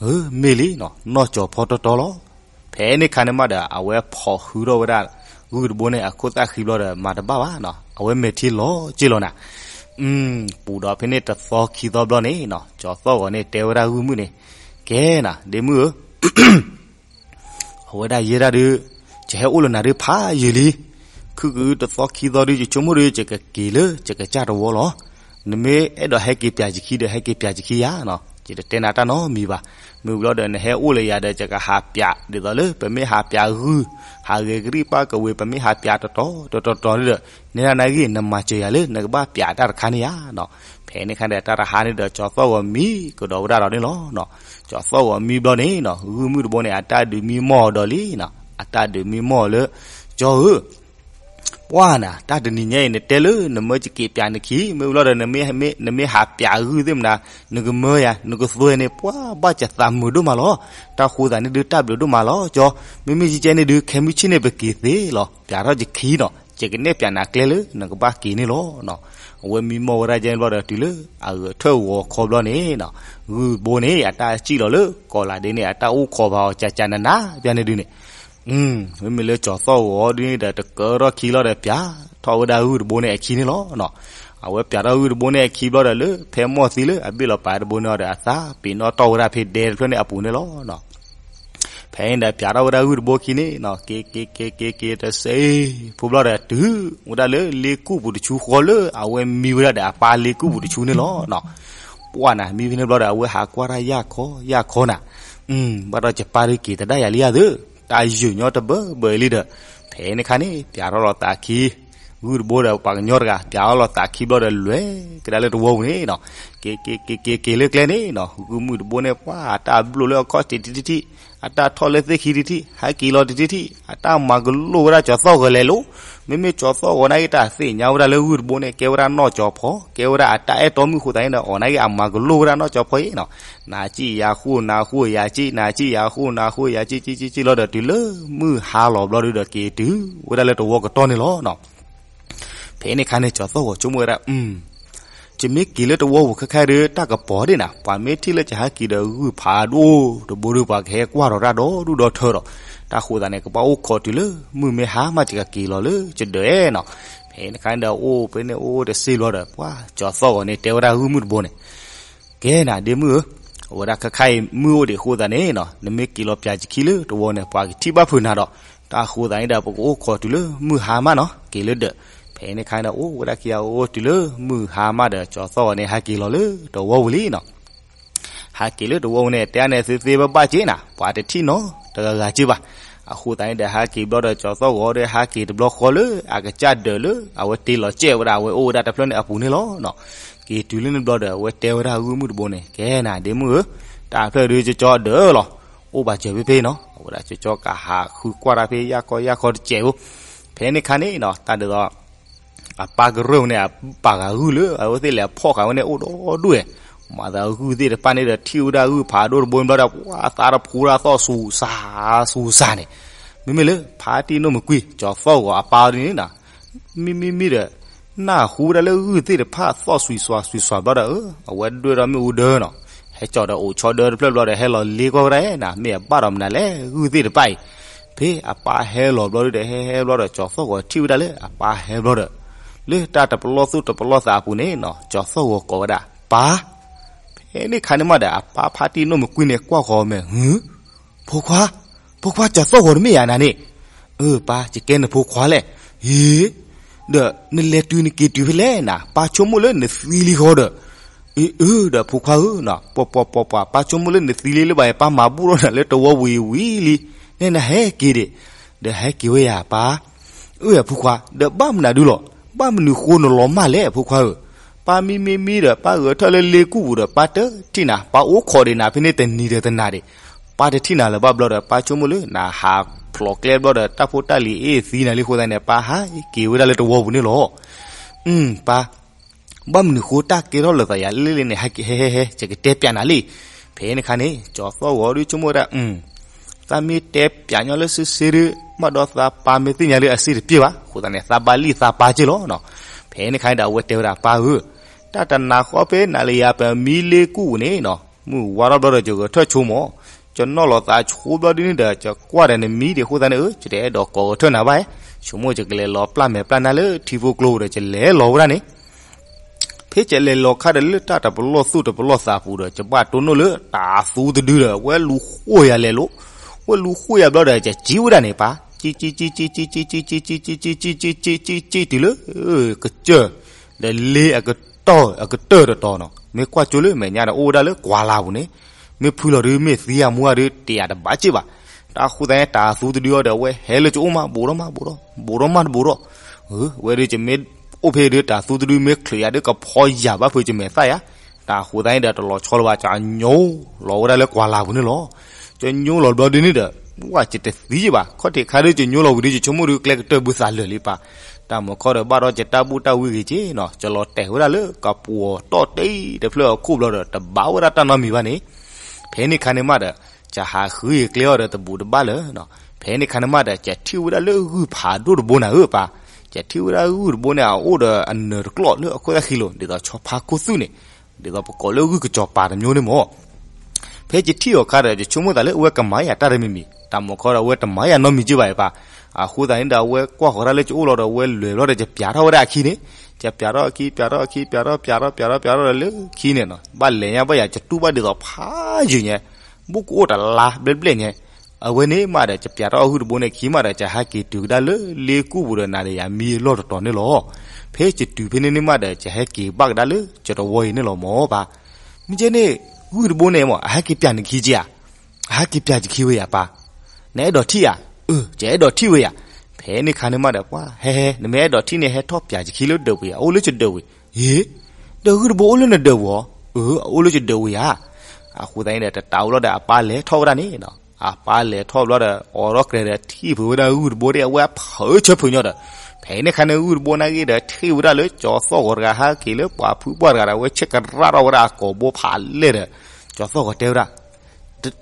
အၢ မ့ၢ်လံနီၤ, နီၢ်ကၠီၤဖီတီတီလီၤ. ဖဲန့ၣ်ခါန့ၣ်မးဒီး အဝဲဖိးဟုထီၣ်ဝဲဒၣ်ဂုၢ်တဘိန့ၣ် အခိၣ်သၣ်ခံဘျီဒီး မၤတဘၣ်ဘၣ်နီၤ, အဝဲမဲာ်ထံလီၤက့ၢ်လီၤနၤ. ပူၤဒီးဖဲန့ၣ်တသီခံသီဘျီန့ၣ်နီၤ, ကၠီၤသီၣ်ဂီၤန့ၣ်တဲဝဲဒၣ်ဂုၢ်မုၣ်န့ၣ်, ကဲနၤ ဒ့မုၣ်ဧၢ အဝဲဒၣ်ယဲဒၣ်ဒီး ယဟဲအိၣ်လၢနၤဒုးဖးယံာ်လံ, ခုကတသီခံသီဒုး ယဆိကမိၣ်ဒီး ယကက့ၤလၢယကစၢ်တဝီလီၤ. နမ့ၢ်အဲၣ်ဒိးဟဲက့ၤပျးယခံဒီး ဟဲက့ၤပျးယခံယၤနီၤ, ယတတဲနၤတၢ်နီတမံၤဘၣ်. မ့ၢ်ဘျီဒီး နဟဲအိၣ်လၢယၤဒီး ယကဟးပျး ဒ်သိးလၢပမ့ၢ်ဟးပျးဂုၢ်, ဟးဂဲၤကရံၣ်ပၢ်ကဝ့ၤ ပမ့ၢ်ဟးပျးတတီၤတတီၤတတီၤန့ၣ်ဒီး နဲဒၣ်နဂ့ၢ် နမၤစၢၤယၤလၢ နကဘၣ်ပျးတၢ်တခါန့ၣ်ယၤနီၤ. ဖဲန့ၣ်ခါဒီး တၢ်တဟါန့ၣ်ဒီး ကၠီၤသီၣ်ဂီၤမံကဒီးဝဲဒၣ်ဒီးန့ၣ်လီၤ. ကၠီၤသီၣ်ဂီၤမံဘျီန့ၣ်နီၤ, ဂုၢ်မုၣ်တဘိန့ၣ် အတၢ်ဒုးမံမီၢ်အီၤဒီးလံနီၤ, အတၢ်ဒုးမံမီၢ်အီၤလၢ ကၠီၤဧၢ ပှၢ်နၤ တၢ်တနံၤညါအံၤ နတဲလၢနမၢယက့ၤပျးနခံ, မ့ၢ်ဘျီဒီး နမ့ၢ်ဟးပျးဂုၢ်သ့ၣ်မနၤ, နကမၢယၤ နကသွဲန့ၣ် ပှၢ်ဘၣ်ယသးမုာ်ဒိၣ်မးလီၤ. တၢ်ဃိသးန့ၣ်ဒုး တၢ်ဘျုးဒိၣ်မးလီၤ ကၠီၤ, မ့မ့ၢ်ယကဲန့ၣ်ဒုး ခဲမုၢ်ဆ့ၣ်န့ၣ် ပက့ၤသ့လီၤ, ပျးထီၣ်ယခံနီၤ, ယကနဲၣ်ပျးနၤကျဲလၢ နကဘၣ်က့ၤန့ၣ်လီၤ. အဝဲမံမီၢ်ဝဲဒၣ်ယဲန့ၣ်ဘျီဒီး တုၤလၢအဂဲၤထၢၣ်ဂီၤခီဘျီန့ၣ်နီၤ, ဂုၢ်ဘိန့ၣ် အတၢ်စံၣ်လီၤလၢကီးလးဒ့န့ၣ် အတၢ်အိၣ်ခိးဘၣ်အီၤ ကကနနၤ ပျၢန့ၣ်ဒုးန့ၣ် မ့မ့ၢ်လၢကၠီၤသီၣ်ဂီၤဒ်န့ၣ်ဒီး တကၢထီၣ်ခံလီၤဒီး ပျးထီၣ်ဝဲဒၣ်ဂုၢ်တဘိန့ၣ်အခံန့ၣ်လီၤ. အဝဲပျးထီၣ်ဂုၢ်တဘိန့ၣ်အခံဘျီဒီး လၢဖဲမီၢ်သံလၢအဘ့ၣ်လီၤပာ်တဘိန့ၣ်ဒီး အသးပ့ၤနီၣ်တီၢ်ဝဲဒၣ်ဖဲဒဲတဖျၢၣ်န့ၣ်အပူၤန့ၣ်လီၤ. ဖဲန့ၣ်ဒီး ပျးထီၣ်ဝဲဒၣ်ဂုၢ်တဘိခံန့ၣ်နီၤ, က့ၤက့ၤက့ၤက့ၤက့ၤတစဲးဖိဘျီဒီး တုၤဝဲဒၣ်လၢလ့ကူၣ်ပူၤတဆူဃီလၢ အဝဲမံဝဲဒၣ်ဒီးအပၢ်လ့ကူၣ်ပူၤတဆူန့ၣ်လီၤ. ပှၢ်နၤ မံဖဲန့ၣ်ဘျီဒီး အဝဲဟးကွၢ်တၢ်ယၢ်ခီယၢ်ခီနၤ, ဘၣ်ဒီးယပၢ်ဒုးက့ၤတဒၣ်ယၤလံဧါသၢ, တၢ်ယုာ်ညီတဘၢဘၢအံၤလံဒီး ဖဲန့ၣ်ခါန့ၣ် ပျးထီၣ်လီၤသးခံ ဂုၢ်တဘိဒီးပှၤကညီတဂၤ ပျးထီၣ်လီၤသးခံဘျီဒီး လဲၤကဒါလၢတဝီပူၤန့ၣ်နီၤ, က့ၤက့ၤက့ၤက့ၤက့ၤလၢကျဲန့ၣ်နီၤ, ဂုၢ်မုၣ်တဘိန့ၣ် ပှၢ်အတၢ်ဘျိၣ်လၢအခီၣ်ထံးတထံၣ်ထံၣ်, အတၢ်ထီၣ်လၢသ့ၣ်ခံတထံၣ်, ဟဲက့ၤလီၤတထံၣ်ထံၣ်, အတၢ်မၤကလိၣ်ဝဲဒၣ်ကၠီၤသီၣ်ဂီၤလဲၤလိၤ, မ့မ့ၢ်ကၠီၤသီၣ်ဂီၤန့ၣ်က့ၤ တၢ်သ့ၣ်ညါဝဲဒၣ်လၢဂုၢ်တဘိန့ၣ် ကဲဝဲဒၣ်နီၢ်ကၠီၤဖီ, ကဲဝဲဒၣ်အတၢ်အဲၣ်တီမုၣ်အဃိသတးန့ၣ်ဒီး အီၤန့ၣ်က့ၤအမၤကလိၣ်ဝဲဒၣ်နီၢ်ကၠီၤဖီအံၤနီၤ, နၤစံၣ်ယၤဃိၣ် နၤဃိၣ်ယၤစံၣ် နၤစံၣ်ယၤဃိၣ် နၤဃိၣ်ယၤစံၣ် စံၣ်စံၣ်စံၣ်လီၤဒီး တုၤလၢမုၢ်ဟါလီၤဘျီဒီး က့ၤတုၤဝဲဒၣ်လၢတဝီကတီၢ်န့ၣ်လီၤနီၤ. ဖဲန့ၣ်ခါန့ၣ် ကၠီၤသီၣ်ဂီၤဆိကမိၣ်ဝဲဒၣ်, ယမ့ၢ်က့ၤလၢတဝီပူၤခဲခါဒီး တၢ်ကပီၤဒၣ်နၤ, ပှၤမ့ၢ်ထံၣ်လၢယဟဲက့ၤဒီးဂုၢ်ဖးဒိၣ်တဘိဒီး ပှၤကဟဲကွၢ်ဒီးတၢ်ဒီဒူၣ်ဒီထၢဒီး, တၢ်ဃိသတးန့ၣ် ကဘၣ်အိၣ်ခိးတုၤလၢမုၢ်မ့ၢ်ဟါမး ယကက့ၤလီၤလၢယဒၢးနီၤ. ဖဲန့ၣ်ခါန့ၣ်ဒီး အိၣ်ဖဲန့ၣ်အိၣ်တစ့ဘျီဒီး ပှၤကၠီၤသီၣ်ဂီၤန့ၣ် တဲဝဲဒၣ်ဂုၢ်မုၣ်တဘိန့ၣ် ကဲနၤ ဒ့မုၣ်ဧၢ, အဝဲဒၣ်ခဲခါအံၤ မုၢ်အိၣ်ဒံးအဃိသတးန့ၣ်နီၤ, နမ့ၢ်က့ၤလီၤပၠးယခံလၢတဝီန့ၣ် ပှၤကထံၣ်ဘၣ်ဖုးနၤဒီး, တၢ်ဃိသတးန့ၣ်ဒီး ပကအိၣ်ခိးတုၤလၢမုၢ်ဟါမးနီၤ, က့ၤလၢဒၢး. ဖဲန့ၣ်ခါန့ၣ် အိၣ်ဝဲဒၣ်ခံဂၤအိၣ်တုၤလၢမုၢ်ဟါမးဒီး ကၠီၤသီၣ်ဂီၤန့ၣ် ဟဲက့ၤလီၤလၢတဝီပူၤလံနီၤ. ဟဲက့ၤလၢတဝီပူၤန့ၣ် တဲန့ၣ်သ့သ့ဘၣ်ဘၣ်က့နၤ, ပှၤတထံၣ်နီတဂၤဂၤက့ဘၣ်. အဃိသတးန့ၣ်ဒီး ဟဲက့ၤဘျီဒီး ကၠီၤသီၣ်ဂီၤဒီး ဟဲက့ၤတဘျီဃီလၢအကစၢ်ဒၢးလၢ အဝဲတ့လီၤစဲးဝဲဒၣ် အဝဲအိၣ်ဝဲဒၣ်တဖျၢၣ်န့ၣ်အပူၤန့ၣ်လီၤနီၤ. က့ၤတုၤလၢန့ၣ်ဘျီဒီး အဝဲတဲဝဲဒၣ်ဂုၢ်မုၣ်တဘိန့ၣ် ကဲနၤ ဒ့မုၣ်ဧၢ, တၢ်ဖျၢၣ်ဒုးကၠီကၠီဒၢးလီၤ, အိၣ်ဘၣ်စၢၤဖဲဖဲနီၤ. အဝဲဒၣ်ကၠီကၠီကဟးဃုကွၢ်တၢ်ဖဲယၢ်ခီယၢ်ခီတစဲးဖိ. ဖဲန့ၣ်ခါန့ၣ်နီၤ တၢ်ဒ်သိး အပၢ်ကရၢၢ်ဝဲန့ၣ် အပာ်ဃာ်ဂုၢ်လၢ အဝဲသ့ၣ်လဲၤဖီၣ်ဃာ်ဝဲန့ၣ် အိၣ်ဒီဒူၣ်ဝဲ. မၤသးဂုၢ်သ့ၣ်တဖၣ်န့ၣ်ဒီး ထံၣ်ဝဲဒၣ်ဂုၢ်ဖးဒိၣ်တဘိန့ၣ်ဘျီဒီး ပှၤသးတဖှူတၢ်သီၣ်စူၤစၢ်စူၤစၢ်န့ၣ်, မ့မ့ၢ်လၢဖါတံၢ်နိၣ်မုၢ်ကွံာ် ကၠီၤသီၣ်ဂီၤအပၢ်ဒ်န့ၣ်နီၤ, မံမံမံဒီး နၢ်ဟူဝဲဒၣ်လၢဂုၢ်သ့ၣ်တဖၣ်သီၣ်စွံးစွၤစွံးစွၤဘျီဒီး အဝဲဒွဲၣ်ဒီးမ့ၣ်အူဒၢနီၤ, ဟဲကၠီၤဒီးအိၣ်ဆီဒၢတဖျၢၣ်ဘျီဒီး ဟဲလီၤလ့ကွၢ်ဝဲဒၣ်နၤ မ့ၢ်အဘၣ်ဒီးမနုၤလဲၣ် ဂုၢ်သ့ၣ်တဖၣ်အံၤ. ဖဲအပၢ်ဟဲလီၤဘျီဒုဒီး ဟဲဟဲဘျီဒီး ကၠီၤသီၣ်ဂီၤထံၣ်ဝဲဒၣ်လၢအပၢ်ဟဲဘျီဒီး လၢတၢ်တပလီၢ်သူၣ်တပလီၢ်သးအပူၤန့ၣ်နီၤ ကၠီၤသီၣ်ဂီၤကိးဝဲဒၣ် ပၢ် ဖဲန့ၣ်ခါန့ၣ်မးဒီး အပၢ်ဖါတံၢ်နီၢ်မုၢ်ကွံန့ၣ် ကွၢ်ဃီၤမဲာ် ဟု ဖိခွါ, ဖိခွါ ကၠီၤသီၣ်ဂီၤတမ့ၢ်ယၤနၤန့ၣ်, အၢ ပၢ် ယကဲနဖိခွါလဲၣ်, ဟ့ ဒီးနလဲၤတုၤနက့ၤတုၤဖဲလဲၣ်နၤ, ပၢ်ဆိကမိၣ်လၢနသံလံဃီဒီး, အၢ အၢ ဒီးဖိခွါဧၢ, ပှၤပှၤပှၤပှၤ ပၢ်ဆိကမိၣ်လၢနသံလံလၢဘၣ်အံၤ ပၢ်မၤဘူၣ်ထီၣ်နၤလၢတဝီဝံၤဝံၤလံ, နဲနဟဲက့ၤဒံး, ဒီးဟဲက့ၤဝဲယၤပၢ် အၢ ဖိခွါ ဒီးဘၣ်မနုၤဒုလီၤ, ဘၣ်မနုၤဃိနလီၤမၢ်လဲၣ် ဖိခွါဧၢ, ပၢ်မံမံမံဒီး ပၢ်ဂဲၤထၢၣ်လၢလ့ကူၣ်ပူၤဒီး ပၢ်တထံၣ်နၤ, ပၢ်အိၣ်ခိးဒံးနၤဖဲန့ၣ်တနံၤဒီးတနၤဒံး, ပၢ်တထံၣ်နၤလၢၤဘၣ်ဘျီဒီး ပၢ်ဆိကမိၣ်လၢနဟးဖျိးကျဲဘျီဒီး တၢ်ဖိတၢ်လံၤအ့ၣ်သံနၤလံအဃိသတးန့ၣ် ပၢ်ဟဲက့ၤဝဲဒၣ်လၢတဝီပူၤန့ၣ်လီၤ. ပၢ် ဘၣ်မနုၤဃိတၢ်ကဲထီၣ်လိာ်သးယၤလဲၣ်လဲၣ်န့ၣ် ဟဲဟဲဟဲ ယကတဲပျးနၤလံ. ဖဲန့ၣ်ခါန့ၣ် ကၠီၤသီၣ်ဂီၤဒုဆိကမိၣ်ဝဲဒၣ် သးမ့ၢ်တဲပျးညီလၢစ့စ့ဒု ဘၣ်ဒီးသးပၢ်မ့ၢ်သ့ၣ်ညါလၢအစ့တပျ့ၢ်ဘၣ်, အဃိသတးန့ၣ် သးဘၣ်လံၣ်သးပၢ်က့ၢ်လီၤ. ဖဲန့ၣ်ခါန့ၣ်ဒီး အဝဲတဲဝဲဒၣ် ပၢ်ဧၢ, တၢ်တနၤဃီဖဲနၤလၢယၤ ပမံလ့ကူၣ်ပူၤန့ၣ်နီၤ, မုၢ်ဝါထီၣ်ဘျီဒီး ယဂဲၤထၢၣ်ဆိမီၤ, ယနီၣ်လီၤသးဆိဘျီဒုန့ၣ်ဒီး ယကွၢ်ဒီးနမံဒံးအဃိသတးန့ၣ် အၢ ယတအဲၣ်ဒိးကိးဂဲၤထၢၣ်နၤဘၣ်, ဆိကမိၣ်ယကလဲၤလီၤပျၢ်မဲာ်ပျၢ်နါလၢထံဖိကျိပူၤဒီး ယလဲၤလီၤဝဲဒၣ်န့ၣ် ဖဲယလဲၤလီၤခါဒီးလၢတၢ်တပလီၢ်သူၣ်တပလီၢ်သးပူၤဒီး ယဘၣ်တိၢ်နီၣ်လၢတၢ်သူတဒုဒီး ဝဲလူၤဃိၣ်ယၤလဲၤလိၤ, ဝဲလူၤဃိၣ်ယၤဘျီဒီး ယစံးဝဲဒၣ်န့ၣ်ပၢ်, စံးစံးစံးစံးစံးစံးစံးစံးစံးစံးစံးစံးစံးစံးစံးတုၤလၢ ကစၢၢ် ဒီးလ့အကတၢၢ်အကတၢၢ်တတီၤနီၤ, မ့ၢ်ကွၢ်ကၠိလၢမဲာ်ညါဒီး အိၣ်ဝဲဒၣ်လၢကွၢ်လၤပူၤန့ၣ်, မ့ၢ်ဖုလီၤဒု မ့ၢ်သံအမူအဒု တယာ်တဘၣ်စ့ၢ်ဘၣ်. တၢ်ဃိသတးန့ၣ် တၢ်သူတဒုအီၤဒီး အဝဲဟဲလၢကၠိအိၣ်မး ဘူးထီၣ်မးဘူးထီၣ်, ဘူးထီၣ်မးတဘူးထီၣ်, ဝဲဒု ယမ့ၢ်အိၣ်ဖဲဒု တၢ်သူတဒုမ့ၢ်ချုးယၤဒု ကဖီယၤဘၣ်ဖုး ယမဲာ်သၣ်ယၤ, တၢ်ဃိသတးန့ၣ်ဒီး တလီၤဆီလၢၤဘၣ် ကညီလီၤဝဲဒၣ်လၢကွၢ်လၤပူၤန့ၣ်လီၤ. ကညီလီၤဘျီဒုန့ၣ်ဒီး ဝဲယတသံဘၣ်, ခီၣ်ထံးခါဒု ကညီလီၤဝံၤဒု ယဆိကမိၣ်ဒု ကျဲကတၢၢ်ဘုသးလၢာ်လံပၢ်, တၢ်မုၢ်ခီဒီးဘၣ်ဒီးယတၢ်ဘူၣ်တၢ်ဝံဂ့ၤက့ၤနီၤ, ကလီၤတဲာ်ဝဲဒၣ်လၢကပှီၤတီၢ်တံၢ်တဖျၢၣ်အခိၣ်ဘျီဒီး တဘၣ်ဝဲဒၣ်တၢ်နီတမံၤဘၣ်န့ၣ်, ဖဲန့ၣ်ခါန့ၣ်မးဒီး ယဟးဃုယကျဲအီၤဒီးတဘူးတဘၣ်လၢၤ, ဖဲန့ၣ်ခါန့ၣ်မးဒီး ယထံၣ်ဝဲဒၣ်လၢဂုၢ်ဖးဒိၣ်တဘိန့ၣ်ဧၢပၢ်, ယထံၣ်ဝဲဒၣ်ဂုၢ်တဘိန့ၣ် အအိၣ်ဒီးအနၢၤတကျီၢ်လၢအခိၣ်သၣ်ဃံလိာ် ဒ်သိးဆီဖါခိၣ်သူၣ်န့ၣ်, ဒ်သိးပကိးလၢဂုၢ်ကစီၤပၤတမျိုးန့ၣ်မး ဖဲယထံၣ်အီၤခါဒီး ယဆိကမိၣ်သးလၢအဝဲကမၤယၤတၢ်တမံၤမံၤ, တၢ်မုၢ်ခီဒီး အဝဲတမၤယၤနီတမံၤက့ဘၣ်အံၤပၢ်, အဃိသတးန့ၣ်ဒီး အဝဲကွၢ်ဃီၤတၢ်လၢကအိၣ်လီၤဒီး အဝဲလဲၤဘျီဒီး ယပျးထီၣ်ဝဲဒၣ်အခံန့ၣ်, ယပျးထီၣ်အခံ ပျးထီၣ်အခံ ပျးထီၣ် ပျးထီၣ် ပျးထီၣ်ဒီးလၢခံန့ၣ်နီၤ, ဘၣ်လဲၤညါဘၣ်ယၤ ယတူၢ်ဘၣ်ဒ်သိးဖးယံာ်ညါ, ဘူးကအိၣ်တလါဘျဲၣ်ဘျဲၣ်ညါ, အဝဲန့ၣ်မးဒီး ယပျးထီၣ်အဂုၢ်တဘိန့ၣ်ခံမးဒီး ယဟဲက့ၤတုၤကဒါလၢလ့ကူၣ်ပူၤဒီး နၤဒီးယၤမံအလီၢ်တတီၤန့ၣ်လီၤ. ဖဲယတုၤဖဲန့ၣ်န့ၣ်မးဒီး ယဟဲက့ၤဘၣ်ကဒါလၢယတဝီအံၤန့ၣ်လီၤမးပၢ်, မ့ၢ်ကဲန့ၣ် ဂုၢ်တဘိန့ၣ်မး အဟဲက့ၤပျးနခံက့ဧါ, အဟဲက့ၤပျးယခံဝဲယၤပၢ်, နအဲၣ်ဒိးထံၣ်ဧါ, အၢ ယအဲၣ်ဒိးထံၣ်ဝဲယၤ, ဖဲန့ၣ်ခါန့ၣ်မးဒီး ပှၤဟဲဟဲ နမ့ၢ်အဲၣ်ဒိးထံၣ်န့ၣ် ဟဲထီၣ်ပျးယခံလၢဒၢးပူၤယၤ အိၣ်လၢယဒၢးဝံၤ, ဟ့ ဒီးဂုၢ်တဘိအိၣ်လၢနဒၢးပူၤဧါ, အၢ အအိၣ်လၢယဒၢးဝံၤဧါ, အဃိသတးန့ၣ်ဒီး တတးအိၣ်လီၤဒီး အပၢ်လဲၤထီၣ်ဝဲဒၣ်န့ၣ်, အပၢ်လဲၤထီၣ်ဘျီဒီး အိးထီၣ်ကျဲဒီး ထံၣ်ဖုးဝဲဒၣ်ဂုၢ်တဘိဒီး အဝဲဖုးဆၢဖုးညီဒီး, ဖဲန့ၣ်ခါန့ၣ် ဂုၢ်တဘိန့ၣ်ဂ့ၤဒီး ထံၣ်ဝဲဒၣ်လၢကၠီၤသီၣ်ဂီၤတဂၤဟဲက့ၤလၢပှၤဖုပှၢ်တဂၤဒီး အဝဲဆ့ကရၣ်ထီၣ်ဝဲဒၣ်အကိာ်ဘိဖးလဲၢ်ဒီး ကၠီၤသီၣ်ဂီၤတဲဝဲဒၣ်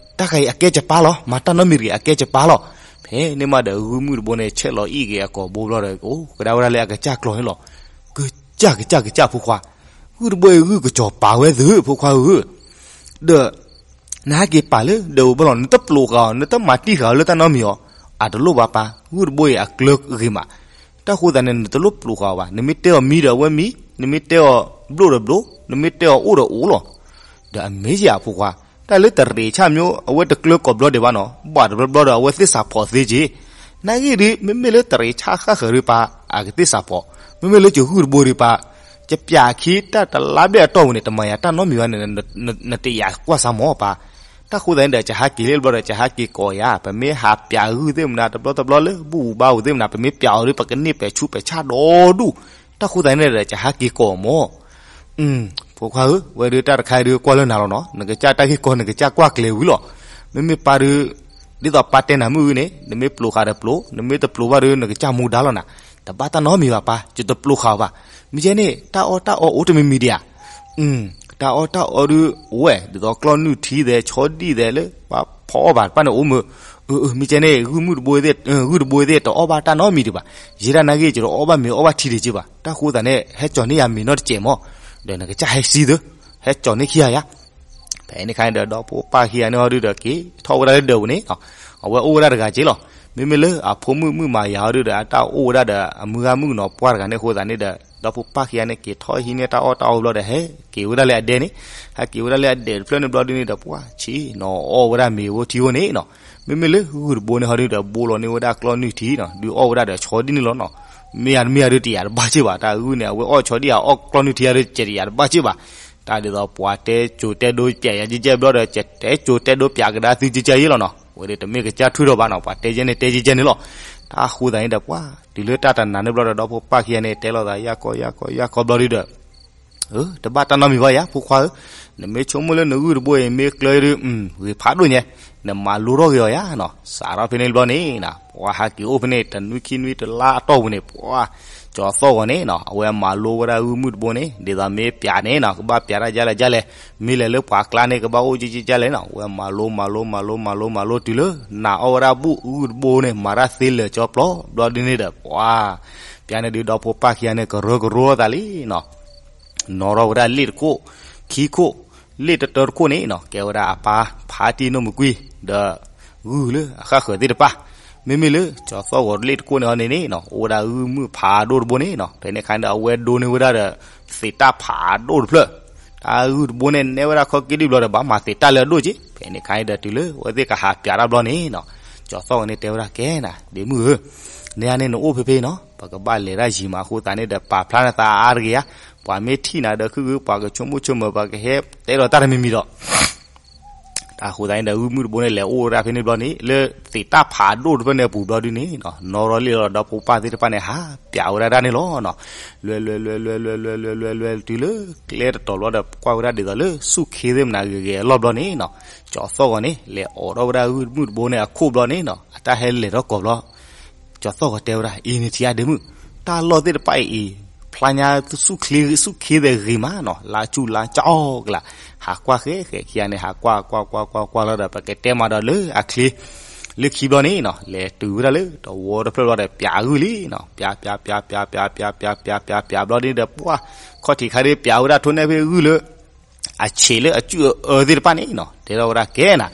တၢ်ခါအံၤအကဲယပၢ်လီၤ, မၤတၢ်နီတမံၤတဂ့ၤ အကဲယပၢ်လီၤ. ဖဲန့ၣ်မးဒီး ဂုၢ်မုၣ်တဘိန့ၣ် ဆဲးလီၤအံၣ်က့ၤအကိာ်ဘိဘျီဒီး အိၣ်ကဒါဝဲဒၣ်လၢအကစၢ်ကျီၤန့ၣ်လီၤ. ကစၢ်ကစၢ်ကစၢ်ဖိခွါ, ဂုၢ်တဘိအံၤဂုၢ်ကစီၤပၤဝဲသု ဖိခွါဧၢ, ဒီး နဟဲက့ၤပာ်လၢဒၢးဝံၤဘၣ်လီၤ, နတပျိးဃာ်အီၤ နတမၤတံၢ်ဃာ်အီၤလၢတၢ်နီတမံၤအီၤ, အတလိၣ်ဘၣ်ပၢ်, ဂုၢ်တဘိအံၤအကျၢၤဂ့ၤမး, တၢ်ဃိသတးန့ၣ် နတလိၣ်ပျိးဃာ်အီၤဘၣ်, နမ့ၢ်တဲအီၤမံဒီးအဝဲမံ, နမ့ၢ်တဲအီၤဘျိၣ်ဒီးဘျိၣ်, နမ့ၢ်တဲအီၤအိၣ်ဒီးအိၣ်လီၤ. ဒီးအမ့ၢ်ယၤဖိခွါ, တၢ်လၢတရံးဆၣ်မၠိ အဝဲတကျၢၤကိးဘျီဒံးဘၣ်နီၤ, ဘၣ်တဘျီဘျီဒီး အဝဲသ့ၣ်စးဖီးသ့က့ၤ, နာ်ဂ့ၢ်ဒုး မ့မ့ၢ်လၢတရံးဆၣ်ဃၣ်ဃၢၤဒုးပၢ် အကသ့ၣ်စးဖီး, မ့မ့ၢ်လၢယဂုၢ်တဘိဒုးပၢ် ယပျးခံတၢ်တလါဘျဲၣ်အတီၢ်ပူၤန့ၣ် တမၤယၤတၢ်နီတမံၤဘၣ်န့ၣ် နတယာ်ကွၢ်စၢ်မၢ်ပၢ်. တၢ်ဃိသတးန့ၣ်ဒီး ယဟးက့ၤလၢတဘျီဒီး ယဟးက့ၤကိးယၤ, ပမ့ၢ်ဟးပျးဂုၢ်သ့ၣ်မနုၤ တဘျီတဘျီလၢဘူၣ်ဘူၣ်ဘါဘူၣ်သ့ၣ်မနုၤ ပမ့ၢ်ပျးအီၤဒီး ပကန့ၢ်ပဲာ်ဆူးပဲာ်ဆၣ်ဒီဒူၣ်. တၢ်ဃိသတးန့ၣ်ဒီး ယဟးက့ၤကိးမၢ်. ဖိခွါဧၢ, ဝဲဒုးတၢ်တခါအံၤဒုးကွၢ်လၢနၤလီၤနီၤ, နကစၢ်တၢ်ဂ့ၢ်ကီနကစၢ်ကွၢ်ကျဲၤဝံၤလီၤ. မ့မ့ၢ်ပၢ်ဒုး ဒ်သိးပၢ်တဲနၤမုၢ်ဂ့ၤန့ၣ် နမ့ၢ်ပျိးဃာ်ဒီးပျိး, နမ့ၢ်တပျိးဘၣ်ဒီး နကစၢ်မူဒါလီၤနၤ. တဘၣ်တၢ်နီတမံၤဘၣ်ပၢ်, ယတပျိးဃာ်အီၤဘၣ်. မ့ၢ်ကဲန့ၣ် တၢ်အီၣ်တၢ်အီအိၣ်တမံၤမံၤဒံးဧါ. တၢ်အီၣ်တၢ်အီဒုးအိၣ်ဝဲ ဒ်သိးကျီၢ်နုၢ်ထံသဲး ဆီဒံၣ်သဲးလၢ ပှၤဖီအီၣ်ဘၣ်တဖၣ်န့ၣ်အိၣ်မုာ်. မ့ၢ်ကဲန့ၣ် ဂုၢ်မုၣ်တဘိသ့ၣ် ဂုၢ်တဘိသ့ၣ် တအီၣ်ဘၣ်တၢ်နီတမံၤဒံးဘၣ်. ယဲဒၣ်နာ်ဂ့ၢ် ယတအီၣ်ဘၣ်မ့ၤအီၣ်ဘၣ်ထံဒံးက့ဘၣ်. တၢ်ဃိသတးန့ၣ် ဟဲကၠီၤန့ၢ်ယၤမ့ၤနီတစဲးမၢ်, ဒီးနကစၢ်ဟဲစံးသု, ဟဲကၠီၤန့ၢ်ခံဂၤယၤ. ဖဲန့ၣ်ခါန့ၣ်ဒီး ဒီဖိပၢ်ခံဂၤန့ၣ်ဟီဒုးဒီး က့ၤထီၣ်ဝဲဒၣ်လၢဒၢးပူၤန့ၣ်, အဝဲအိၣ်ဝဲဒၣ်တဂၤက့လီၤ. မ့မ့ၢ်လၢအဖိမုၣ်မုၣ်မၤယၤအီၤဒုဒီး အတၢ်အိၣ်ဝဲဒၣ်ဒီး အမုၢ်ဂၤမုၣ်ကနီၤပှၢ်တဂၤန့ၣ်အဃိသတးန့ၣ်ဒီး ဒီဖိပၢ်ခံဂၤန့ၣ် က့ၤထီၣ်ဟံးန့ၢ်တၢ်အီၣ်တၢ်အီဘျီဒီး ဟဲက့ၤဝဲဒၣ်လၢအဒဲန့ၣ်, ဟဲက့ၤဝဲဒၣ်လၢအဒဲတဖျၢၣ်န့ၣ်ဘျီဒုန့ၣ်ဒီး ပှၤဆံးနီၤအီၣ်ဝဲဒၣ်မ့ၤဝဲထံဝဲန့ၣ်နီၤ. မ့မ့ၢ်လၢဂုၢ်တဘိန့ၣ်ဟီဒုဒီး ဘိလီၤန့ၢ်ဝဲဒၣ်ကျီၢ်နုၢ်ထံနီၤ, ဒုးအီၣ်ဝဲဒၣ်ဒီးဆီဒ်န့ၣ်လီၤနီၤ. မ့ၢ်ယၤတမ့ၢ်ယၤဒုတယၤတဘၣ်စ့ၢ်ဘၣ်, တၢ်ဂုၢ်န့ၣ် အဝဲအီၣ်ဆီဒ်ယၤအီၣ်ကျီၢ်နုၢ်ထံယၤဒု ကဲတယၤတဘၣ်စ့ၢ်ဘၣ်. တၢ်ဒ်သိးပှၤတဲစိၤတဲဒိပျးယၤကဲကဲဘျီဒီး ကတဲစိၤတဲဒိပျးကဒါသုကဲကဲယဲလီၤနီၤ. ဝဲဒၣ်တမ့ၢ်ကစၢ်ထွံၣ်ထီၣ်ဘၣ်နီၤ, ပှၤတဲကဲန့ၣ်တဲကဲကဲန့ၣ်လီၤ. တၢ်အဃိသတးန့ၣ်ဒီး ပှၤတုၤလၢတၢ်တနၤန့ၣ်ဘျီဒီး ဒီဖိပၢ်ခံဂၤန့ၣ် တဲလိာ်သးယၢ်ကီယၢ်ကီယၢ်ကီဘျီဒုဒီး တဘၣ်တၢ်နီတမံၤဘၣ်ယၤ ဖိခွါဧၢ, နမ့ၢ်ဆိကမိၣ်လၢနဂုၢ်တဘိအံၤ မ့ၢ်ကျၢၤဒု ဂ့ၤဖးဒိၣ်ညါ, နမၤလိထီၣ်က့ၤအီၤယၤနီၤ. စးထီၣ်ဖဲန့ၣ်ဘျီန့ၣ် ပှၤဟးက့ၤအိၣ်ဖဲန့ၣ် တနွံခံနွံတလါအတီၢ်ပူၤန့ၣ် ပှၤ ကၠီၤသီၣ်ဂီၤန့ၣ်နီၤ အဝဲမၤလိဝဲဒၣ်ဂုၢ်မုၢ်တဘိန့ၣ် ဒ်သိးမ့ၢ်ပျးန့ၣ်နီၤ ကဘၣ်ပျးတၢ်ဒ်လဲၣ်ဒ်လဲၣ်, မ့ၢ်လဲၤလၢပှၤကျါန့ၣ် ကဘၣ်အိၣ်ကဲကဲဒ်လဲၣ်နီၤ. အဝဲမၤလိမၤလိမၤလိမၤလိမၤလိတုၤလၢ နၤအီၣ်ဝဲဒၣ်ဘူၣ်ဂုၢ်တဘိန့ၣ် မၤတၢ်သ့လၢာ်ကၠီပျီဘျီဒုန့ၣ်ဒီး ပှၤ ပျးန့ၣ်ဒုး ဒီဖိပၢ်ခံဂၤန့ၣ် ကရၢကရိသးလံနီၤ. နီၣ်ထီၣ်ဝဲဒၣ်လ့ၣ်တခိၣ် ခံခိၣ်, လ့ၣ်တတၢတခိၣ်န့ၣ်နီၤ ကဲဝဲဒၣ်အပၢ်ဖါတံၢ်နီၢ်မုၢ်ကွံာ် ဒီး ဂုၢ်လၢအဃၣ်ဃၢၤသ့ၣ်တဖၣ်. မ့မ့ၢ်လၢ ကၠီၤသီၣ်ဂီၤလ့ၣ်တခိၣ်န့ၣ်အီၤန့ၣ်န့ၣ်နီၤ အိၣ်ဝဲဒၣ်ဂုၢ်မုၢ်ဖးဒိၣ်တဘိန့ၣ်နီၤ. ဖဲန့ၣ်အခါန့ၣ်ဒီး အဝဲဒိးန့ၢ်ဝဲဒၣ်ဒီး သ့းတၢ်ဖးဒိၣ်တဖျၢၣ်. တၢ်ဂုၢ်တဘိန့ၣ် နဲဝဲဒၣ်ခီက့ဒံၣ်ဘျီဒီး ဘၣ်မၤသ့းတၢ်လၢအဒိၣ်က့. ဖဲန့ၣ်အခါန့ၣ်ဒီး တုၤလၢအဝဲသ့ၣ်ကဟးပျးတၢ်ဘျီန့ၣ်နီၤ ကၠီၤသီၣ်ဂီၤန့ၣ်တဲဝဲဒၣ် ကဲနၤ ဒ့မုၣ်ဧၢ, နၤန့ၣ်နအိၣ်ဖဲဖဲနီၤ ပကဘၣ်လဲၤတၢ်ယံၤမးအဃိသတးန့ၣ်ဒီး ပာ်ဖျါနသးအါတဂ့ၤဧါ. ပှၤမ့ၢ်ထံၣ်နၤဒီးခုၣ်ဂုၢ် ပှၤကဆိကမိၣ်ဆိကမး ပှၤကဟဲတဲလီၤတၢ်တမံၤမံၤဒီး တၢ်အဃိသတးန့ၣ်ဒီး ဂုၢ်မုၢ်တဘိန့ၣ် လဲၤအိၣ်ဝဲဒၣ်ဖဲန့ၣ်ဘျီန့ၣ် လၢသ့းတၢ်ဖးဒိၣ်တဖျၢၣ်န့ၣ်အပူၤဘျီဒုန့ၣ်နီၤ နီၣ်ထီၣ်လ့ၣ်လီၤဒီး ဖိပၢ်သ့ၣ်တဖၣ်န့ၣ် ဟးပျးဝဲဒၣ်တၢ်န့ၣ်လီၤနီၤ. လွဲလွဲလွဲလွဲလွဲလွဲလွဲလွဲလွဲ တုၤလၢကျဲတတီၤဘျီဒီး ကွၢ်ဝဲဒၣ်ဒ်သိးလၢဆူၣ်ခ့သ့ၣ်မနၤဂ့ၤဂ့ၤအလီၢ်ဘျီန့ၣ်နီၤ ကၠီၤသီၣ်ဂီၤန့ၣ် လဲၤအိးထီၣ်ဝဲဒၣ်ဂုၢ်မုၢ်တဘိန့ၣ်အခိၣ်ဘျီန့ၣ်နီၤ အတၢ်ဟဲလဲၤထီၣ်ကီးဘျီ ကၠီၤသီၣ်ဂီၤတဲဝဲဒၣ် အံၤန့ၣ်ထံၣ်ဧါဒ့မုၣ်, တၢ်လီၢ်သ့ၣ်တဖၣ်အံၤ ဖျါညါဆူၣ်ခ့သ့ၣ်ဂ့ၤမးနီၤ လါဆူၣ်လါကၠီကလး, ဟးကွၢ်ဃဲဃဲခံဂၤန့ၣ် ဟးကွၢ်ကွၢ်ကွၢ်ကွၢ်ကွၢ်ကွၢ်လီၤဒီး ပကတဲမးဒီးလၢအချ့ လၢခံဘျီန့ၣ်နီၤ လဲၤတုၤဝဲဒၣ်လၢတဝီတဖျၢၣ်ဘျီဒီး ပျးဂုၢ်လံနီၤ ပျးပျးပျးပျးပျးပျးပျးပျးပျးပျး ပျးဘျီန့ၣ်ဒီး ပှၢ် ခီၣ်ထံးခါဒ်ပျးဝဲဒၣ်ထိၣ်နဲၣ်ဖဲဂုၢ်လၢ အဆံးလၢအစုၣ်အအၢသ့ၣ်တဖၣ်န့ၣ်နီၤ တဲထီၣ်ဝဲဒၣ် ကဲနၤ,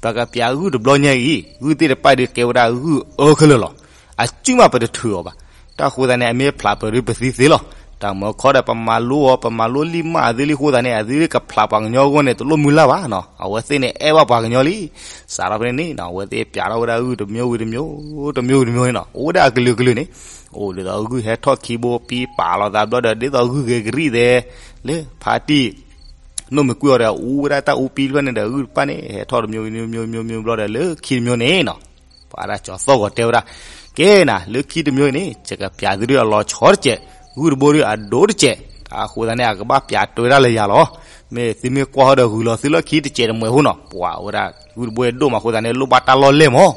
ပကပျးဂုၢ်တဘျီညါအံၤ ဂုၢ်သ့ၣ်တဖၣ်ဒုးကဲဝဲဒၣ်ဂုၢ်အၢခဲလၢာ်လီၤ. အစုၣ်မးပတထုးအီၤဘၣ်. တၢ်အဃိသတးန့ၣ် အမ့ၢ်ဖျးပၢၤဒုးပသံသ့လီၤ. တၢ်မၢခီဒီးပမၤလိအီၤ ပမၤလိလံာ်မးအသ့လံအဃိသတးန့ၣ် အသ့ကဖျးပှၤကညီအဂီၢ်န့ၣ် တလိၣ်မုၢ်လၢ်ဘၣ်နီၤ အဝဲသ့ၣ်န့ၣ်အဲၣ်ဘၣ်ပှၤကညီလံ. စးထီၣ်ဖဲန့ၣ်နီၤ အဝဲသ့ၣ်ပျးထီၣ်ဝဲဒၣ်ဂုၢ်တမျိုးဝံၤတမျိုး တမျိုးဝံၤတမျိုးန့ၣ်နီၤ အိၣ်ဝဲဒၣ်အကလုာ်ကလုာ်န့ၣ် အိၣ်ဒ်သိးဂုၢ်ဟဲထီၣ်ခံဘိပံပာ်လီၤသးဘျီဒီး ဒ်သိးဂုၢ်ဂဲၤကရံၣ်သဲး လၢဖါတံၢ် နီၢ်မုၢ်ကွံာ်အီၤဒီး အူဝဲဒၣ်တၢ်အူပံတဖျၢၣ်န့ၣ်ဒီး ဂုၢ်တဖၣ်န့ၣ် ဟဲထီၣ်တမျိုးဝံၤတမျိုး မျိုးမျိုးမျိုးဘျီဒီး လၢခံတမျိုးန့ၣ်နီၤ ပှၤဒၣ်ကၠီၤသီၣ်ဂီၤတဲဝဲဒၣ် ကဲနၤ လၢခံတမျိုးအံၤန့ၣ် ယကပျးသုဒုးအလီၤဆီတစဲး ဂုၢ်တဘိဒုးအဒိၣ်တစဲး တၢ်အဃိသတးန့ၣ် အကဘၣ်ပျးတွဲဒၣ်လၢယၤလီၤ. မ့ၢ်သုမ့ၢ်ကွၢ်ဟီဒီးဂုၢ်လီၤသုလၢခံတစဲးတမှဲးဖိနီၤ ပှၤဝဲဒၣ်ဂုၢ်တဘိဒိၣ်မးအဃိသတးန့ၣ် လိၣ်ဘၣ်တၢ်လီၢ်လဲၢ်မး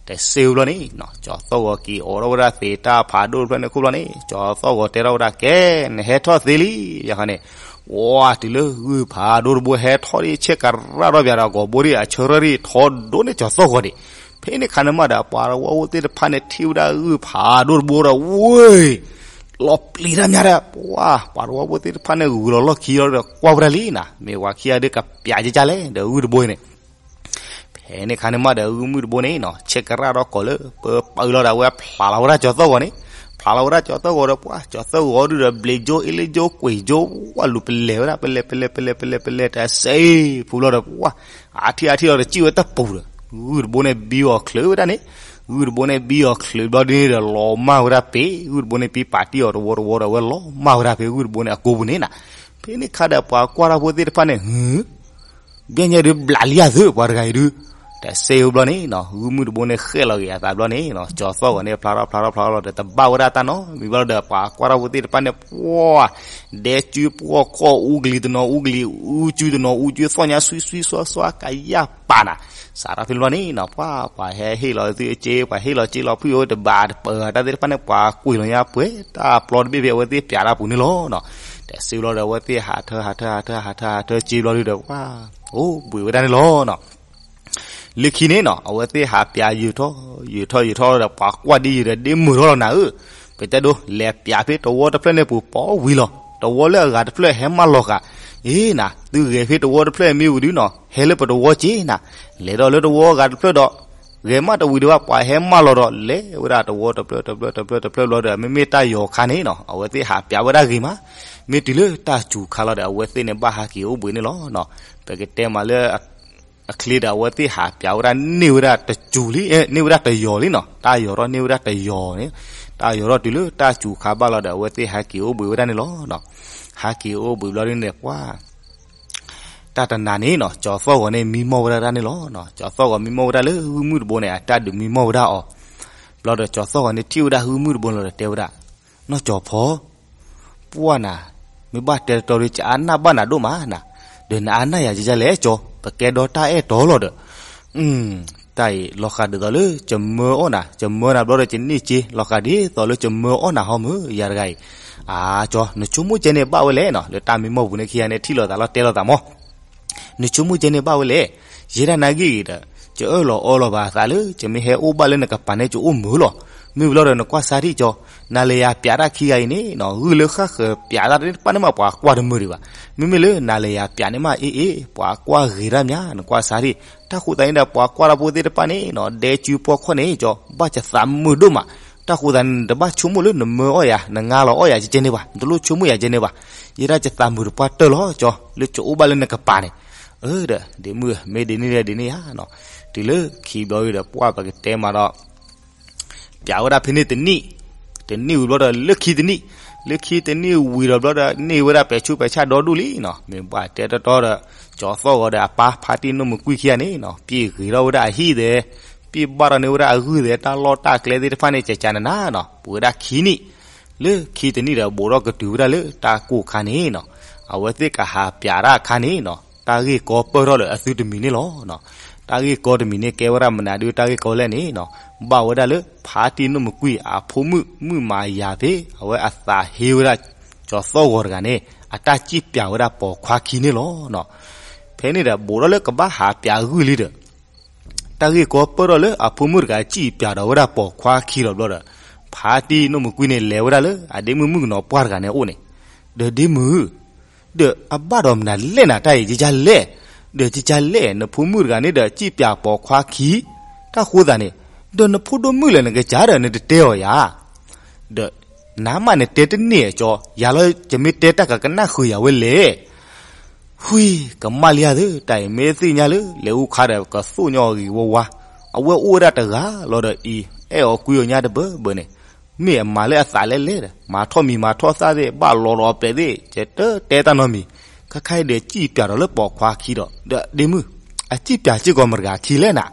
တစဲးဘျီန့ၣ် ကၠီၤသီၣ်ဂီၤက့ၤအိးထီၣ်ဝဲဒၣ်သ့းတၢ်ဖးဒိၣ်တဖျၢၣ်န့ၣ်ခိၣ်ဘျီန့ၣ် ကၠီၤသီၣ်ဂီၤတဲထီၣ်ဝဲဒၣ် ကဲ နဟဲထီၣ်သ့လံ ယခါန့ၣ် ဝါ တုၤလၢဂုၢ်ဖးဒိၣ်တဘိဟဲထီၣ်ဒ်ဆဲးကရၣ်ထီၣ်ပၠးဒီး ဂီၤဘိဒ်အဆၢထၢၣ်ဒ်ထီဒိၣ်န့ၢ်ကၠီၤသီၣ်ဂီၤဒံး ဖဲန့ၣ်ခါန့ၣ်မးဒီး ပှၤတဝၢဖိသ့ၣ်တဖၣ်န့ၣ် ထံၣ်ဝဲဒၣ်ဂုၢ်ဖးဒိၣ်တဘိဒီး ဝ့ၢ် လီၤပျံၤတၢ်မးဒီး ပှၤ ပှၤတဝၢဖိသ့ၣ်တဖၣ်န့ၣ် ဂုာ်လီၤလီၢ်ခံလီၤဒီး ကွၢ်ဝဲဒၣ်လံနၤ မ့ၢ်ပှၤခံဂၤဒုးကပျးကကလဲၣ် ဒီးဂုၢ်တဘိန့ၣ် ဖဲန့ၣ်ခါန့ၣ်မးဒီး ဂုၢ်မုၢ်တဘိန့ၣ်နီၤ ဆဲးကရၣ်ထီၣ်ကီးလၢ ပပာ်လီၤဒီး အဝဲဖျးလီၤဝဲဒၣ်ကၠီၤသီၣ်ဂီၤန့ၣ် ဖျးလီၤဝဲဒၣ်ကၠီၤသီၣ်ဂီၤဒီး ပှၤ ကၠီၤသီၣ်ဂီၤဒုးဒီး ဘျံးကၠိ အ့လ့ကၠိ ကွံာ်ကၠိ ဝဲလူၤပလဲၤဝဲဒၣ် ပလဲၤ ပလဲၤ ပလဲၤ ပလဲၤ ပလဲၤ တစဲးဖိဘျီဒီး ပှၤ အါထံၣ်အါထံၣ်လီၤဒီး စံၣ်ဝဲတပူၤဒီး ဂုၢ်တဘိန့ၣ်ဘံအီၤချုးဝဲဒၣ်န့ၣ် ဂုၢ်တဘိန့ၣ်ဘံအီၤချုးဘျီဒ်န့ၣ်ဒီး လီၤမၢ်ဝဲဒၣ်ဖဲ ဂုၢ်တဘိန့ၣ် ပံပာ်တံၢ်အီၤတဝီတဝီဒီး အဝဲလီၤမၢ်ဝဲဒၣ်ဖဲဂုၢ်တဘိန့ၣ်အကိပူၤန့ၣ်နၤ ဖဲန့ၣ်ခါဒီး ပှၤကွၢ်ထီၣ်ဖိသ့ၣ်တဖၣ်န့ၣ် ဟု ဘၣ်ညါဒုးဘျးလံအသု ပှၤတဂၤအံၤဒုး တစဲးဖိဘျီန့ၣ်နီၤ ဂုၢ်မုၢ်တဘိန့ၣ် ဃဲၣ်လီၤက့ၤအသးဘျီန့ၣ်နီၤ ကၠီၤသီၣ်ဂီၤန့ၣ် ဖျါထီၣ်ဖျါထီၣ်ဖျါထီၣ်လီၤဒီး တဘၣ်ဝဲဒၣ်တၢ်နီတမံၤဘျီဒီး ပှၤကွၢ်ထီၣ်ဖိသ့ၣ်တဖၣ်န့ၣ် ပှၤ ဒဲကၠူပှီၢ်ခီၣ်အူကလံၤတနီၤအူကလံၤ အူကၠူတနီၤအူကၠူ သီၣ်ညါဆွံဆွံစွါစွါ ကယၢ်ပာ်နၤ စးထီၣ်ဖဲန့ၣ်ဘျီန့ၣ်နီၤ ပှၤ ပှၤဟဲဟ့ၣ်လီၤသုအစ့ ပှၤဟ့ၣ်လီၤစ့လီၤဖုၣ်အိၣ်တဘၣ်တပၢၢ် တၢ်သ့ၣ်တဖၣ်န့ၣ် ပှၤကွံာ်လီၤညါပှဲၤ တၢ်ပျီတဘ့ၣ်ဖဲအဝဲသ့ၣ်ပျးတၢ်ပူၤန့ၣ်လီၤနီၤ တစဲးဘျီဒီး အဝဲသ့ၣ်ဟးထၢဟးထၢဟးထၢဟးထၢဟးထၢစ့ဘျီဒုဒီး ပှၤ အိၣ်ဘှံးဝဲဒၣ်န့ၣ်လီၤနီၤ လၢခံန့ၣ်နီၤ အဝဲသ့ၣ်ဟးပျးယုာ်ထီၣ် ယုာ်ထီၣ်ယုာ်ထီၣ်ဒီး ပှၤကွၢ်ဒ်ယုာ်ဒီး ဒ့မုာ်ထီၣ်လီၤနၤဧၢ, ပတဲဒိ လဲၤပျးဖဲတဝီတဖျၢၣ်န့ၣ်ပူၤ ပိာ်ဝံၤလီၤ, တဝီလၢအဂၤတဖျၢၣ်ဟဲမးလီၤဃာ်, အ့နၤ သုဂဲၤဖဲတဝီတဖျၢၣ်မ့ၢ်ဝံၤဒုနီၤ ဟဲလၢပတဝီက့နၤ, လဲၤဒီးလၢတဝီအဂၤတဖျၢၣ်ဒီး ဂဲၤမးတဝံၤဒံးဘၣ် ပှၤဟဲမၢလီၤဒီး လဲၤဝဲဒၣ်တဝီတဖျၢၣ်တဖျၢၣ်တဖျၢၣ်တဖျၢၣ်ဘျီဒီး မ့မ့ၢ်တၢ်ယီၤခါန့ၣ်နီၤ အဝဲသ့ၣ်ဟးပျးဝဲဒၣ်ဂ့ၤမး, မ့ၢ်တုၤလၢတၢ်စူၤခါလီၤဒီး အဝဲသ့ၣ်န့ၣ်ဘၣ်ဟးက့ၤအိၣ်ဘှံးန့ၣ်လီၤ. ပကတဲမးလၢ အချ့ဒီး အဝဲသ့ၣ်ဟးပျးဝဲဒၣ်န့ၢ်ဝဲဒၣ်တစူၤလံ, န့ၢ်ဝဲဒၣ်တယီၤလံနီၤ, တၢ်ယီၤထီၣ်န့ၢ်ဝဲဒၣ်တယီၤန့ၣ်, တၢ်ယီၤထီၣ်တုၤလၢတၢ်စူၤခါဘၣ်လီၤဒီး အဝဲသ့ၣ်ဟဲက့ၤအိၣ်ဘှံးဝဲဒၣ်န့ၣ်လီၤ. ဟဲက့ၤအိၣ်ဘှံးဘျီဒ်န့ၣ် ပှၤ တၢ်တနၤန့ၣ်နီၤ ကၠီၤသီၣ်ဂီၤန့ၣ် မံမီၢ်ဝဲဒၣ်တၢ်န့ၣ်လီၤ. ကၠီၤသီၣ်ဂီၤမံမီၢ်ဝဲဒၣ်လၢဂုၢ်မုၢ်တဘိန့ၣ် အတၢ်ဒုးမံမီၢ်ဝဲဒၣ်အီၤ, ဘျီဒီးကၠီၤသီၣ်ဂီၤန့ၣ်ထံၣ်ဝဲဒၣ်ဂုၢ်မုၢ်တဘိန့ၣ်လီၤဒီးတဲဝဲဒၣ်, နီၢ်ကၠီၤဖီ ပှၢ်နၤ, မ့ၢ်ဘၣ်တဲတတီဒီး ကအါနၢ်ဘၣ်နၤဒိၣ်မးနၤ, ဒီးနအါနၢ်ယၤကလဲၣ်ကၠီ, ပကဲဒီတၢ်အဲၣ်တီလီၤဒီး တၢ်အံၤ လီၤဃာ်ဒ်သိးလၢကမၢအီၣ်နၤ, ကမၢနၤဘျီဒီး ကန့ၢ်စ့, လီၤဃာ်ဒ်သိးလၢကမၢအီၣ်နၤဟီမုၢ် ယၤတဂၤအံၤ, အါကၠီ, နဆိကမိၣ်ကဲန့ၣ်ဘၣ်ဝဲလဲၣ်နီၤ, လၢတၢ်မံမီၢ်ပူၤန့ၣ်ခံဂၤန့ၣ် ထံၣ်လိာ်သးလီၤတဲလိာ်သးမး နဆိကမိၣ်ကဲန့ၣ်ဘၣ်ဝဲလဲၣ်, ယဲဒၣ်နာ်ဂ့ၢ်ဂ့ၤဒီး ကအၢၣ်လီၤအီလီၤဘၣ်အသးလၢ ကမ့ၢ်ဟဲအိၣ်ဘၣ်လၢနကပၤန့ၣ် ကအိၣ်မုာ်လီၤ. မ့ၢ်ဘျီဒီးနကွၢ်စၢ်ထံၣ်ကၠီ, နၤလၢယၤပျးတၢ်ခံဂၤအံၤန့ၣ်နီၤ ဂုၢ်လၢဃၣ်ဃၢၤပျးတၢ်တဖၣ်န့ၣ်မး ပှၤကွၢ်တမုာ်ဒံးဘၣ်. မ့မ့ၢ်လၢနၤလၢယၤပျးန့ၣ်မး အ့ၣ်အ့ၣ် ပှၤကွၢ်ဂ့ၤတၢ်မး နကွၢ်စၢ်ထံၣ်, တၢ်ဃိသးန့ၣ်ဒီး ပှၤကွၢ်တၢ်ဖိသ့ၣ်တဖၣ်န့ၣ်နီၤ ဒဲစုပီၢ်ခီၣ်န့ၣ်ကၠီ ဘၣ်ကသးမုာ်ဒိၣ်မး, တၢ်ဃိသးန့ၣ် နတဘၣ်ဆိကမိၣ်လၢနမၢအီၣ်ယၤ နငါလီၤအီၣ်ယၤကဲန့ၣ်ဘၣ်, နတလိၣ်ဆိကမိၣ်ယၤကဲန့ၣ်ဘၣ်, ယဲဒၣ်ကသးမုာ်တပှၢ်တၢၢ်လီၤကၠီ လၢကအိၣ်ဘၣ်လၢနကပၤန့ၣ်, အၢ ဒီး ဒ့မုၣ် မ့ၢ်ဒ်န့ၣ်ဒီးဒ်န့ၣ်ဧါနီၤ, တုၤလၢခံဘျီဒီး ပှၢ်ပကတဲမးဒီး ပျးဝဲဒၣ်ဖဲန့ၣ်တနံၣ်, တနံၣ်ဝံၤဘျီဒီး လၢခံတနံၣ်, လၢခံတနံၣ်ဝံၤဒီးဘျီဒီး န့ၢ်ဝဲဒၣ်ပဲာ်ဆူးပဲာ်ဆၣ်ဒီဒူၣ်လံနီၤ, မ့ၢ်ဘၣ်တဲတီတီဒီး ကၠီၤသီၣ်ဂီၤဒီးအပၢ်ဖါတံၢ်နီၢ်မုၢ်ကွံာ်ခံဂၤန့ၣ်နီၤ ပျဲၢ်ဂ့ၤထီၣ်ဝဲဒၣ်အဟံၣ်သဲး, ပျဲၢ်ဘၣ်ထီၣ်န့ၢ်ဝဲဒၣ်အဂုၢ်သဲး တၢ်လီၢ်တၢ်ကျဲသ့ၣ်တဖၣ်န့ၣ် ကကနနၤနီၤ ပှဲၤဝဲဒၣ်ခံနံၣ်, လၢခံတနံၣ်ဒီး ဘူးထီၣ်ကတုၤဝဲဒၣ်လၢတၢ်ကိၢ်ခါန့ၣ်နီၤ, အဝဲသ့ၣ်ကဟးပျးတၢ်အခါန့ၣ်နီၤ တၢ်ဂ့ၢ်ကီပၢၢ်ထီၣ်လၢအသုတမံၤန့ၣ်လီၤ. တၢ်ဂ့ၢ်ကီတမံၤန့ၣ် ကဲဝဲဒၣ်မနုၤဒုးတၢ်ဂ့ၢ်ကီလဲၣ်န့ၣ်နီၤ, ဘၣ်ဝဲဒၣ်လၢ ဖါတံၢ်နီၢ်မုၢ်ကွံာ်အဖိမုၣ် မုၣ်မၤယၤသ့ၣ် အဝဲအသးဟ့ဝဲဒၣ် ကၠီၤသီၣ်ဂီၤတဂၤန့ၣ် အတၢ်စံၣ်ပျးဝဲဒၣ်ပိာ်ခွါခံန့ၣ်လီၤ. ဖဲန့ၣ်ဒီး ဘူးထီၣ်လၢကဘၣ်ဟးပျးဂုၢ်လံဒီး တၢ်ဂ့ၢ်ကီပၢၢ်ထီၣ်လၢအဖိမုၣ်တဂၤစံၣ်ပျးဒီးဝဲဒၣ်ပိာ်ခွါခံလီၤဘျီဒီး ဖါတံၢ်နီၢ်မုၢ်ကွံာ်န့ၣ် လဲၤဝဲဒၣ်လၢအဒ့မုၣ်မုၣ်ကနီၤပှၢ်တဂၤန့ၣ်အအိၣ်န့ၣ်, ဒီးဒ့မုၣ် ဒီးအဘၣ်ဒီးမနုၤလဲၣ်နၤ တၢ်အံၤ ယကလဲၣ်, ဒီးယကလဲၣ် နဖိမုၣ်တဂၤန့ၣ်ဒီး စံၣ်ပျးပိာ်ခွါခံ, တၢ်ဃိသးန့ၣ်, ဒီးနဖိဒိၣ်မုၣ်လၢနကစၢ်ဒီး နတတဲအီၤယၤ, ဒီးနမ့ၢ်နတဲတန့ၢ်အကၠီ ယၤလီၤ ယမ့ၢ်တဲတၢ်ကကနၣ်ဃုာ်ယၤဝဲလဲၣ် ဝံၤ ကမၣ်လံဧါသ့ၣ် တၢ်အံၤ မ့ၢ်သ့ၣ်ညါလၢ လဲၤအိၣ်ခါဒီး ကသိၣ်ညီအဂ့ၤဝါဝါ, အဝဲအိၣ်ဝဲဒၣ်တဂၤလီၤဒီးအံၤ အဲၣ်အီၤကွံအီၤညါတဘၢဘၢန့ၣ်, မ့ၢ်အမၤလၢအသးလဲၣ်လဲၣ်ဒီး မၤထီၣ်မံၤမၤထီၣ်သၣ်သ့ၣ် ဘၣ်လီၤလီၤအပျဲၢ်သ့ၣ် ကတတဲတၢ်နီတမံၤ, ခဲခါအံၤဒီး စံၣ်ပျးဒီးလၢပိာ်ခွါခံဒီး ဒီးဒ့မုၣ်, အစံၣ်ပျးစ့ၢ်ကီးမတဂၤခံလဲၣ်နၤ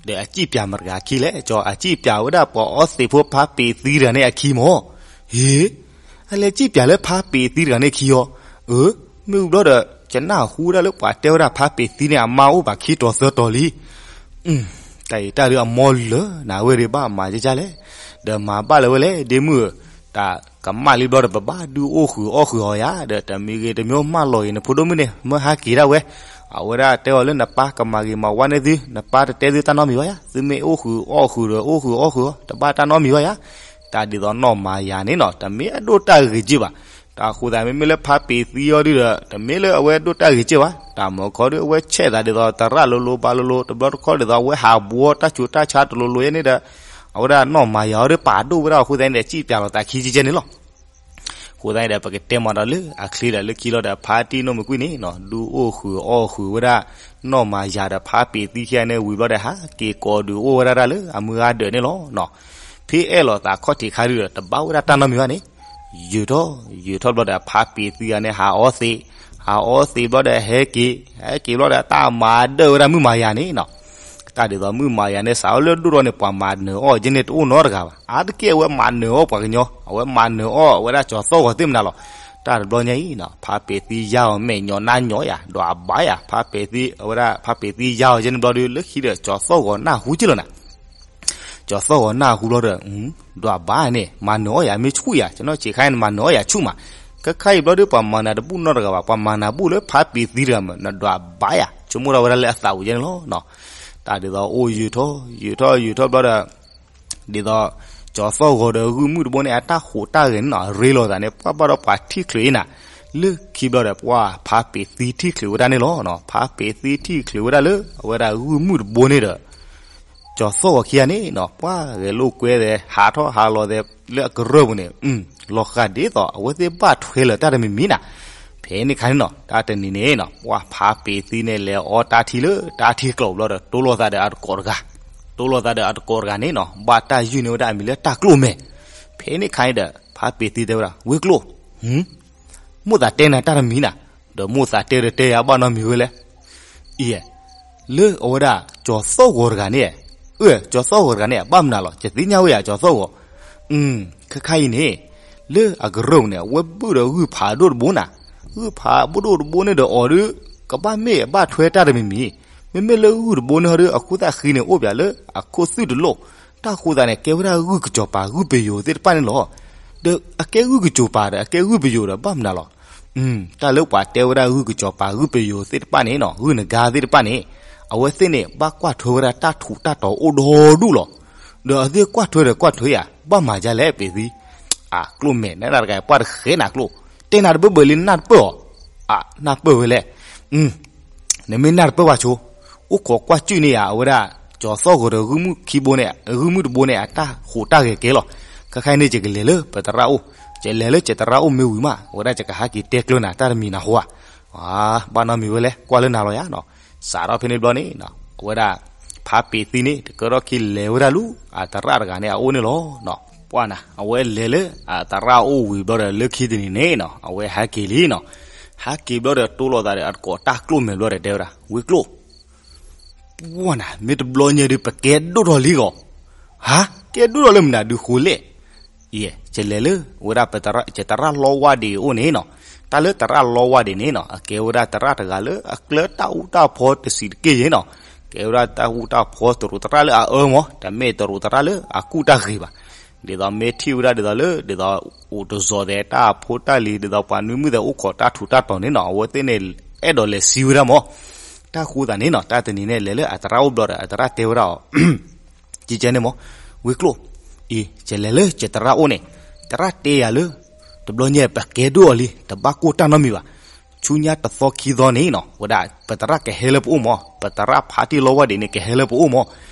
ဒီးအစံၣ်ပျးမတဂၤခံလဲၣ်ကၠီ အစံၣ်ပျးဝဲဒၣ်ပှၤအီသံးဖိဖါပ့းသံတဂၤန့ၣ်အခံမၢ်, ဟ့, အလဲၤစံၣ်ပျးလၢဖါပ့းသံတဂၤန့ၣ်ခံအီၤ, အၢ, မ့ၢ်ဝံၤဘျီဒီး ကနၢ်ဟူဝဲဒၣ်လၢပှၤတဲဝဲဒၣ်ဖါပ့းသံန့ၣ် အမါအိၣ်ဘၣ်ခံတီၤသၢတီၤလံ တၢ်အံၤတၢ်ဒုးအမီလၢာ်နၤ အဝဲဒၣ်ဘၣ်မၤကကလဲၣ်, ဒီးမၤဘၣ်လၢၤဝဲလဲၣ် ဒ့မုၣ်ဧၢ, တၢ်ကမၣ်လံဘျီဒီး ပဘၣ်ဒုးအိၣ်ဃုာ်အီၣ်ဃုာ်အီၤယၤ, ဒီးတမံၤဂ့ၤတမံၤမၢ်လီၤဂ့ၤ နဖိဒိၣ်မုၣ်န့ၣ် မၢဟါက့ၤဒၣ်ဝဲ, အဝဲဒၣ်တဲအီၤလၢနပၢ်ကမၤဂ့ၤမၤဝါန့ၢ်သု, နပၢ်တတဲသုတၢ်နီတမံၤဘၣ်ယၤ, သုမ့ၢ်အိၣ်ဃုာ်အီၣ်ဃုာ်ဒီး အိၣ်ဃုာ်အီၣ်ဃုာ်အီၤ တဘၣ်တၢ်နီတမံၤဘၣ်ယၤ, တၢ်ဒ်သိးနီၢ်မၤယၤန့ၣ်နီၤ တမ့ၢ်အဒိၣ်တၢ်ဂ့ၤက့ၢ်ဘၣ်, တၢ်ဃိသးမ့မ့ၢ်လၢဖါပ့းသံအီၤဒုဒီး တမ့ၢ်လၢအဝဲဒိၣ်တၢ်ဂ့ၤက့ၢ်ဘၣ်, တၢ်မၢခီဒု အဝဲဆဲးသးဒ်သိးတရၣ်လိၤလိၤဘၣ်လိၤလိၤ တဘျီတခီၣ်ဒ်သိးအဝဲဟးဘှီတၢ်ဆူးတၢ်ဆါတလိၤလိၤယဲန့ၣ်ဒီး အဝဲဒၣ်နီၢ်မၤယၤအီၤဒု ပာ်ဒိၣ်ဝဲဒၣ်အဃိသတးန့ၣ်ဒီး စံၣ်ပျးလိာ်သးခံကကဲန့ၣ်လီၤ. အဃိသတးန့ၣ်ဒီး ပကတဲမးဒီးလၢအချ့ဒီးလၢခံလီၤဒီး ဖါတံၢ်နီၢ်မုၢ်ကွံာ်န့ၣ်နီၤ ဒုးအိၣ်ဃုာ်အီၣ်ဃုာ်ဝဲဒၣ် နီၢ်မၤယၤဒီးဖါပ့းသံခံဂၤန့ၣ်ဝံၤဘျီဒီး ဟးက့ၤကိးဒုးအိၣ်ဝဲဒၣ်တၢ်လၢအမုၢ်ဂၤဒၢးန့ၣ်လီၤ. ဖဲအဲၣ်လိာ်သးခီၣ်ထံးခါဒုဒီး တဘၣ်ဝဲဒၣ်တၢ်နီတမံၤဘၣ်န့ၣ် ယုာ်ထီၣ် ယုာ်ထီၣ်ဘျီဒီး ဖါပ့းသံဂၤန့ၣ် ဟးအီသံး, ဟးအီသံးဘျီဒီး ဟဲက့ၤ, ဟဲက့ၤဘျီဒီး တၢ်မၤဒၢၣ်ဝဲဒၣ်မုၣ်မၤယၤန့ၣ်နီၤ. တၢ်ဒ်သိးမုၣ်မၤယၤန့ၣ် စးထီၣ်လၢဒိၣ်ထီၣ်န့ၣ် ပှၤမၤနၢၤအီၣ်က့န့ၣ် တအိၣ်နီတဂၤဘၣ်. အါတက့ၢ်အဝဲမၤနၢၤအီၣ်ပှၤကညီ, အဝဲမၤနၢၤအီၣ်ဝဲဒၣ်ကၠီၤသီၣ်ဂီၤသ့ၣ်မနၤလီၤ. တၢ်တဘျီညါအံၤနီၤ ဖါပ့းသံယါအီၤ မဲာ်ညီနါညီယၤ ဒွးဘၣ်ယၤ, ဖါပ့းသံ အဝဲဒၣ် ဖါပ့းသံယါအီၤက့န့ၣ်ဘျီဒီး လၢခံဒီး ကၠီၤသီၣ်ဂီၤနၢ်ဟူက့လီၤနၤ ကၠီၤသီၣ်ဂီၤနၢ်ဟူဘျီဒီး ဒွးဘၣ်န့ၣ် မၤနၢၤအီၣ်ယၤမ့ၢ်ဆူၣ်ယၤ, ကနီၣ်ဆံးခါအံၤ နမၤနၢၤအီၣ်ယၤဆူၣ်မး. ခဲခါအံၤဘျီဒီး ပှၤမၤနၢၤတဘူၣ်နီတဂၤဘၣ်, ပှၤမၤနၢၤဘူၣ်လၢဖါပ့းသံတဂၤမး နဒွးဘၣ်ယၤ, ဆိကမိၣ်ထီၣ်ဝဲဒၣ်လၢအသးပူၤကဲန့ၣ်လီၤ. တၢ်ဒ်သိးအိၣ်ယုာ်ထီၣ် ယုာ်ထီၣ် ယုာ်ထီၣ်ဘျီဒီး ဒ်သိး ကၠီၤသီၣ်ဂီၤဒီးဂုၢ်မုၣ်တဘိန့ၣ် အတၢ်ဟူးတၢ်ဂဲၤန့ၣ်နီၤ ရ့လိာ်သးန့ၣ် ပှၢ်ဘၣ်ဒီးပှၤထံၣ်ချုးအံၤနၤ, လၢခံဘျီဒီး ပှၢ်ဖါပ့းသံထံၣ်ချုးဝဲဒၣ်န့ၣ်လီၤ. ဖါပ့းသံထံၣ်ချုးဝဲဒၣ်လၢ အဝဲဒၣ်ဂုၢ်မုၣ်တဘိန့ၣ်ဒီး ကၠီၤသီၣ်ဂီၤခံဂၤန့ၣ်နီၤ ပှၤဂဲၤလိာ်ကွဲသဲး ဟးထီၣ်ဟးလီၤသဲးလၢအကရၢၢ်ပူၤန့ၣ် လီၤဃာ်ဒ်သိး အဝဲသ့ၣ်ဘၣ်ထွဲလၢၤတၢ်တမံၤမံၤနၤ. ဖဲန့ၣ်ခါန့ၣ်နီၤ တၢ်တနံၤန့ၣ်နီၤ ပှၤဖးပ့ၤသံန့ၣ် လဲၤအီတၢ်ထံလၢတၢ်ထံကျိၤဘျီဒီး တိလိာ်သးဒီးအတကိးတဂၤ, တိလိာ်သးဒီးအတကိးတဂၤန့ၣ်နီၤ ဘၣ်တၢ်ယုၢ်န့ၢ်ဝဲဒၣ်အမံၤလၢတၢ်ကျိၣ်မဲာ်. ဖဲန့ၣ်ခါန့ၣ်ဒီး ဖးပ့ၤသံတဲဝဲဒၣ် ဝ့ၢ်ကျိၣ်, မိၢ်သးတဲနၤတၢ်တမံၤနၤ, ဒီးမိၢ်သးတဲဒီးတဲယၤဘၣ်နီတမံၤဝဲလဲၣ်. အံၤ, လၢအဝဲဒၣ်ကၠီၤသီၣ်ဂီၤတဂၤန့ၣ်, အၢ ကၠီၤသီၣ်ဂီၤတဂၤန့ၣ် ဘၣ်မနုၤလီၤ ယသ့ၣ်ညါဝဲယၤကၠီၤသီၣ်ဂီၤ, ခဲခါအံၤန့ၣ်, လၢအကရၢၢ်ပူၤန့ၣ် အဝဲဘုၣ်ဒီးဂုၢ်ဖးဒိၣ်တဘိနၤ, ဂုၢ်ဖးဒိၣ်တဘိန့ၣ်ဒီးအီၤဒီး ကဘၣ်မ့ၢ်အဘၣ်ထွဲတၢ်တမံၤမံၤ, မ့မ့ၢ်လၢဂုၢ်တဘိန့ၣ်ဟီဒီး အခိၣ်သၣ်ဃံန့ၣ်အိၣ်ပၠးလၢအခိၣ်သူၣ်တလိၣ်, တၢ်ဃိသးန့ၣ် ကဲဝဲဒၣ်ဂုၢ်ကစီၤပၤဂုၢ်ပယိၤသ့ၣ်တဖၣ်န့ၣ်လီၤ. ဒီးအကဲဂုၢ်ကစီၤပၤဒီး အကဲဂုၢ်ပယိၤဒီး ဘၣ်မနုၤလီၤ. တၢ်လၢပှၤတဲဝဲဒၣ်ဂုၢ်ကစီၤပၤဂုၢ်ပယိၤသ့ၣ်တဖၣ်န့ၣ်နီၤ ဂုၢ်နဂါသ့ၣ်တဖၣ်န့ၣ်, အဝဲသ့ၣ်န့ၣ် ဘၣ်ကွၢ်ထွဲဝဲဒၣ်တၢ်ထူးတၢ်တီၤအိၣ်ဒီဒူၣ်လီၤ. ဒီးအသ့ၣ်ကွၢ်ထွဲဒီးကွၢ်ထွဲယၤ ဘၣ်မၤဒ်လဲၣ်ပ့ၤသံ, အကျိၣ်မဲာ်နတဂၤပှၢ်တဃဲနၤကျိၣ်, တဲနၤတဘၢဘၢလံနၢ်တပၢၢ်အီၤ, နၢ်ပၢၢ်ဝဲလဲၣ် နမ့ၢ်နၢ်တပၢၢ်ဘၣ်ဆိ, အိၣ်ခိးကွၢ်ကၠုၣ်န့ၢ်ယၤ အဝဲဒၣ်ကၠီၤသီၣ်ဂီၤဒီးဂုၢ်မုၣ်ခံဘိန့ၣ် ဂုၢ်မုၣ်တဘိန့ၣ် အတၢ်ဟူးတၢ်ဂဲၤကဲလီၤ. ခဲခါအံၤန့ၣ်ယကလဲၤလၢပသရၣ်အိၣ်, ယလဲၤလၢယသရၣ်အိၣ်မ့ၢ်ဝံၤမး အဝဲဒၣ်ယကဟဲက့ၤတဲကျၢၤနၤတၢ်တမံၤနၤဟူဧါ. ဘၣ်နီတမံၤဝဲလဲၣ် ကွၢ်လၢနၤလီၤယၤနီၤ. စးထီၣ်ဖဲန့ၣ်ဘျီန့ၣ် အဝဲဒၣ် ဖးပ့ၤသံန့ၣ် တကၢထီၣ်ခံလဲၤဝဲဒၣ်လၢ အသရၣ်တဂၤန့ၣ်အအိၣ်န့ၣ်လီၤ.ပှၢ်နၤ အဝဲလဲၤလၢအသရၣ်အိၣ်ဝံၤဘျီဒီး လၢခံတနံၤန့ၣ်နီၤ အဝဲဟဲက့ၤလံနီၤ. ဟဲက့ၤဘျီဒီးတိလိာ်သးဒီးအတကိးတၢ်ကျိၣ်မဲာ်ဘျီဒီးတဲဝဲဒၣ် ဝ့ၢ်ကျိၣ်, ပှၢ်နၤ မ့ၢ်တဘျီညါဒုး ပကဲဒိၣ်ထီၣ်လံဂီၤ, ဟါ ကဲဒိၣ်ထီၣ်လၢမနုၤဒုးဃိလဲၣ်. အံၤ ယလဲၤလၢ ဝဲဒၣ်ပသရၣ် ယသရၣ်လီဝါဒံးအအိၣ်န့ၣ်နီၤ. တၢ်လၢသရၣ်လီဝါဒံးန့ၣ်နီၤ အကဲဝဲဒၣ်သရၣ်တဂၤလၢအကျၢၤတၢ်အူတၢ်ဖီတစံးတက့ၢ်ယဲနီၤ. ကဲဝဲဒၣ်တၢ်အူတၢ်ဖီတရူးသရၣ်လၢအအၢမး တမ့ၢ်တရူးသရၣ်လၢအကူၣ်တၢ်ဂ့ၤဘၣ်. ဒ်သိးမ့ၢ်ထံၣ်ဝဲဒၣ်ဒ်သိးလၢ ဒ်သိးအိၣ်တစီၤသဲးတၢ်ဖိတၢ်လံၤ ဒ်သိးပှၤနွံမုၣ်သဲးအိၣ်ခိးတၢ်ထူးတၢ်တီၤန့ၣ်နီၤ အဝဲသ့ၣ်န့ၣ် အဲၣ်ဒိးလဲၤစံးဝဲဒၣ်မး. တၢ်ဃိသးန့ၣ်နီၤ တၢ်တနံၤန့ၣ် လဲၤလၢအသရၣ်အိၣ်ဘျီဒီး အသရၣ်တဲဝဲဒၣ်အီၤ ကကဲန့ၣ်မး, ဝ့ၢ်ကျိၣ်, အံၤ ယလဲၤလၢယသရၣ်အိၣ်န့ၣ် သရၣ်တဲယၤလၢ တဘျီညါပကဲဒိၣ်အီၤလံ တဘၣ်ကိၢ်တၢ်နီတမံၤဘၣ်. ဆူညါတသီခံသီန့ၣ်နီၤ ဝဲဒၣ်ပသရၣ်ကဟဲလၢပအိၣ်မး ပသရၣ်ဖါတံၢ်လီဝါဒံးန့ၣ် ကဟဲလၢပအိၣ်မး.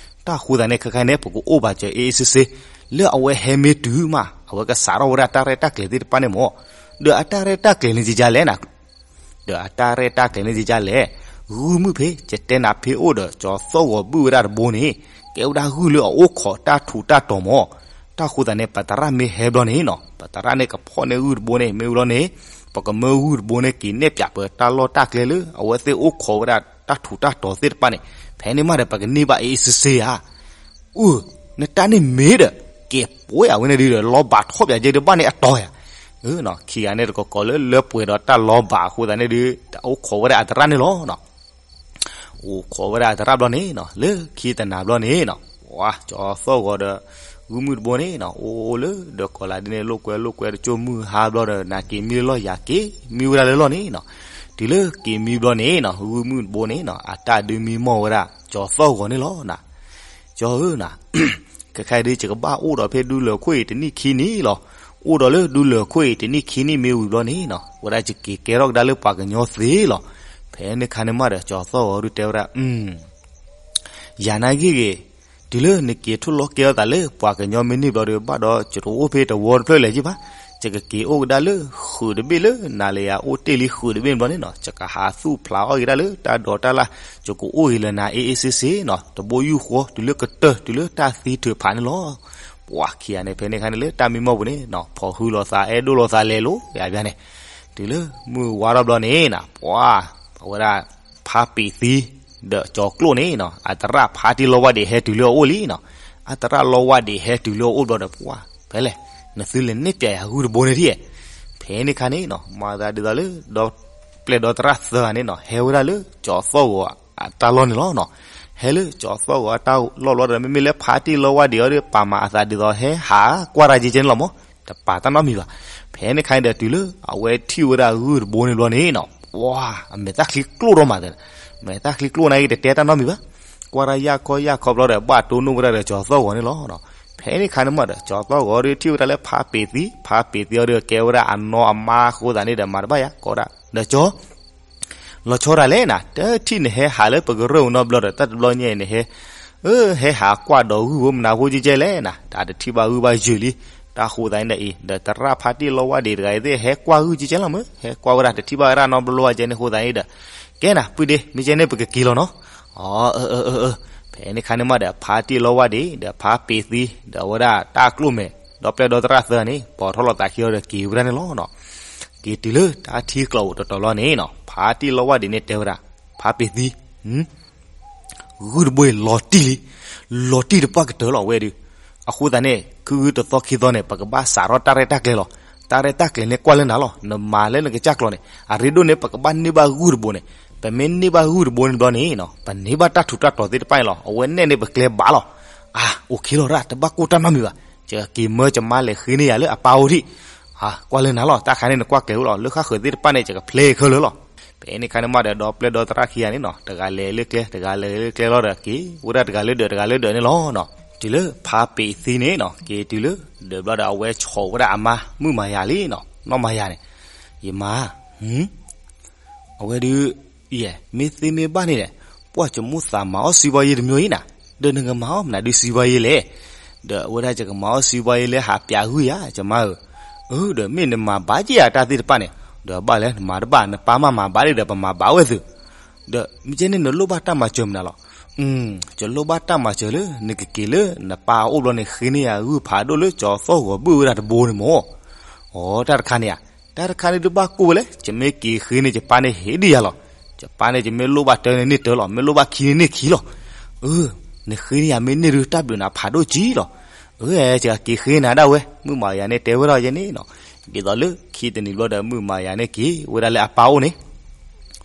တၢ်ဃိသးန့ၣ် ခဲခါန့ၣ် ပကအိၣ်ဘၣ်စၢၤအ့ၣ်အ့ၣ်စ့စ့ လၢအဝဲဟဲမ့ၢ်တုၤမး အဝဲကစးထီၣ်ဝဲဒၣ်တၢ်ရဲၣ်တၢ်ကျဲၤသ့ၣ်တဖၣ်န့ၣ်မး. ဒီးအတၢ်ရဲၣ်တၢ်ကျဲၤန့ၣ်ယယါလဲၣ်နၤ ဒီးအတၢ်ရဲၣ်တၢ်ကျဲၤန့ၣ်ယယါလဲၣ်, ဂုၢ်မုၣ်ဖဲ ယတဲနၤဖဲအိၣ်ဒီး ကၠီၤသီၣ်ဂီၤဘုၣ်ဝဲဒၣ်တဘိန့ၣ် ကဲဝဲဒၣ်ဂုၢ်လၢအအိၣ်ခိးတၢ်ထူးတၢ်တီၤမး. တၢ်ဃိသးန့ၣ် ပသရၣ်မ့ၢ်ဟဲဘျီန့ၣ်နီၤ ပသရၣ်န့ၣ်ကဖီၣ်န့ၢ်ဂုၢ်တဘိန့ၣ် မ့ၢ်ဝံၤလီၤန့ၣ် ပကမၢဂုၢ်တဘိန့ၣ်က့ၤနဲၣ်ပၠးပတၢ်လီၢ်တၢ်ကျဲလၢ အဝဲသ့ၣ်အိၣ်ခိးဝဲဒၣ်တၢ်ထူးတၢ်တီၤသ့ၣ်တဖၣ်န့ၣ် ဖဲန့ၣ်မးဒီး ပကန့ၢ်ဘၣ်အ့ၣ်အ့ၣ်စ့စ့ဧါ. အၢ နတၢ်န့ၣ်မ့ၢ်ဒီး ကဲပှဲၤအဝဲန့ၣ်ဒုးဒီး လီၤဘၣ်ထီၣ်ပၠးကဲဒီးဘၣ်န့ၣ်အတီၤဧါ. ခံဂၤန့ၣ်တကီၢ်ကီၢ်လၢလၢပှဲၤဒီးတၢ်လီၤဘၣ်အဃိသတးန့ၣ်ဒုး တၢ်အိၣ်ခိးဝဲဒၣ်အသရၣ်န့ၣ်လီၤ. အိၣ်ခိးဝဲဒၣ်အသရၣ်ဘျီန့ၣ်နီၤ လၢခံတနၤဘျီန့ၣ်နီၤ ပှၤကၠီၤသီၣ်ဂီၤဒီး ဂုၢ်မုၣ်တဘိန့ၣ်နီၤ အိၣ်အိၣ်လၢဒီးကီၢ်လၢဒ်န့ၣ် လိာ်ကွဲလိာ်ကွဲတကၠိၢ်မုၢ်ဟါဘျီဒီး နၤက့ၤမံလၢလီၢ်ယၤက့ၤမံဝဲဒၣ်လၢလီၢ်န့ၣ်နီၤ. တုၤလၢက့ၤမံဘျီန့ၣ်နီၤ ဂုၢ်မုၣ်တဘိန့ၣ်နီၤ အတၢ်ဒုးမံမီၢ်ဝဲဒၣ် ကၠီၤသီၣ်ဂီၤန့ၣ်လီၤနၤ. ကၠီၤဧၢနၤ ခဲခါအံၤဒုး ယကဘၣ်အိၣ်ဒီးဖဲဒူလၢာ်ခိၣ်အံၤတနံၣ်ခံနံၣ်လီၤ. အိၣ်ဒီးလၢဒူလၢာ်ခိၣ်အံၤတနံၣ်ခံနံၣ်မ့ၢ်ဝံၤဘျီန့ၣ်နီၤ ဝဲဒၣ်ယက့ၤကဲထီၣ်ကဒါလၢပှၤကညီသ့လီၤ. ဖဲန့ၣ်ခါန့ၣ်မးဒီး ကၠီၤသီၣ်ဂီၤဒုးတဲဝဲဒၣ် ယၤနာ်ဂ့ၢ်ဂ့ၤ, တုၤလၢနက့ၤထူၣ်လီၤကဲထီၣ်သးလၢပှၤကညီမ့ၢ်န့ၢ်ဘျီဒီး ဘၣ်ဒီး ယတအိၣ်ဖဲတဝီတဖျၢၣ်လဲၣ်က့ဘၣ်. ယကက့ၤအိၣ်ကဒါလၢဃုာ်တဘ့ၣ်လၢနၤလၢယၤအိၣ်တ့ၢ်လံဃုာ်တဘ့ၣ်ဘျီန့ၣ်နီၤ ယကဟးသူၣ်ဖျးအီၣ်က့ၤဒၣ်လၢတၢ်ဒိးတၢ်လၢ် ယကအိၣ်ဂ့ၤလၢနၤအ့ၣ်အ့ၣ်စ့စ့နီၤ တဘိယူၢ်ဃီ တုၤလၢကတၢၢ် တုၤလၢတၢ်သံထုးဖးန့ၣ်လီၤ. ပှၤခံဂၤန့ၣ် ဖဲန့ၣ်ခါန့ၣ်လၢတၢ်မံမီၢ်ပူၤန့ၣ်နီၤ ဖီၣ်ဟုလိာ်သးအဲၣ်ဒိၣ်လိာ်သးလဲၤလိာ်ယဘၣ်န့ၣ် တုၤလၢမုၢ်ဝါထီၣ်ဘျီန့ၣ်နီၤ ပှၤ အဝဲဒၣ် ဖါပ့ၤသံ ဒီးကၠီၤကျိၣ်န့ၣ်နီၤ အသရၣ်ဖါတံၢ်လီဝါဒံးဟဲတုၤလၢအအိၣ်လံနီၤ. အသရၣ်လီဝါဒံးဟဲတုၤလၢအအိၣ်ဘျီဒီး ပှၤ ဖဲလဲၣ် နသုလဲၤနဲၣ်ပၠးယၤဂုၢ်တဘိန့ၣ်ဒ် ဖဲန့ၣ်ခါန့ၣ်နီၤ မၤသးဒ်သိးလၢ ဒီပျဲၢ်ဒီသရၣ်သၢဂၤန့ၣ်နီၤ ဟဲဝဲဒၣ်လၢကၠီၤသီၣ်ဂီၤအတၢ်လီၢ်န့ၣ်လီၤနီၤ. ဟဲလၢကၠီၤသီၣ်ဂီၤအတၢ်လီၢ်ဘျီဒီး မ့မ့ၢ်လၢဖါတံၢ်လီဝါဒံးအီၤဒီး ပာ်မၤအသးဒ်သိးဟဲဟးကွၢ်တၢ်ကဲကဲန့ၣ်လီၤမး တပာ်တၢ်နီတမံၤဘၣ်. ဖဲန့ၣ်ခါန့ၣ်ဒီး တုၤလၢအဝဲထံၣ်ဝဲဒၣ်ဂုၢ်တဘိန့ၣ်ဘျီန့ၣ်နီၤ ပှၤ အမဲာ်သၣ်ချံကျိၣ်ထီၣ်မးသ့, မဲာ်သၣ်ချံကျိၣ်န့ၣ်က့ၤတတဲတၢ်နီတမံၤဘၣ်. ကွၢ်တၢ်ယၢ်ခီယၢ်ခီဘျီဒီး ဘၣ်တိၢ်နီၣ်ဝဲဒၣ်ဒီးကၠီၤသီၣ်ဂီၤန့ၣ်လီၤ. ဖဲန့ၣ်ခါန့ၣ်မးဒီး ကၠီၤသီၣ်ဂီၤဒီးထံၣ်ဝဲဒၣ်လၢဖါပ့ၤသံ, ဖါပ့ၤသံအီၤဒီးကဲဝဲဒၣ်အနီၢ်အမါအဃိသတးန့ၣ်ဒီး မၤတဘၣ်ယၤ ကိးဒၣ် ဒီးကၠီ လီၤဆီဒၣ်လဲၣ်နၤ, တထံၣ်နဟဲဟးလၢပကရၢၢ်ပူၤနီတဘျီဒီး တၢ်တဘျီညါအံၤနဟဲ ဟဲဟးကွၢ်ဒီးဂုၢ်ဖိမနုၤဖိကဲကဲလဲၣ်နၤ, တၢ်တထံၣ်ဘၣ်ဂုၢ်ဘၣ်ယုာ်လံ, တၢ်ဃိသးန့ၣ်ဒ်အံၤ, ဒီးသရၣ်ဖါတံၢ်လီဝါဒံးတဂၤအံၤသ့ၣ် ဟဲကွၢ်ဂုၢ်ကဲကဲလီၤမ့ၢ်, ဟဲကွၢ်ဝဲဒၣ်တထံၣ်ဘၣ်ဝဲဒၣ်နီတဘျီဘၣ်ကဲန့ၣ်အဃိသးန့ၣ်ဒီး, ကဲနၤ ပုၢ်ဒ့ မ့ၢ်ကဲန့ၣ်ပကက့ၤလီၤနီၤ, အၢ အၢ အၢ အၢ, ဖဲန့ၣ်ခါန့ၣ်မးဒီး ဖါတံၢ်လီဝါဒံး ဒီးဖါပ့ၤသံ ဒီးအဝဲဒၣ်တၢ်ကျိၣ်မဲာ် ဒီပျဲၢ်ဒီသရၣ်သၢဂၤန့ၣ် ပိာ်ထီၣ်လီၤသးခံအီၤဒီးက့ၤဝဲဒၣ်န့ၣ်လီၤနီၤ, က့ၤတုၤလၢတၢ်ထံကျိးအိၣ်တတီၤလီၤန့ၣ်နီၤ, ဖါတံၢ်လီဝါဒံးန့ၣ်တဲဝဲဒၣ်, ဖါပ့ၤသံ ဂုၢ်တဘိအံၤလီၤတံၢ်လံ, လီၤတံၢ်တပှၢ်ကတၢၢ်လီၤဝဲဒုး, အဃိသတးန့ၣ် ခုဂုၢ်တသီခံသီန့ၣ် ပကဘၣ်စးထီၣ်တၢ်ရဲၣ်တၢ်ကျဲၤလီၤ, တၢ်ရဲၣ်တၢ်ကျဲၤန့ၣ်ကွၢ်လၢနၤလီၤ, နမၤလၢနကစၢ်ကျိၤန့ၣ် အရ့ဒိၣ်န့ၣ် ပကဘၣ်န့ၢ်ဘၣ်ဂုၢ်တဘိန့ၣ်, ပမ့ၢ်န့ၢ်ဘၣ်ဂုၢ်တဘိန့ၣ်ဘျီန့ၣ်နီၤ ပန့ၢ်ဘၣ်တၢ်ထူးတၢ်တီၤသ့ၣ်တဖၣ်န့ၣ်လီၤ, အဝဲနဲၣ်န့ၣ်ပကျဲဘၣ်လီၤ, အၢ အိၣ်ခ့လီၤရၣ် တဘၣ်ကိၢ်တၢ်နီတမံၤဘၣ်, ယကက့ၤမၢကမါလဲၤဃ့န့ၢ်ယၤလၢအပၢ်အိၣ်ထံး, အၢ ကွၢ်လၢနၤလီၤ, တၢ်ခါန့ၣ်နကွၢ်ကျဲၤအိၣ်လီၤ, လၢဃၣ်ဃၢၤသ့ၣ်တဖၣ်န့ၣ် ယကဖျဲခဲလၢာ်လီၤ ဖဲန့ၣ်ခါန့ၣ်မးဒီး ဒီပျဲၢ်ဒီသရၣ်ခံဂၤန့ၣ်နီၤ တဂၤလဲၤလၢကျဲ တဂၤလဲၤလၢကျဲလီၤဒီးက့ၤ, ဝဲဒၣ်တဂၤလၢဒၢး တဂၤလၢဒၢးန့ၣ်လီၤနီၤ, တုၤလၢဖါပ့ၤသံန့ၣ်နီၤ က့ၤတုၤလၢဒၢးဘျီဒီး အဝဲဆိးဝဲဒၣ်အမါ မုၣ်မၤယၤလံနီၤ, နီၢ်မၤယၤန့ၣ်, ယမါ အဝဲဒုး, ယဲ မ့ၢ်သ့မ့ၢ်ဘၣ်န့ၣ်ဒီး, ပှၢ်ကမိၣ်သးမၤအီၣ်စံးဘီယ့တမံၤအံၤနၤ, ဒီးနကမၤအီၣ်မနုၤဒုးစံးဘီယ့လဲၣ်, ဒီးအဝဲဒၣ်ယကမၤအီၣ်စံးဘီယ့လၢဟးပၠးဂုၢ်ယၤ ယမါဧၢ, အၢ ဒီးမ့ၢ်နမၤဘၣ်က့ၤယၤတၢ်သ့ၣ်တဖၣ်န့ၣ်, ဒီးဘၣ်လဲၣ် နမၤတဘၣ် နပၢ်မၤမၤဘၣ်လံဒီးပမၤဘၣ်ဝဲသု, ဒီးမ့ၢ်ကဲန့ၣ်နလိၣ်ဘၣ်တၢ်မၤစၢၤမနုၤလီၤ, ယလိၣ်ဘၣ်တၢ်မၤစၢၤလၢ နကက့ၤလၢနပၢ်အအိၣ်ဘျီန့ၣ် ဃ့န့ၢ်ယၤဂုၢ်ဖးဒိၣ်လၢကၠီၤသီၣ်ဂီၤဘုၣ်ဝဲဒၣ်တဘိန့ၣ်မၢ်, အၢ တၢ်တခါန့ၣ်ဧါ, တၢ်တခါန့ၣ်ဒုးဘၣ်ကိၢ်ဝဲလဲၣ်, ယမ့ၢ်က့ၤဃ့န့ၢ် ယပၢ်န့ၣ်ဟ့ၣ်ဒံးယၤလီၤ, ယပၢ်န့ၣ် ယမ့ၢ်လိၣ်ဘၣ်တၢ်န့ၣ်န့ၢ်တၢ်လီၤ, မ့ၢ်လိၣ်ဘၣ်ခံန့ၣ်န့ၢ်ခံလီၤ, အၢ နဃ့န့ၢ်ယၤမ့ၢ်န့ၢ်ဒုး တၢ်ဘျုးနၤဖးဒိၣ်ကံလီၤ, အၢ ယကက့ၤဃ့နၤဒၣ်ဝဲ မုၣ်မၤယၤန့ၣ်တဲဝဲဒၣ်ယဲန့ၣ်နီၤ, ဒ်သိးလၢခံတနံၤဘျီဒီး မုၣ်မၤယၤန့ၣ်က့ၤဝဲဒၣ်လၢအပၢ်အိၣ်န့ၣ်,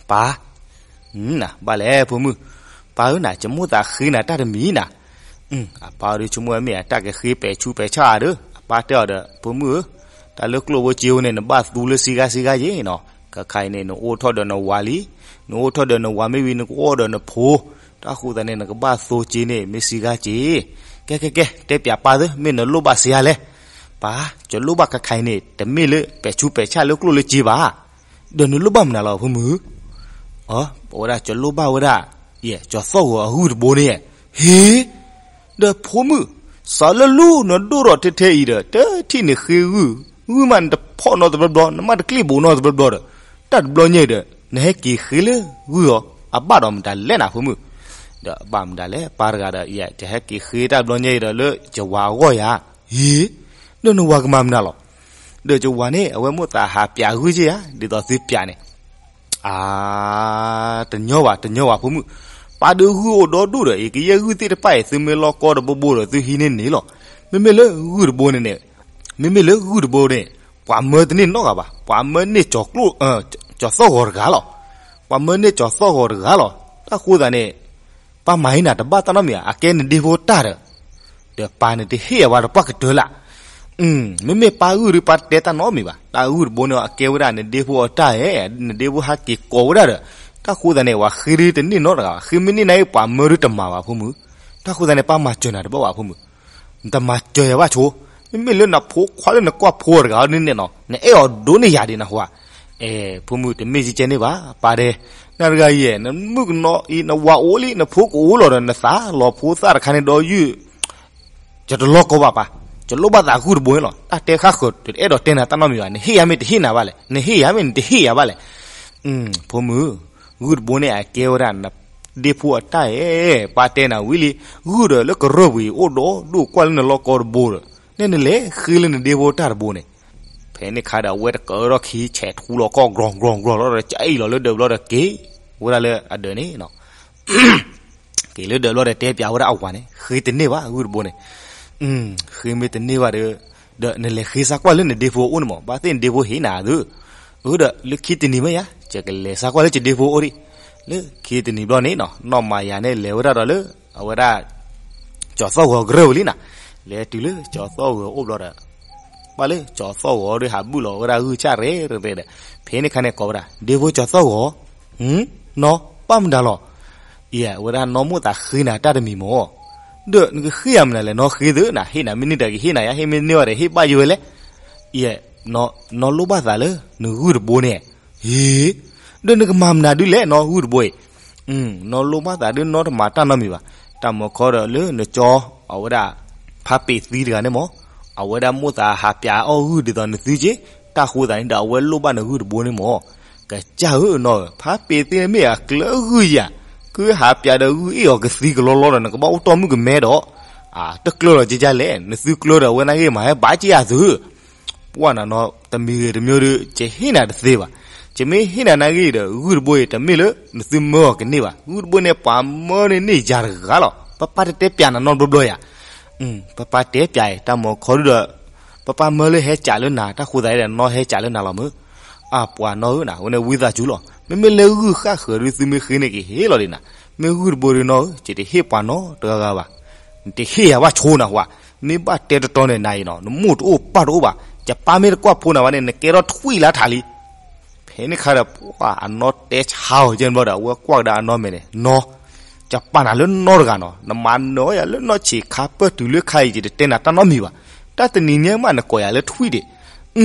ပၢ် ဘၣ်လဲၣ်ဖိမုၣ်, ပၢ်ဧၢ နကမိၣ်သးဃ့နၤတၢ်တမံၤနၤ, အပၢ်ဒုးဆိကမိၣ်ဝဲမ့ၢ်အတၢ်ကဃ့ပဲာ်ဆူးပဲာ်ဆါဧါဒီး အပၢ်တဲအီၤဒီး ဖိမုၣ်ဧၢ, တၢ်လၢကျိၣ်ဖိစ့ဖိန့ၣ် နဘၣ်သူလၢစံဂါစံဂါယ့ၤနီၤ, ခဲခါအံၤန့ၣ် နအိၣ်ထီၣ်ဒီးနဝၤလံ, နအိၣ်ထီၣ်ဒီးနဝၤမ့ၢ်ဝံၤ နကအိၣ်ဒီးနဖိ, တၢ်ဃိသတးန့ၣ် နကဘၣ်သူစ့န့ၣ် မ့ၢ်စံဂါစ့, ကဲကဲကဲ တဲပၠးပၢ်သ့ မ့ၢ်နလိၣ်ဘၣ်စံးယၤလဲၣ်, ပၢ် ယလိၣ်ဘၣ်ခဲခါအံၤန့ၣ် တမ့ၢ်လၢပဲာ်ဆူးပဲာ်ဆါလၢကျိၣ်လၢစ့ဘၣ် ဒီးနလိၣ်ဘၣ်မနုၤလီၤဖိမုၣ်, အဝဲဒၣ်ယလိၣ်ဘၣ်ဝဲဒၣ်, ယဲ ကၠီၤသီၣ်ဂီၤအဂုၢ်တဘိန့ၣ်, ဟ့, ဒီးဖိမုၣ်, စးလၢလူနဒိၣ်ထီၣ်ထဲထဲအံၤဒီး တထံၣ်နဃ့ဂုၢ်, ဂုၢ်မးနတဖီၣ်နီတဘျီဘျီ နမးတကျ့ၣ်ဘိးနီတဘျီဘျီဒီး, တၢ်တဘျီညါအံၤဒီး နဟဲက့ၤဃ့လၢဂုၢ်အီၤ အဘၣ်ဒီးမတၤလဲၣ်နၤဖိမုၣ်, ဒီးအဘၣ်မတၤလဲၣ် ပၢ်တဂၤဒီး ယဲ ယဟဲက့ၤဃ့တၢ်တဘျီညါအံၤဒီးလၢယဝၤအဂီၢ်ယၤ, ဟ့ ဒီးနဝၤကမၤမနုၤလီၤ, ဒီးယဝၤန့ၣ် အဝဲမိၣ်သးဟးပၠးဂုၢ်က့ယၤ ဒ်သိးသုပၠးန့ၣ်, အါ, တညီဘၣ် တညီဘၣ်ဖိမုၣ်, ပၢ်ဒုးဂုၢ်အိၣ်ဒီဒူၣ်ဒီး ယကယဲၢ်ဂုၢ်သ့ၣ်တဖၣ်အံၤ သုမ့ၢ်လီၢ်ကီတဘိဘိဒီး သုဟံးန့ၢ်န့ၣ်လီၤ, မ့မ့ၢ်လၢဂုၢ်တဘိန့ၣ်န့ၣ်, မ့မ့ၢ်လၢဂုၢ်တဘိန့ၣ်, ပှၤမၢတန့ၢ်နီတဂၤဘၣ်, ပှၤမၢန့ၢ်ကၠီၤကျိၣ်, ကၠီၤသီၣ်ဂီၤတဂၤလီၤ, ပှၤမၢန့ၢ်ကၠီၤသီၣ်ဂီၤတဂၤလီၤ, တၢ်ဃိသတးန့ၣ် ပၢ်မၤဟံးနၤတဘၣ်တၢ်နီတမံၤဧါ, အကဲနဒ့ဖိတၢ်ဒီး, ဒီးပၢ်န့ၣ်တဟ့ၣ်အဝဲတပှၢ်ကတၢၢ်လၢ်, မ့မ့ၢ်ပၢ်ဂုၢ်ဒုးပၢ်တတဲတၢ်နီတမံၤဘၣ်, တၢ်ဂုၢ်တဘိန့ၣ်အကဲဝဲဒၣ်နဒ့ဖိအတၢ်ဧဲ, နဒ့ဖိဟးက့ၤကိးဝဲဒၣ်ဒီး, တၢ်ဃိသတးန့ၣ် ပှၤဃ့ဒုးတန့ၢ်နီတဂၤဘၣ်, ဃ့မ့ၢ်န့ၢ်နၤအံၤ ပှၤမၢဒုးတမၤဘၣ်ဖိမုၣ်, တၢ်ဃိသတးန့ၣ် ပၢ်မၤစၢၤနၤတဘၣ်ဘၣ်ဖိမုၣ် နတမၤစၢၤယၤဘၣ်ဆိ, မ့မ့ၢ်လၢနဖိခွါလၢနကွၢ်ဖိတဂၤန့ၣ်န့ၣ်နီၤ နအဲၣ်အီၤဒိၣ်န့ၢ်ယၤဒံးနဟူဧါ, အဲ ဖိမုၣ်တမ့ၢ်ကဲန့ၣ်ဘၣ်, ပၢ်တဲ, နတဂၤအံၤ နမုၣ်ကနီၤအံၤ နဝၤအိၣ်လံ နဖိကအိၣ်လီၤဒီး နသးလီၤဖိသၣ်တခါန့ၣ်ဒီးယုၢ် ယတလီၢ်ကီဘၣ်ပၢ်, ယလိၣ်ဘၣ်သးဂုၢ်တဘိန့ၣ်လီၤ, တၢ်တဲဃၣ်ဃၢၤ တအဲၣ်ဒိးတဲနၤတၢ်နီတမံၤဘၣ်, နဟ့ၣ်ယၤမ့ၢ်တဟ့ၣ်နၤဘၣ်လဲၣ်, နဟ့ၣ်ယၤမ့ၢ်နတဟ့ၣ်ယၤဘၣ်လဲၣ်, ဖိမုၣ်, ဂုၢ်တဘိန့ၣ်အကဲဝဲဒၣ်နဒ့ဖိအတၢ်ဧဲ, ပၢ်တဲနၤဝံၤလံ, ဂုၢ်ဒီးလၢကရၢၢ်ပူၤအံၤ အိၣ်ဒီးဒိၣ်ကွၢ်လၢနလီၢ်ကီတဘိဒီး, နဲနလဲၤဃ့လၢနဒ့ဖိတၢ်တဘိန့ၣ်, ဖဲန့ၣ်ခါဒီးအဝဲတကၢထီၣ်ခံ ဆဲးထူလီၤကီၢ် ကြီၤကြီၤကြီၤလီၤဒီး ကအံၣ်လီၤလၢဒၢးဘျီဒီးက့ၤဝဲဒၣ်လၢအဒၢးန့ၣ် က့ၤလၢဒၢးဘျီဒီးတဲပၠးဝဲဒၣ်အဝၤန့ၣ် ဃ့တန့ၢ်ဘၣ်ဂုၢ်တဘိန့ၣ်, ဃ့မ့ၢ်တန့ၢ်ဘၣ်ဒီး, ဒီးနလဲၤဃ့စၢ်ကွၢ်လၢနဒ့ဖိအအိၣ်န့ၣ်မး, ဘၣ်သ့ၣ်နဒ့ဖိဟ့ၣ်နၤသု, အၢ ဒီးလၢခံတနံၤမ့ၢ်ယါ ယကလဲၤစၢ်ကွၢ်လၢယဒ့ဖိအအိၣ်ဒံး, လၢခံတနံၤဘျီန့ၣ်နီၤ နီၢ်မၤယၤန့ၣ်လဲၤဝဲဒၣ်ဒီးလၢ အဝဲဒၣ် ကၠီၤသီၣ်ဂီၤကရၢၢ်ဝံၤလံနီၤ, လဲၤတုၤလၢကၠီၤသီၣ်ဂီၤအိၣ်ဘျီဒီး ဘၣ်လၢကၠီၤသီၣ်ဂီၤဒီးဟးဘုၣ်လီၤဝဲဒၣ်ဂုၢ်ဆၣ်ရဲၣ်ရဲၣ်ဒီး, ဖဲန့ၣ်ခါန့ၣ်ကိးဝဲဒၣ် ဒ့ဖိကၠီၤသီၣ်ဂီၤ, နီၢ် ဘၣ်မတၤလီၤ, ယဲ အဝဲဒၣ်နီၢ်မိၣ်သးဃ့နၤတၢ်တမံၤမး, ဒီးနကဃ့ယၤမနုၤလဲၣ် နီၢ်ဃ့သုနၤ ဟ့ၣ်နၤမ့ၢ်န့ၢ်ဒီးကဟ့ၣ်နၤယါ ဟ့ၣ်မ့ၢ်န့ၢ်ဝဲဒီးဟ့ၣ်ဘၣ်ယိဝဲလဲၣ်, ယဲ နီၢ်လိၣ်ဘၣ်သးလၢနဂုၢ်တဘိန့ၣ်, ဟ့ၣ်, ဒီးနကမၤမနုၤဒုးလဲၣ် နီၢ်ဂုၢ်တဘိအံၤ, နီၢ်လိၣ်ဘၣ်သးဒုးနီၢ်တမၤတၢ်နီတမံၤဘၣ်, တၢ်မၤခီဒီးလၢနကၠီ အဝဲဒၣ် ဖါပ့ၤသံတဂၤန့ၣ်မး, အဝဲဒၣ်မိၣ်သးဟးပၠးအီၣ်ဂုၢ်ဒ်သိးနသုက့, တၢ်ဃိသးန့ၣ်ဒီး အဝဲလိၣ်ဘၣ်နဂုၢ်တဘိန့ၣ်မး, ကစၢ်ဧၢနီၢ်ဧၢ, ဖါပ့ၤသံန့ၣ်မ့ၢ်အကျၢၤဂုၢ်ယၤ, ကုဟးပၠးဒီးဂုၢ်အ့ၣ်အီၤကသံကလီလီဒီး နကဘၣ်အိၣ်တီၢ်မုၣ်ကမဲဒီး, တကျၢၤလီၤကကလဲၣ်, နသုကျၢၤဒီးအဝဲနာ်က့ၤမၤဟဲဘၣ်က့ၤယၤသု ပှၢ်နနီၤ တမံၤဂ့ၤတမံၤဒီး ယဟ့ၣ်နၤတသ့ဘၣ်. ယမ့ၢ်ဟ့ၣ်နၤနာ်က့ၤဒီး ဂုၢ်တဘိအံၤ တမ့ၢ်လၢနသုမၢအီၤကန့ၢ်ဘၣ်. ဂုၢ်တဘိန့ၣ် ပှၤမၢန့ၢ်န့ၢ်ယၤတဂၤလီၤ. ပပၢ်တတဲပၠးနၤနီတဘျီဘျီယၤ. ပပၢ်တဲပၠးအံၤ တၢ်မၤခီဒုဒီး ပပၢ်မၢလၢဟဲကးလၢနၤ, တၢ်ဃိသးအံၤဒီး နီၢ်ဟဲကးလၢနၤလီၤမုၢ်. အပှၤနီၢ်ဧၢနၤ, အဝဲန့ၣ်ဝံသးစူၤလီၤ. မ့မ့ၢ်လၢဂုၢ်ဃၣ်ဃၢၤဒု သုမ့ၢ်ဃ့န့ၢ်က့ၤဟ့ၣ်လီၤဒံးနၤ. မ့ၢ်ဂုၢ်တဘိဒုနီၢ်ဧၢ, ယတဟ့ၣ်ပှၤနီတဂၤဂၤဘၣ်. နတဟ့ၣ်ယၤဘၣ်ဆိနၤဃိ, မ့ၢ်ဘၣ်တဲတတီန့ၣ်နၤအံၤနီၤ, နမိၢ်တအိၣ်ပၢ်တအိၣ်ဘၣ်. ယပၢ်မ့ၢ်တကွၢ်ဖိနၤဘၣ်န့ၣ် နကဲထီၣ်ထွံၣ်လၢထးလံ. ဖဲန့ၣ်ခါဒီး ပှၢ်အနီၢ်တဲဆါအီၤကဲဘျီဒီး အဝဲကွၢ်ကဒါအနီၢ်မဲာ်န့ၣ်, နီၢ်, ယပာ်နၤလၢနီတဂၤနီၤ, နမၤနၢၤယၤလၢနီၢ်ဆံးခါပၢၢ်တုၤလၢခါအံၤ ယတတဲနၤတၢ်နီတမံၤဘၣ်. တၢ်တနံၤညါမးနကိးယၤလၢထွံၣ်ဒံး.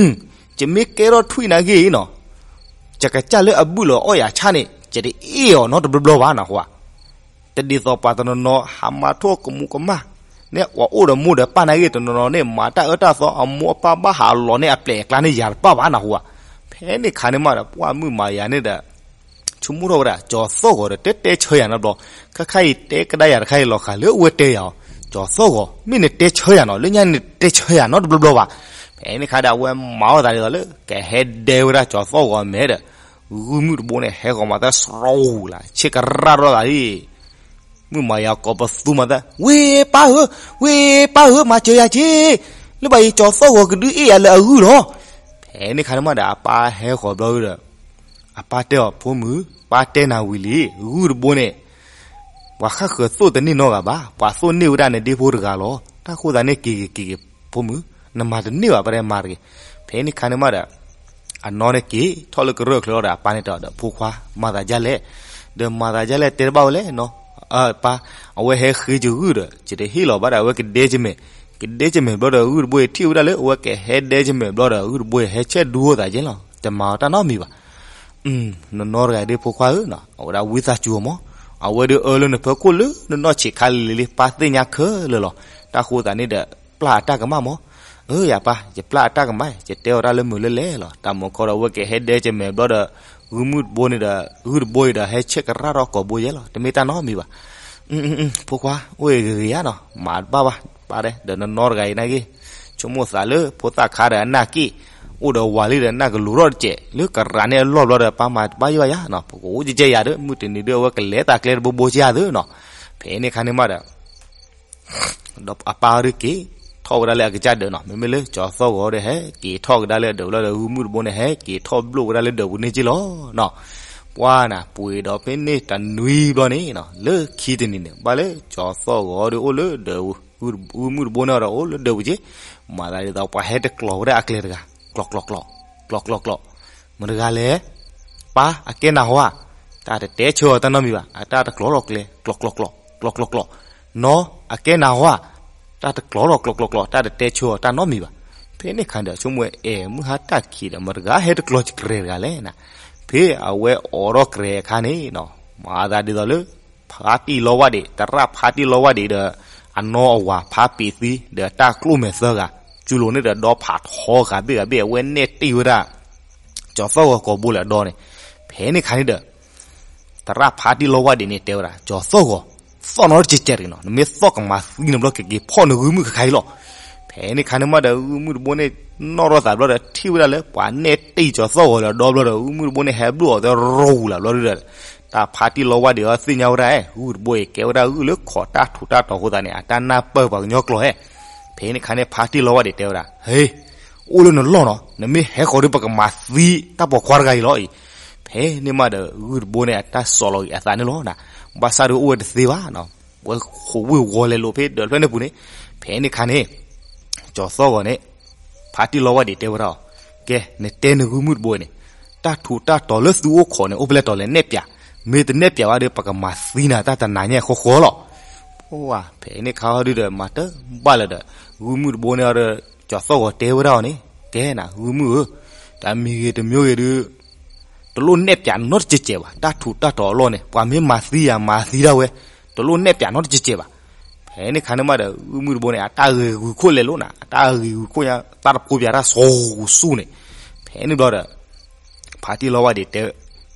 ယမ့ၢ်ကဲထီၣ်ထွံၣ်နာ်က့ၤအံၤနီၤ, ယကစၢ်လၢအဘုၣ်လီၤအီၣ်ယၤဆၣ်န့ၣ် ယတအ့ၣ်အီၤနီတဘျီဘျီဘၣ်နၤဃိ. တဒ်သိးပှၤတနီၤနီၤ ဟးမၤထီၣ်ကမူးကမၣ်, န့ၣ်အီၤအိၣ်ဒီးမိၢ်ဒီးပၢ်နာ်က့ၤ တနီၤနီၤန့ၣ် မၤတၢ်အၢတၢ်သီ အမိၢ်အပၢ်ဘၣ်ဟးလီၤန့ၢ်အပျဲၢ်အကျါန့ၣ် ယၤတပၣ်ဘၣ်နၤဃိဧါ. ဖဲန့ၣ်ခါန့ၣ်မးဒီး ပှၢ်မုၣ်မၤယၤန့ၣ်ဒီး ဆိကမိၣ်ထီၣ်ဝဲဒၣ် ကၠီၤသီၣ်ဂီၤဒီး တဲတဲဆၢယၤနီတဘျီ, ခဲခါအံၤတဲကဒါယၤတခါအံၤလီၤဃာ်လၢအဝဲတဲယၤအီၤ, ကၠီၤသီၣ်ဂီၤ မ့ၢ်နတဲဆၢယၤနီၤ, လၢညါန့ၣ်တဲဆၢယၤနီတဘျီဘျီဘၣ်. ဖဲန့ၣ်ခါဒီး အဝဲမၤအီၣ်သးဒ်သိးလၢ ကဟဲဒဲဝဲဒၣ်ကၠီၤသီၣ်ဂီၤအမဲာ်ဒီး ဂုၢ်မုၢ်တဘိန့ၣ် ဟဲဃီၤမၤသးစရီဝူၤလၢ ဆ့ကရၣ်ထီၣ်သးလံ. မုၣ်မၤယၤကိးပသူမၤသး, ဝ့ၢ်ပၢ်ဧၢ, ဝ့ၢ်ပၢ်ဧၢ, မၤစၢၤယၤက့ၤ, လၢဘၣ်အံၤကၠီၤသီၣ်ဂီၤကဒုးအ့ၣ်ယၤလၢအဂုၢ်လီၤ. ဖဲန့ၣ်ခါန့ၣ်မးဒီး အပၢ်ဟဲဃီၤဘျီဒီး အပၢ်တဲအီၤ ဖိမုၣ်, ပၢ်တဲနၤဝံၤလံ, ဂုၢ်တဘိန့ၣ် ပှၤဃၣ်ဃၢၤသိၣ်တန့ၢ်နီတဂၤဘၣ်, ပှၤသိၣ်န့ၢ်ဝဲဒၣ်နဒ့ဖိတဂၤလီၤ. တၢ်ဃိသးန့ၣ်က့ၤက့ၤက့ၤက့ၤ ဖိမုၣ်, နမၤတန့ၢ်ဘၣ် ပှၤတဲမၤတဂ့ၤ. ဖဲန့ၣ်ခါန့ၣ်မးဒီး အနီၢ်န့ၣ်က့ၤထီၣ်လၢကရၢၢ်ချၢဒီး အပၢ်န့ၣ်တဲအီၤဒီး ဖိခွါ မၤသးဒ်လဲၣ်, ဒီးမၤသးဒ်လဲၣ်တဲတဘၣ်ဝဲလဲၣ်နီၤ. ပၢ်, အဝဲဟဲဃ့ကဂုၢ်ဒီး ယတဟ့ၣ်လီၤဘၣ်ဒီး အဝဲကဒဲကမဲာ်, ကဒဲကမဲာ်ဘျီဒီး ဂုၢ်တဘိအံၤထံၣ်ဝဲဒၣ်လၢ အဝဲကဟဲဒဲကမဲာ်ဘျီဒီး ဂုၢ်တဘိအံၤဟဲဆဲးဒူအသးက့ၤလီၤ. တမၤအီၤတၢ်နီတမံၤဘၣ်. နနီတဂၤဒ့ဖိခွါဧၢနီၤ, အဝဲဒၣ်ဝံသးစူၤအီၤမး, အဝဲဒၣ်အၢလၢနဖၢခိၣ်လၢနနီၢ်ဆံးခါလံၤလံၤ ပၢ်သ့ၣ်ညါခဲလၢာ်လီၤ. တၢ်ဃိသးန့ၣ်ဒီး ပျၢ်အတၢ်ကမၣ်မး. ဧၢ ယပၢ်, ယပျၢ်အတၢ်ကမၣ်, ယတဲအီၤတၢ်လၢမုာ်လၢလဲၣ်လီၤ. တၢ်မၤခီဒီး အဝဲကဟဲဒဲကမဲာ်ဘျီဒီး ဂုၢ်မုၢ်တဘိန့ၣ်ဒီး ဂုၢ်တဘိအံၤဒီး ဟဲဆဲးကရၣ်ထီၣ်ကိာ်ဘိယဲလီၤ. တမ့ၢ်တၢ်နီတမံၤဘၣ်. ဖိခွါ, အိၣ်ဂ့ၤဂ့ၤယါနီၤ, မၤတဘၣ်ဘၣ်, ပၢ်တဲ, ဒီးနနီတဂၤအံၤနာ်က့ၤ ဆိကမိၣ်သးလၢဖိသၣ်ခါဒီးအနၢ်က့ၣ်, အိၣ်ဒီးဝၤလံဒီးနၢ်ကလိၤထီၣ်တစဲး, လၢကရၤန့ၣ်အလီၢ်ဘျီဒီး ပၢ်မၤတဘၣ်ယိၣ်ဘၣ်ယါနီၤ, ပကအိၣ်ကဲကဲယၤဒီး မုၢ်တနံၤဒီး အဝဲကလဲၤသးကျဲတဘိဘိကဲယၤသုနီၤ. ဖဲန့ၣ်ခါန့ၣ်မးဒီး ဒီးအပၢ်ဒုးက့ၤထီၣ်ဝဲဒၣ်လၢအကစၢ်ဒၢးနီၤ, မ့မ့ၢ်လၢကၠီၤသီၣ်ဂီၤဒီး ဟဲက့ၤထီၣ်ကဒါလၢအဒၢးဘျီဒီး ဂုၢ်မုၢ်တဘိန့ၣ် ဟဲက့ၤထီၣ်ဘျိၣ်ဝဲဒၣ်လၢဒၢးပူၤန့ၣ်က့ၤလီၤနီၤ. ပှၢ်နၤ ပှ့ၤဒီးဖဲန့ၣ်တနွံဘျီန့ၣ်နီၤ, လၢခံတနံၤန့ၣ် ဘၣ်လၢကၠီၤသီၣ်ဂီၤဒီးအိၣ်လၢဒၢးပူၤ, ဂုၢ်မုၢ်တဘိန့ၣ်ဒီးအိၣ်လၢဒၢးပူၤက့ၤ, မၤသးဒ်သိးပှၤဟဲတကျိၤဝဲဒၣ်အကျဲတဂၤ, ကျီၢ်ကျီၢ်ကျီၢ်, ကျီၢ်ကျီၢ်ကျီၢ်, မတၤတဂၤလဲၣ်. ပၢ်, အကဲနၤဟီဧါ. တၢ်တတဲဆၢအီၤတၢ်နီတမံၤဘၣ်, အတၢ်တကျိၤလီၤကျဲ, ကျီၢ်ကျီၢ်ကျီၢ်, ကျီၢ်ကျီၢ်ကျီၢ်, နီၢ်, အကဲနၤဟီဧါ. တၢ်တကျိၤလီၤကျီၢ်ကျီၢ်ကျီၢ်, တၢ်တတဲဆၢအီၤတၢ်နီတမံၤဘၣ်. ဖဲန့ၣ်ခါဒီး ဆိကမိၣ်ဝဲ အဲၣ် မုၢ်ဟါတၢ်ခံးဒီး မတၤတဂၤဟဲတကျိၤကရဲတဂၤလဲၣ်နၤ. ဖဲအဝဲအိးထီၣ်ကရဲအခါန့ၣ်နီၤ, မၤသးဒ်သိးလၢ ဖါတံၢ်လီဝၢ်ဒံး, သရၣ်ဖါတံၢ်လီဝၢ်ဒံးဒီး အနီၢ်အဝၤဖါပံးသံ ဒီးတၢ်ကျိၣ်မဲာ်သၢဂၤ, ကၠူလိၤန့ၣ်ဒီးဒီဖးထီဂၤဘ့ၣ်ဂၤဘ့ၣ် အဝဲနဲၣ်တ့ၢ်ဝဲဒၣ် ကၠီၤသီၣ်ဂီၤကိာ်ဘိလၢအဒီန့ၣ်. ဖဲန့ၣ်ခါန့ၣ်ဒီး သရၣ်ဖါတံၢ်လီဝၢ်ဒံးန့ၣ်တဲဝဲဒၣ် ကၠီၤသီၣ်ဂီၤ, သီၣ်နီတကဲးကဲးတဂ့ၤနီၤ, နမ့ၢ်သီၣ်ကမၤသံနၤဘျီ ကက့ၤဖီၣ်နဂုၢ်မုၢ်ခဲခါအံၤလီၤ. ဖဲန့ၣ်ခါန့ၣ်မးဒီး ဂုၢ်မုၢ်တဘိန့ၣ် နီၣ်ထီၣ်သးဘျီဒီး ထံၣ်ဝဲဒၣ်လၢပှၤနဲၣ်တ့ၢ်ကၠီၤသီၣ်ဂီၤလၢအဒီဘျီဒီး ဂုၢ်မုၢ်တဘိန့ၣ် ဟဲဘျုးအီၤသရီဝူၤလၢဘျီဒီး တၢ်ဖါတံၢ်လီဝၢ်ဒံးအီၤသ့ၣ်ညါဝဲဒၣ် ဂုၢ်တဘိအံၤကဲဝဲဒၣ်ဂုၢ်လၢခိးတၢ်ထူးတၢ်တီၤအဃိသတးန့ၣ် အတၢ်နၢ်ပၢၢ်ပှၤကညီကျိာ်ဧါ. ဖဲန့ၣ်ခါန့ၣ် ဖါတံၢ်လီဝၢ်ဒံးတဲဝဲဒၣ် ဟ့, အိၣ်လၢနလီၢ်နီၤ, နမ့ၢ်ဟဲဃီၤဒီး ပကမၤသံတၢ်ပိာ်ခွါတဂၤအံၤလီၤအံၤ. ဖဲန့ၣ်မးဒီး ဂုၢ်တဘိန့ၣ် အတၢ်စီၤလီၤဂံၢ်အသးန့ၣ်လီၤ. ဘၣ်ဆၣ်ဒီးအိၣ်ဝဲတသ့ဘၣ်, ဝဲဃိးဝ့ၢ်ဝီၤလဲၤလိာ်ဖဲဒၢးဖျၢၣ်န့ၣ်ပူၤန့ၣ်. ဖဲန့ၣ်ခါန့ၣ် ကၠီၤသီၣ်ဂီၤန့ၣ် ဖါတံၢ်လီဝၢ်ဒံးတဲဝဲဒၣ်အီၤ, ကဲ နတဲနဂုၢ်မုၢ်တဘိန့ၣ် တၢ်ထူးတၢ်တီၤလၢသုအိၣ်ခိးန့ၣ် အိၣ်ဖဲလဲၣ်တီၤလဲၣ် နဲၣ်ပၠး, မ့ၢ်တနဲၣ်ပၠးဘၣ်ဒီး ပကမၤသံနၤတၢ်တနၤညါဃီဃီလီၤ. ဖဲန့ၣ်ခါဟီဒုဒီး မၤတဘၣ်လၢၤဒီး ဂုၢ်မုၢ်တဘိန့ၣ်ဒီး ကၠီၤသီၣ်ဂီၤတဲဝဲဒၣ်အီၤန့ၣ်, ကဲနၤ ဂုၢ်မုၢ်ဧၢ, တမံၤဂ့ၤတမံၤဂ့ၤဒုး တလိၣ်နဲၣ်ပၠးနီတကဲးကဲးဘၣ်, တၢ်ထူးတၢ်တီၤအလီၢ်န့ၣ် ပှၤမ့ၢ်မၤသံယၤမၤသံဒၣ်ဝဲ, တလိၣ်နဲၣ်ပၠးနီတကဲးကဲးဘၣ်. ဖဲန့ၣ်ခါန့ၣ်မးဒီး ဂုၢ်မုၢ်တဘိန့ၣ် အတၢ်ဂဲၤဂုာ်ခိၣ်လဲၤလိာ်နၤ, အတၢ်ဂဲၤဂုာ်ခိၣ်ညါ သးတဖိပၠးတၢ်စီၤဃူၤစူၣ်န့ၣ်. ဖဲန့ၣ်ဘျီဒီး ဖါတံၢ်လီဝါဒ့းတဲ,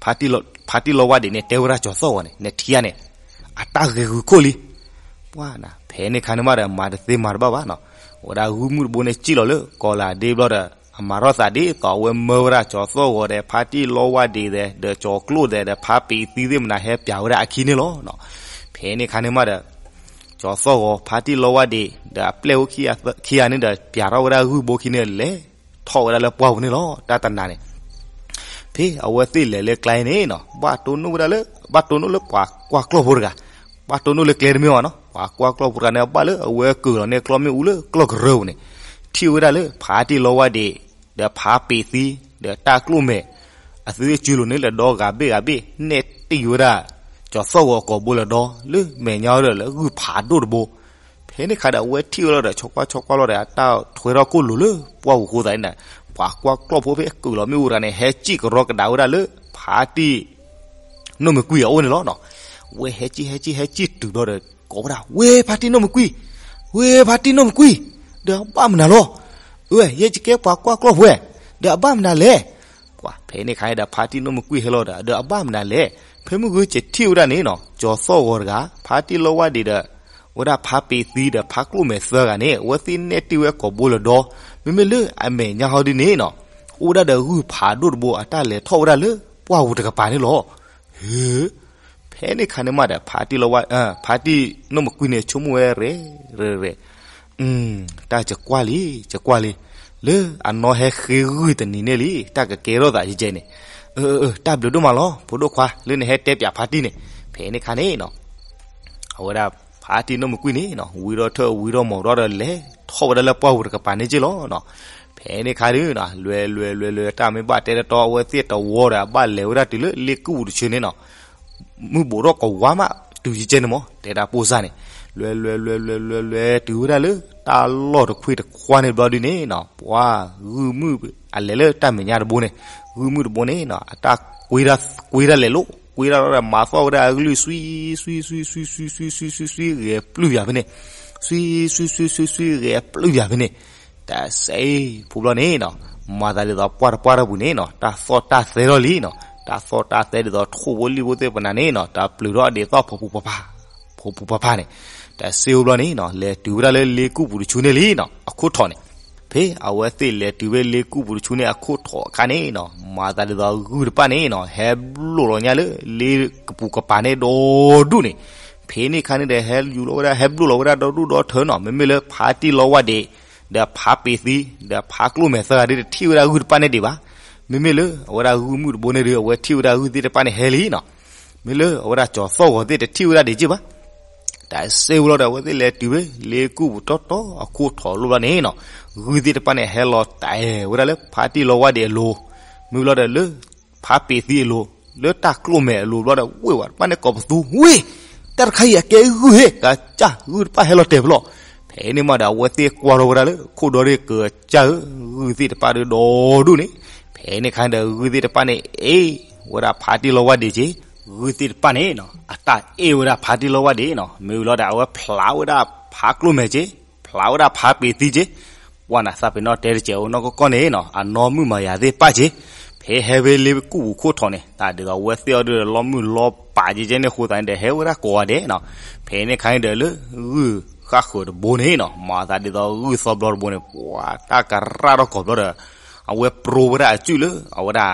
ဖါတံၢ်လီဝါဒ့းန့ၣ် တဲဝဲဒၣ်ကၠီၤသီၣ်ဂီၤန့ၣ်, နထံၣ်ဧါန့ၣ်, အတၢ်ဂဲၤဂုာ်ခိၣ်လံ. ပှၤနၤ ဖဲန့ၣ်ခါန့ၣ်မးဒီး မၤတသ့မၤတဘၣ်ဘၣ်နီၤ. အဝဲဒၣ်ဂုၢ်မုၢ်တဘိန့ၣ် စံၣ်လီၤလၢကီၤလၤဒ့ဘျီဒီး အမၤထီၣ်သးဒ်သိးအဝဲမၢဝဲဒၣ်ကၠီၤသီၣ်ဂီၤဒီး ဖါတံၢ်လီဝါဒ့းဒီး ဒီးကၠီၤကျိၣ်ဒဲးဒီး ဖါပ့းသံသ့ၣ်မနၤ ဟဲပၠးဝဲဒၣ်အခံန့ၣ်လီၤ. ဖဲန့ၣ်ခါန့ၣ်မးဒီး ကၠီၤသီၣ်ဂီၤ ဖါတံၢ်လီဝါဒ့း ဒီးအပျဲၢ်အိၣ်ခံဂၤန့ၣ်ဒီး ပၠးထီၣ်ဝဲဒၣ်ဂုၢ်ဘိခံန့ၣ် လဲၤထီၣ်ဝဲဒၣ်လၢပှၢ်ပူၤန့ၣ်လီၤ. တၢ်တနၤန့ၣ် ဖဲအဝဲသ့ၣ်လဲၤလၢကျဲန့ၣ်နီၤ, ဘၣ်တိၢ်နီၣ်ဝဲဒၣ်လၢ ဘၣ်တိၢ်နီၣ်လၢပှၤကွၢ်ကျီၢ်ဖိတဂၤ, ဘၣ်တိၢ်နီၣ်လၢကျဲတမ့ၢ်ဘၣ်နီၤ, ပှၤကွၢ်ကျီၢ်ဖိတဂၤန့ၣ် ဘၣ်လၢအဝဲကၢၤလီၤန့ၣ်ကျီၢ်မ့ၣ်အူလၢကျီၢ်ကရၢပူၤန့ၣ်, ထံၣ်ဝဲဒၣ်လၢ ဖါတံၢ်လီဝါဒ့း ဒီးဖါပ့းသံ ဒီးတၢ်ကျိၣ်မဲာ် အသုးကၠူလိာ်န့ၣ်လၢဒီဂၤဘ့ၣ်ဂၤဘ့ၣ် နဲၣ်တံၢ်ဝဲဒၣ် ကၠီၤသီၣ်ဂီၤကိာ်ဘိလၢဒီ လၢမဲာ်ညါဒီးလၢဂုၢ်ဖးဒိၣ်တဘိ. ဖဲန့ၣ်ခါဒီး အဝဲထံၣ်ဝဲလီၤဒီး ဆီကွၢ်ဆီကွၢ်လီၤဒီး အတၢ်ထွဲထီၣ်ကိၣ်လိၤလၢပှၢ်ပူၤအဃိသတးန့ၣ်, ပှၤကွၢ်ကျီၢ်ဖိဖဲကၢၤလီၤမ့ၣ်အူတဂၤန့ၣ် ဟဲစံၣ်ကရီကဒါဝဲဒၣ်လၢ ဖါတံၢ် နီၢ်မုၢ်ကွံၢ်အအိၣ်န့ၣ်လီၤ. ဝဲဟဲစံၣ်ဟဲစံၣ်ဟဲစံၣ်တုၤဘျီဒီး ကိးဝဲဒၣ် ဝ့ ဖါတံၢ်နီၢ်မုၢ်ကွံၢ်, ဝ့ ဖါတံၢ်နီၢ်မုၢ်ကွံၢ်, ဒီးအဘၣ်မနုၤလီၤ. ဝ့ ယဲယကဲပှၤကွၢ်ကျီၢ်ဖိဝဲ, ဒီးအဘၣ်မနုၤလဲၣ်. ပှၤဖဲန့ၣ်ခါဒီး ဖါတံၢ်နီၢ်မုၢ်ကွံၢ်ဟဲလီၤဒီး ဒီးအဘၣ်မနုၤလဲၣ်. ဖဲမုၢ်ဂုၢ်စဲးထံၣ်ဝဲဒၣ်န့ၣ်နီၤ, ကၠီၤသီၣ်ဂီၤတဂၤ, ဖါတံၢ်လီဝါဒ့းဒီး ဝဲဒၣ်ဖါပ့းသံဒီးဖါကျိၣ်မဲာ်သၢဂၤန့ၣ် အဝဲသ့ၣ်နဲၣ်တံၢ်ဝဲကိာ်ဘိလၢဒီ, မ့မ့ၢ်လၢအမဲာ်ညါဟီဒ်န့ၣ်နီၤ, အိၣ်ဝဲဒၣ်ဒီးဂုၢ်ဖးဒိၣ်တဘိ အတၢ်လဲၤထီၣ်ဝဲဒၣ်လၢပှၢ်ပူၤတကပၤန့ၣ်လီၤ. ဟ့, ဖဲန့ၣ်ခါန့ၣ်မးဒီး ဖါတံၢ်လီဝါ, ဖါတံၢ်နီၢ်မုၢ်ကွံၢ်န့ၣ် ဆိကမိၣ်ဝဲရဲၣ်ရဲၣ်, တၢ်ကကွၢ်လံ, ကကွၢ်လံ, လၢအနီၢ်ဟဲဃ့ဂုၢ်တနံၤန့ၣ်လံ, တၢ်ကကဲထီၣ်သးယဲကဲန့ၣ်, တၢ်ဘျုးဒိၣ်မးလီၤ ဖိဒိၣ်ခွါ လၢနဟဲတဲပၠးဖါတံၢ်န့ၣ်. ဖဲန့ၣ်ခါန့ၣ်နီၤ အဝဲဒၣ်ဖါတံၢ်နီၢ်မုၢ်ကွံၢ်န့ၣ်နီၤ ဝံထီၣ်ထၢၣ်ဝံထီၣ်မီၤဒီး လဲၤထီၣ်ဝဲဒၣ်လၢပှၢ်ပူၤတကပၤန့ၣ်က့လီၤနီၤ. ဖဲန့ၣ်ခါဒုးနီၤ လွဲလွဲလွဲလွဲ တၢ်မ့ၢ်ဘၣ်တဲတတီ အဝဲသ့ၣ်တဝီဒီး အဘၣ်လဲၤဝဲဒၣ်တုၤလၢလ့ကူၣ်ပူၤတဆၢန့ၣ်နီၤ, မုၢ်ဘူးထီၣ်ကဝါမး တုၤယကဲန့ၣ်မး တဲဒၣ်ပိၢ်စၢ်န့ၣ်, လွဲလွဲလွဲလွဲလွဲလွဲ တုၤဝဲဒၣ်လၢတၢ်လီၢ်တခွ့တခွါန့ၣ်ဘျီဒုးန့ၣ်နီၤ ပှၤဂုၢ်မုၢ်အလဲၤလၢတၢ်မဲာ်ညါတဘိန့ၣ်, ဂုၢ်မုၢ်တဘိန့ၣ်နီၤ အတၢ်ကွ့, ကွ့တၢ်လဲၤလိၤ, ကွ့တၢ်လီၤဒီး မၤသီၣ်ဝဲဒၣ်အကလုၢ် ဆွံဆွံဆွံဆွံဆွံဆွံဆွံဆွံ ဂဲၤပျုၢ်ယၤဖဲန့ၣ်, ဆွံဆွံဆွံဆွံဆွံ ဂဲၤပျုၢ်ယၤဖဲန့ၣ်, တၢ်စဲအ့ၣ်ဖိဘျီန့ၣ်နီၤ, မၤသးဒ်သိးပှၢ်တပှၢ်တပူၤန့ၣ်နီၤ တၢ်သီၣ်တၢ်သဲထီၣ်လံနီၤ, တၢ်သီၣ်တၢ်သဲဒ်သိးထိၣ်ဖိလံၣ်ဖိသ့ၣ်ပနၤန့ၣ်နီၤ တၢ်ပျုၤထီၣ်အဒ့းသီၣ်ဖီဖူဖီဖး ဖီဖူဖီဖးန့ၣ်, တၢ်စဲအ့ၣ်ဖိဘျီန့ၣ်နီၤ လဲၤတုၤဝဲဒၣ်လၢလ့ကူၣ်ပူၤတဆူန့ၣ်လံနီၤ အခိၣ်ထီၣ်န့ၣ်, ဖဲအဝဲသ့ၣ်လဲၤတုၤဝဲလ့ကူၣ်ပူၤတဆူန့ၣ်အခိၣ်ထီၣ်အခါန့ၣ်နီၤ မၤသးဒ်သိးဂုၢ်တဖၣ်န့ၣ်နီၤ ဟဲဘျိၣ်လီၤညါလၢလ့ကပူၤကပၤန့ၣ်ဒီဒူၣ်န့ၣ်, ဖဲန့ၣ်ခါန့ၣ်ဒီး ဟဲယူၤလီၤဝဲဒၣ် ဟဲဘျိၣ်လီၤဝဲဒၣ်ဒီဒူၣ်ဒီထၢနီၤ မ့မ့ၢ်လၢဖါတံၢ်လီဝါဒ့း ဒီးဖါပ့းသံ ဒီးဖါကျိၣ်မဲာ်သၢဂၤဒ်တထံၣ်ဝဲဒၣ်ဂုၢ်တဖၣ်န့ၣ်ဒံးဘၣ်, မ့မ့ၢ်လၢအဝဲဒၣ်ဂုၢ်မုၢ်တဘိန့ၣ်ဒီး အဝဲထံၣ်ဝဲဒၣ်ဂုၢ်သ့ၣ်တဖၣ်န့ၣ်ဟဲလံနီၤ, မ့ၢ်လၢအဝဲဒၣ်ကၠီၤသီၣ်ဂီၤသ့ၣ်တထံၣ်ဝဲဒၣ်ဒံးက့ၢ်ဘၣ်. တၢ်စဲအ့ၣ်ဖိလီၤဒီး အဝဲသ့ၣ်လဲၤတုၤဝဲလ့ကူၣ်ပူၤတီတီအခိၣ်ထီၣ်လိၤဘျီန့ၣ်နီၤ, ဂုၢ်သ့ၣ်တဖၣ်န့ၣ်ဟဲလီၤတဲာ်ဝဲဒၣ်လၢဖါတံၢ်လီဝါဒ့းအလိၤ, မ့ၢ်ဘျီဒီးလၢ ဖါပ့းသံအလိၤ, လၢတၢ်ကျိၣ်မဲာ်အလိၤဘျီဒီး ဝ့ၢ်ဝဲတဖၣ်န့ၣ်ကိးပသူ ဝ့ၢ်, တၢ်တခါအံၤအကဲဂုၢ်ဟ့ၣ် ကစၢ်ဂုၢ်တဖၣ်ဟဲလီၤတဲာ်ဖဲလီၤ. ဖဲန့ၣ်မးဒီး အဝဲသ့ၣ်ကွၢ်ထီၣ်ဝဲဒၣ်လၢခိၣ်ဒီရ့ၣ်ကစၢ်ဧၢ, ဂုၢ်သ့ၣ်တဖၣ်ဒီးဒီဒူၣ်န့ၣ်, ဖဲန့ၣ်ခါဒီး ဂုၢ်သ့ၣ်တဖၣ်န့ၣ် အ့ၣ်ဝဲဒၣ်ဖါတံၢ်လီဝါဒ့းက့ၢ်, ဂုၢ်သ့ၣ်တဖၣ်န့ၣ်နီၤ အတၢ်အ့ၣ်ဝဲဒၣ်ဖါတံၢ်လီဝါဒ့းနီၤ, မ့ၢ်ဝံၤလီၤဒီး အဝဲဖျးဝဲဒၣ်ဖါကျိၣ်မဲာ်က့ၢ်, ဖျးဝဲဒၣ်ဖါပ့းသံက့ၢ်, ပှၤနၤသးပ့ၤနီၣ်တဲတစဲးအိၣ်နီၢ်ကီၢ်ကီၢ်န့ၣ်နီၤ အနီၢ်မုၣ်မၤယၤသ့ၣ်တဖၣ်က့ၢ်, ဖဲဟဲဖဲလ့ကူၣ်ပူၤခိၣ်ထီၣ်န့ၣ် တၢ်ဒ်သိးအဝဲသ့ၣ်အီၤဒုးလီၤမုၢ်လီၤပာ်က့ၢ်ကဲန့ၣ်အဃိသတးန့ၣ်ဒီး ဟဲဝဲဒၣ်ကိးဂၤဒဲးနီၤ, ဖဲန့ၣ်ခါန့ၣ်ဒီးလၢဂုၢ်ဃၣ်ဃၢၤတဘိန့ၣ်နီၤ မၤသးဒ်သိးဂုၢ်သီဘျီတဘိန့ၣ် ပှၤတၢ်ကရၣ်ထီၣ်ကိာ်ဘျီဒီး အဝဲပြိဝဲဒၣ်အစုၣ်လၢ အဝဲဒၣ်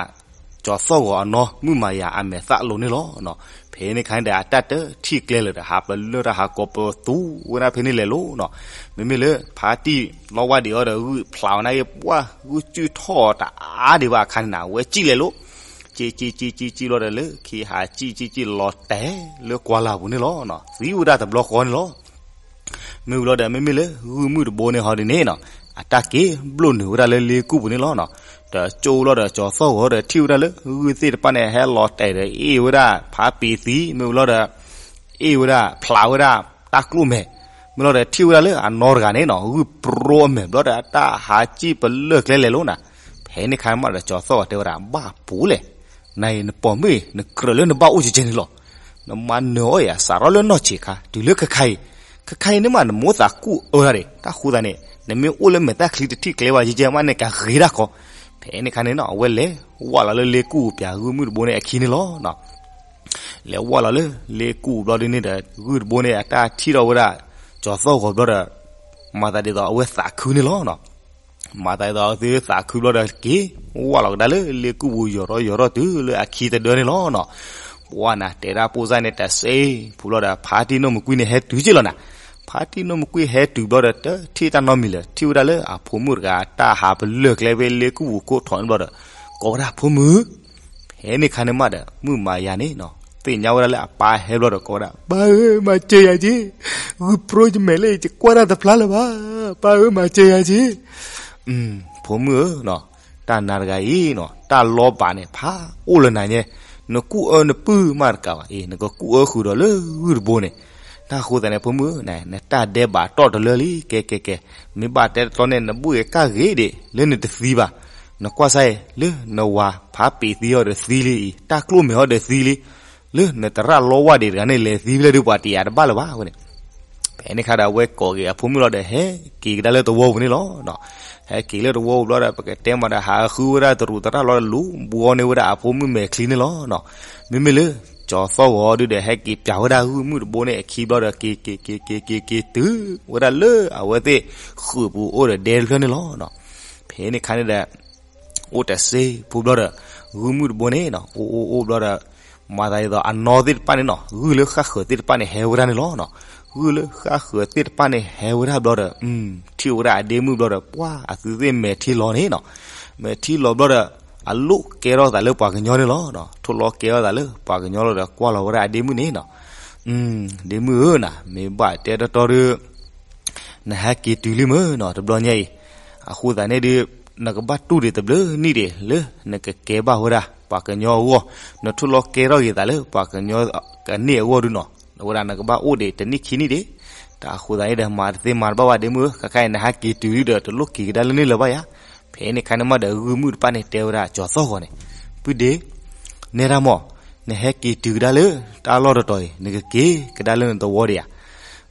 ကၠီၤသီၣ်ဂီၤအနီၢ်မုၣ်မၤယၤအမဲာ်သၣ်အလိၤန့ၣ်လီၤ. ဖဲန့ၣ်ခါန့ၣ်ဒီး အတၢ်တထံၣ်ကျဲလၢၤဒီး ဟးပလၢၢ်တၢ်ဟးကိးပသူဝဲဒၣ်ဖဲန့ၣ်လဲၤလိၤနီၤ, မ့မ့ၢ်လၢဖါတံၢ်လီဝါဒ့းအီၤဒီး ဂုၢ်ဖျးဝဲနာ်က့ ပှၢ်ဂုၢ်စုၣ်ထီၣ်တအါဒံးဘၣ်အခါန့ၣ်နီၤ အဝဲစံၣ်လဲၤလိၤ, စံၣ်စံၣ်စံၣ်စံၣ်စံၣ်လီၤဒီးလၢခံဟးစံၣ်စံၣ်စံၣ်လီၤတဲာ်လၢကွၢ်လၢ်ပူၤန့ၣ်လီၤ. သံဝဲဒၣ်တဘျီဃီန့ၣ်လီၤ. မ့ၢ်ဝံၤလီၤဒီး မ့မ့ၢ်လၢဂုၢ်မုၢ်တဘိန့ၣ်ဟီဒ်န့ၣ်နီၤ, အတၢ်က့ၤဘျိၣ်နုာ်ဝဲဒၣ်လၢလ့ကူၣ်ပူၤန့ၣ်လီၤနီၤ. ဒီးကၠိလီၤဒီးကၠီၤသီၣ်ဂီၤဒီး ထံၣ်ဝဲဒၣ်လၢဂုၢ်သ့ၣ်တဖၣ်န့ၣ် ဟဲလီၤတဲာ်ဒီးအ့ၣ်ဝဲဒၣ်ဖးပ့ၤသံ, မ့ၢ်ဝံၤလီၤဒီး အ့ၣ်ဝဲဒၣ်ဖျးဝဲဒၣ်တၢ်ကျိၣ်မဲာ်, မ့ၢ်လီၤဒီးထံၣ်ဝဲဒၣ်လၢအနီၢ်တဂၤန့ၣ်နီၤ ဂုၢ်ပြိအမဲာ်ဘျီဒီး အတၢ်ဟးစံၣ်ပလၢၢ်ကျဲလဲၤလိၤနီၤ. ဖဲန့ၣ်ခါမးဒီးကၠီၤသီၣ်ဂီၤတဲဝဲဒၣ် ဘၣ်ပူၤလဲၣ်, နအံၤနပိာ်မုၣ်အံၤ နကြၢးလၢနဘၣ်အိၣ်ကကဲန့ၣ်လီၤ. နမၤနၢၤအီၤယၤ စးထီၣ်လၢနီၢ်ဆံးခါ တုၤလၢခဲခါအံၤ, ခဲခါအံၤန့ၣ်မး နမိၢ်သးကူၣ်အၢတၢ်ဒံး, တၢ်ဃိသတးန့ၣ် နမ့ၢ်အိၣ်လၢမဲာ်တၢ်ချံတထံၣ်ကျဲဘၣ် ယဲယဲမးန့ၣ် ကဂ့ၤတၢ်ခီ, ဖဲန့ၣ်ခါန့ၣ်နီၤ အဝဲလဲၤဝၢ်လီၤလၢလ့ကူၣ်ပူၤပၠးဂုၢ်မုၣ်တဘိန့ၣ်အခံန့ၣ်လီၤ. လဲၤဝၢ်လီၤလၢလ့ကူၣ်ပူၤဘျီဒုန့ၣ်ဒီး ဂုၢ်တဘိန့ၣ် အတၢ်ထံၣ်ထီၣ်ဝဲဒၣ် ကၠီၤသီၣ်ဂီၤဘျီဒီး မၤသးဒ်သိးအဝဲသးခုန့ၣ်လီၤ. မၤသးဒ်သိးအဝဲသးခုဘျီဒီးက့ၤ ဝၢ်လီၤကဒါလၢလ့ကူၣ်ပူၤ ယီၤထီၣ်ယီၤထီၣ်တုၤလၢအခံတဒၢန့ၣ်လီၤ. ပှၢ်နၤ တဲဒၣ်ပိၢ်စၢ်န့ၣ် တစ့ဖိဘျီဒီး ဖါတံၢ်နီၢ်မုၢ်ကွံာ်န့ၣ် ဟဲတုၤက့ၤလီၤနၤ. ဖါတံၢ်နီၢ်မုၢ်ကွံာ်ဟဲတုၤဘျီဒီး တထံၣ်တၢ်နီတမံၤလၢၤ, ထံၣ်ဝဲဒၣ်လၢအဖိမုၣ်တဂၤ တၢ်ဟးပလၢၢ်ကျဲဖဲလ့ကူၣ်ပူၤခိၣ်ထီၣ်န့ၣ်ဘျီဒီး ကိးဝဲဒၣ်အဖိမုၣ်, ဖဲန့ၣ်ခါန့ၣ်မးဒီး မုၣ်မၤယၤန့ၣ်နီၤ သ့ၣ်ညါဝဲဒၣ်လၢအပၢ်ဟဲဘျီဒီး ကိးဝဲဒၣ် ပၢ်ဧၢ မၤစၢၤယၤက့ၤ, ဂုၢ်ပြိယမဲာ်လၢ ယကွၢ်တၢ်တဖျါလၢၤဘၣ်, ပၢ်ဧၢ မၤစၢၤယၤက့ၤ. ဖိမုၣ်ဧၢနီၤ, တၢ်နၤတဂၤအံၤနီၤ တၢ်လီၤဘၣ်န့ၣ် ဖးအိၣ်လၢနၤညါ, နကူၣ်အၢနပုၢ်မးတကးဘၣ်, အ့ နကကူၣ်အၢဃုာ်ဒီးလၢဂုၢ်တဘိန့ၣ်, တၢ်ဃိသတးန့ၣ် ဖိမုၣ်ဧၢ, နတၢ်ဒဲးဘးတီၢ်တလၢလံ, ကဲကဲကဲ, မ့ၢ်ဘၣ်တဲတတီန့ၣ် နဘှ့ၣ်က့ၤကၢ်ဂ့ၤဒံး လၢနတသံဘၣ်, နကွၢ်စၢ်အံၤ လၢနဝၤဖးပ့ၤသံအီၤဒီးသံလံအံၤ, တၢ်ကျိၣ်မဲာ်အီၤဒီးသံလံ, လၢနသရၣ်လီဝါဒံးတဂၤန့ၣ် လဲၤသံဖဲလဲၣ်ဒုး ပှၤတယာ်တဘၣ်လၢၤဘၣ်အဃိန့ၣ် ဖဲန့ၣ်ခါဒီး အဝဲကိးက့ၤအဖိမုၣ်လီၤဒီး ဟဲက့ၤကဒါလၢသဝီပူၤန့ၣ်လီၤ. ဟဲက့ၤလၢသဝီပူၤဘျီဒီး ပကတဲမးဒီး ဟးဃုဝဲဒၣ်တရူးသရၣ်လီၤဒီး လူၤဘှီန့ၢ်ဝဲဒၣ်အဖိမုၣ်မဲာ်ချံန့ၣ်လီၤ. မ့မ့ၢ်လၢ ကၠီၤသီၣ်ဂီၤဒုဒီး ဟဲက့ၤပၠးဝဲဒၣ်ဂုၢ်မုၣ်တဘိန့ၣ် အခံဘျီဒီး က့ၤက့ၤက့ၤက့ၤက့ၤက့ၤတုၤဝဲဒၣ်လၢအဝဲသ့ၣ်ဃုာ်ပူၤအိၣ်ဒီးဒဲတဖျၢၣ်န့ၣ်လီၤ. ဖဲန့ၣ်ခါန့ၣ်ဒီး အိၣ်တစ့ဖိဘျီဒီး ဂုၢ်မုၣ်တဘိန့ၣ်နီၤ အိၣ်အိၣ်အိၣ်ဘျီဒီး မၤသးဒ်သိးအနီၢ်သ့ၣ်တဖၣ်န့ၣ်နီၤ ဂုၢ်လၢဃၣ်ဃၢၤသ့ၣ်တဖၣ်န့ၣ် ဟဲဝဲဒၣ်န့ၣ်လီၤ. ဂုၢ်လၢဃၣ်ဃၢၤသ့ၣ်တဖၣ်န့ၣ် ဟဲဝဲဒၣ်ဘျီဒီး ထံၣ်ဝဲဒၣ်အဒ့မုၣ်ဘျီဒီး ပှၢ်အသုသ့ၣ်မဲာ်ထံလီၤန့ၣ်နီၤ. မဲာ်ထံလီၤဘျီဒီး အလိၣ်ကဲထီၣ်သးလၢပှၤကညီန့ၣ်လီၤ. ထိၣ်လီၤကဲထီၣ်သးလၢပှၤကညီလီၤဒီး ကွၢ်လီၤဝဲဒၣ်အဒ့မုၣ်န့ၣ်နီၤ. ဒ့မုၣ်ဧၢနီၤ မ့ၢ်ဘၣ်တဲတီတီဒီး နဟဲက့ၤတုၤလံမ့ၢ်နီၤ တဘျီညါအံၤ, အဃိသတးန့ၣ်ဒီး နကဘၣ်တူၢ်ဒံးတဘျုးနံၣ်ဒံး လၢနကကဲဘၣ်ဝဲဒၣ် ပှၤကညီအဂီၢ်, နထိၣ်လီၤကဲထီၣ်က့ၤသးလၢပှၤကညီကန့ၢ်အဂီၢ်ဒုနီၤ, အဝဲဒၣ်နကဘၣ်အိၣ်ဒံးတနံၣ်ခံနံၣ်ဒံး, တၢ်အဃိသတးန့ၣ်ဒီး မၤတသ့မၤတဘၣ်ဘၣ်ဒ့မုၣ်ဧၢ, ခဲခါအံၤနဟဲက့ၤတုၤဒီး တလိၣ်က့ၤကဒါလၢန့ၣ်လၢၤဘၣ်ယၤ. ဖဲန့ၣ်ခါန့ၣ်မးဒီး ဂုၢ်မုၣ်တဖၣ်န့ၣ်တဲဝဲဒၣ်ကၠီၤသီၣ်ဂီၤန့ၣ်, ပုၢ်ဒ့, နဲဒၣ်မး, နဟဲက့ၤတုၤကဒါလၢ တၢ်လီၢ်တတီၤအံၤ နကက့ၤကဒါလၢနသဝီဒံးဧါ.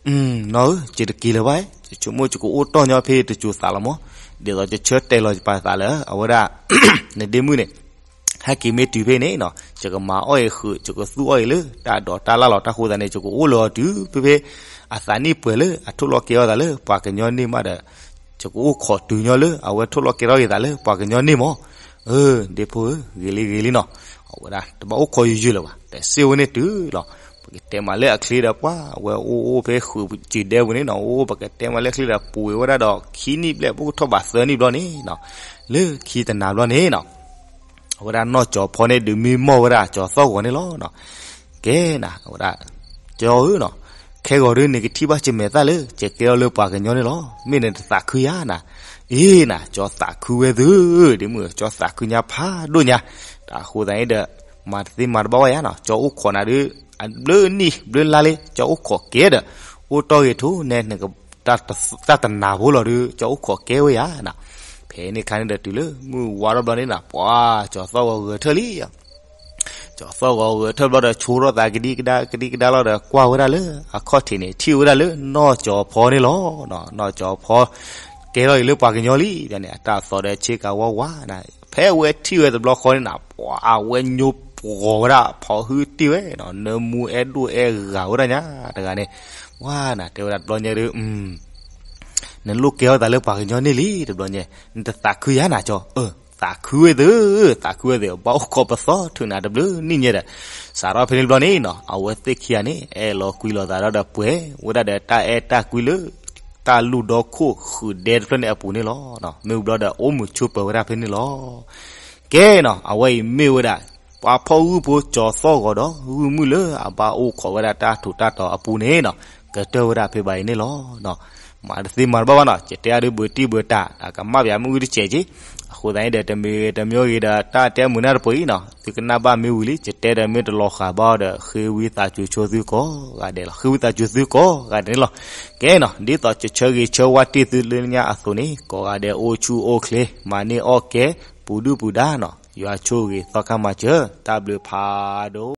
နီၢ်ဧၢ, ယတက့ၤလၢၤဘၣ်, ယဆိကမိၣ်ယကအိၣ်တီၢ်ညီဖဲတစိၤသးလီၤမး, ဒ်သိးယဆၢတဲာ်လီၤယပာ်သးလၢ အဝဲဒၣ် နဒ့မုၣ်န့ၣ် ဟဲက့ၤမ့ၢ်တုၤဖဲန့ၣ်နီၤ ယကမၤအီၣ်အံၤဃုာ် ယကသူအီၣ်အံၤလၢတၢ်ဒိးတၢ်လၢ်လီၤ. တၢ်ဃိသတးန့ၣ် ယကအိၣ်လၢအီၤတုၤဖဲဖဲ အသးနံၣ်ပှဲၤလၢအထိၣ်လီၤကဲထီၣ်သးလၢပှၤကညီန့ၢ်မးဒီး ယကအိၣ်ခိးတုၤညီလၢအဝဲထိၣ်လီၤကဲထီၣ်က့ၤသးလၢပှၤကညီန့ၢ်မး. အၢ ဒ့ဖိဧၢ, ဂ့ၤလံဂ့ၤလံနီၤ, အဝဲဒၣ်တဘၣ်အိၣ်ခိးယုၢ်ယုၢ်လၢၤဘၣ်, တစ့ဝဲန့ၣ်တုၤလီၤ. ပကတဲမးလၢအချ့ဒီး ပှၤအဝဲအိၣ်အိၣ်ဖဲဃုာ်စံၣ်ဒဲပူၤန့ၣ်နီၤ, အိၣ် ပကတဲမးလၢအချ့ဒီး ပှ့ၤဝဲဒၣ်ဒီးခံနံၣ်ဘျဲၣ် ပကထီၣ်ဘးသၢနံၣ်ဘျီန့ၣ်နီၤ, လၢခံတနၤဘျီန့ၣ်နီၤ အဝဲဒၣ်နီၢ်ကၠီၤဖီန့ၣ် ဒုးမံမီၢ်ဝဲဒၣ်ကၠီၤသီၣ်ဂီၤန့ၣ်လီၤ. ကဲနၤ အဝဲဒၣ် ကၠီဧၢနီၤ, ခဲဂီၤဒုး နကထံၣ်ဘၣ်ကမဲာ်သၣ်လၢ ယကဲထီၣ်လၢပှၤကညီန့ၣ်လီၤ. မ့ၢ်နတသးခုယၤနၤ. အ့နၤ ကၠီသးခုဝဲသု, ဒ့မုၣ် ကၠီသးခုညါဖးဒိၣ်ညါ. တၢ်အဃိသတးန့ၣ်ဒီး မၤတသ့မၤတဘၣ်ဝဲယၤနီၤ, ကၠီအိၣ်ခိးနၤဒုး အဘျုးနံၣ်ဘျုးလါလံ ကၠီအိၣ်ခိးကဲဒီး အိၣ်တီၢ်ဂ့ၤထိၣ်နဲ နက တၢ်တနၤဖိလီၤဒုး ကၠီအိၣ်ခိးကဲဝဲယၤနၤ. ဖဲန့ၣ်ခါန့ၣ်ဒီး တုၤလၢမုၢ်ဝါထီၣ်ဘျီန့ၣ်နီၤ ပှၤကၠီၤသီၣ်ဂီၤဂဲၤထၢၣ်လံ. ကၠီၤသီၣ်ဂီၤဂဲၤထၢၣ်ဘျီဒီး ဆိထီၣ်သးကဒံကဒါကဒံကဒါလီၤဒီး ကွၢ်ဝဲဒၣ်လၢအခီၣ်ထံးန့ၣ် ထံၣ်ဝဲဒၣ်လၢနီၢ်ကၠီၤဖီန့ၣ်လီၤ. နီၢ်ကၠီၤဖီ ကဲထီၣ်အံၤလၢပှၤကညီလံန့ၣ် အတၢ်သီၣ်ဒီးဆ့ကၤဝါဝါနၤ. ဖဲအဝဲထံၣ်ဝဲတဘျီဃီန့ၣ်နၤ ပှၤအဝဲညိပှီၤဝဲဒၣ် ဖီၣ်ဟုတ့ၢ်ဝဲနီၤ, နၢမူအဲၣ်ဒိၣ်အဲၣ်ဂၤဝဲဒၣ်ညါတဂၤန့ၣ်, ဝါနၤ တဲဝဲဒၣ်တဘျီညါဒုး နလိၣ်ကဲထီၣ်သးလၢပှၤကညီန့ၢ်လံတဘျီညါ, နတသးခုယၤနၤကၠီ, သးခုဝဲသု, သးခုဝဲသု, ဘၣ်အိၣ်ခိးပသီထုးနၤတဘျုးနံၣ်ညါဒီး, စးထီၣ်ဖဲန့ၣ်တဘျီန့ၣ်နီၤ အဝဲသ့ၣ်ခံဂၤန့ၣ် အဲၣ်လီၤကွံလီၤသးဒီး ပှဲၤဝဲဒၣ်ဒီးတၢ်အဲၣ်တၢ်ကွံလၢ တၢ်လူၢ်ဒီခိၣ်ဃုာ်ဒဲတဖျၢၣ်န့ၣ်အပူၤန့ၣ်လီၤ. မ့ၢ်ဝံၤဘျီဒီး အိၣ်မုာ်ဆိးပၢၤဝဲဒၣ်ဖဲန့ၣ်လီၤ. ကဲနီၤ အဝဲအံၤမ့ၢ်ဝဲဒၣ် ပှၤဖီၣ်ဂုၢ်ဖိကၠီၤသီၣ်ဂီၤဒီး ဂုၢ်မုၢ်လၢအဘၣ်အိၣ်ခိးဝဲဒၣ်တၢ်ထူးတၢ်တီၤအပူၤန့ၣ်နီၤ ကတၢၢ်ဝဲဒၣ်ဖဲဘၣ်အံၤန့ၣ်လီၤ. မၤတသ့မၤတဘၣ်ဘၣ်နီၤ ယတဲအါဒုးဘၣ်တံၢ်ဘၣ်တၢ် အကမၣ်ပၠးမ့ၣ်အူတစဲးက့ၤ, အဃိသတးန့ၣ်ဒီး တမံၤဂ့ၤတမံၤဂ့ၤဒီး တၢ်တဲမုာ်နၢ်တပှဲၤအံၤနီၤ သုကနၣ်ဘၣ်မ့ၢ်ဝံၤလံ ယတဲဒီးမ့ၢ်တလီၤဃာ်ဘၣ်ဒီး ဃ့ဝံသးစူၤဆိသုကိးဂၤဒဲးလီၤ, ဃ့ဝံသးစူၤသုကိးဂၤဒဲးန့ၣ်လီၤ. ကဲနီၤ ဒ်သိးကဆၢဂ့ၤဆၢဝါတ့ၢ်သုလၢညါအသိးန့ၣ် ကိးဂၤဒဲးအိၣ်ဆူၣ်အိၣ်ချ့ မၤန့ၢ်အီၣ်ကဲ ပူၤဒုၣ်ပူၤဒါနီၤ ယွၤဆိၣ်ဂ့ၤသီခါမၤစၢၤ တၢ်ဘျုးဖးဒိၣ်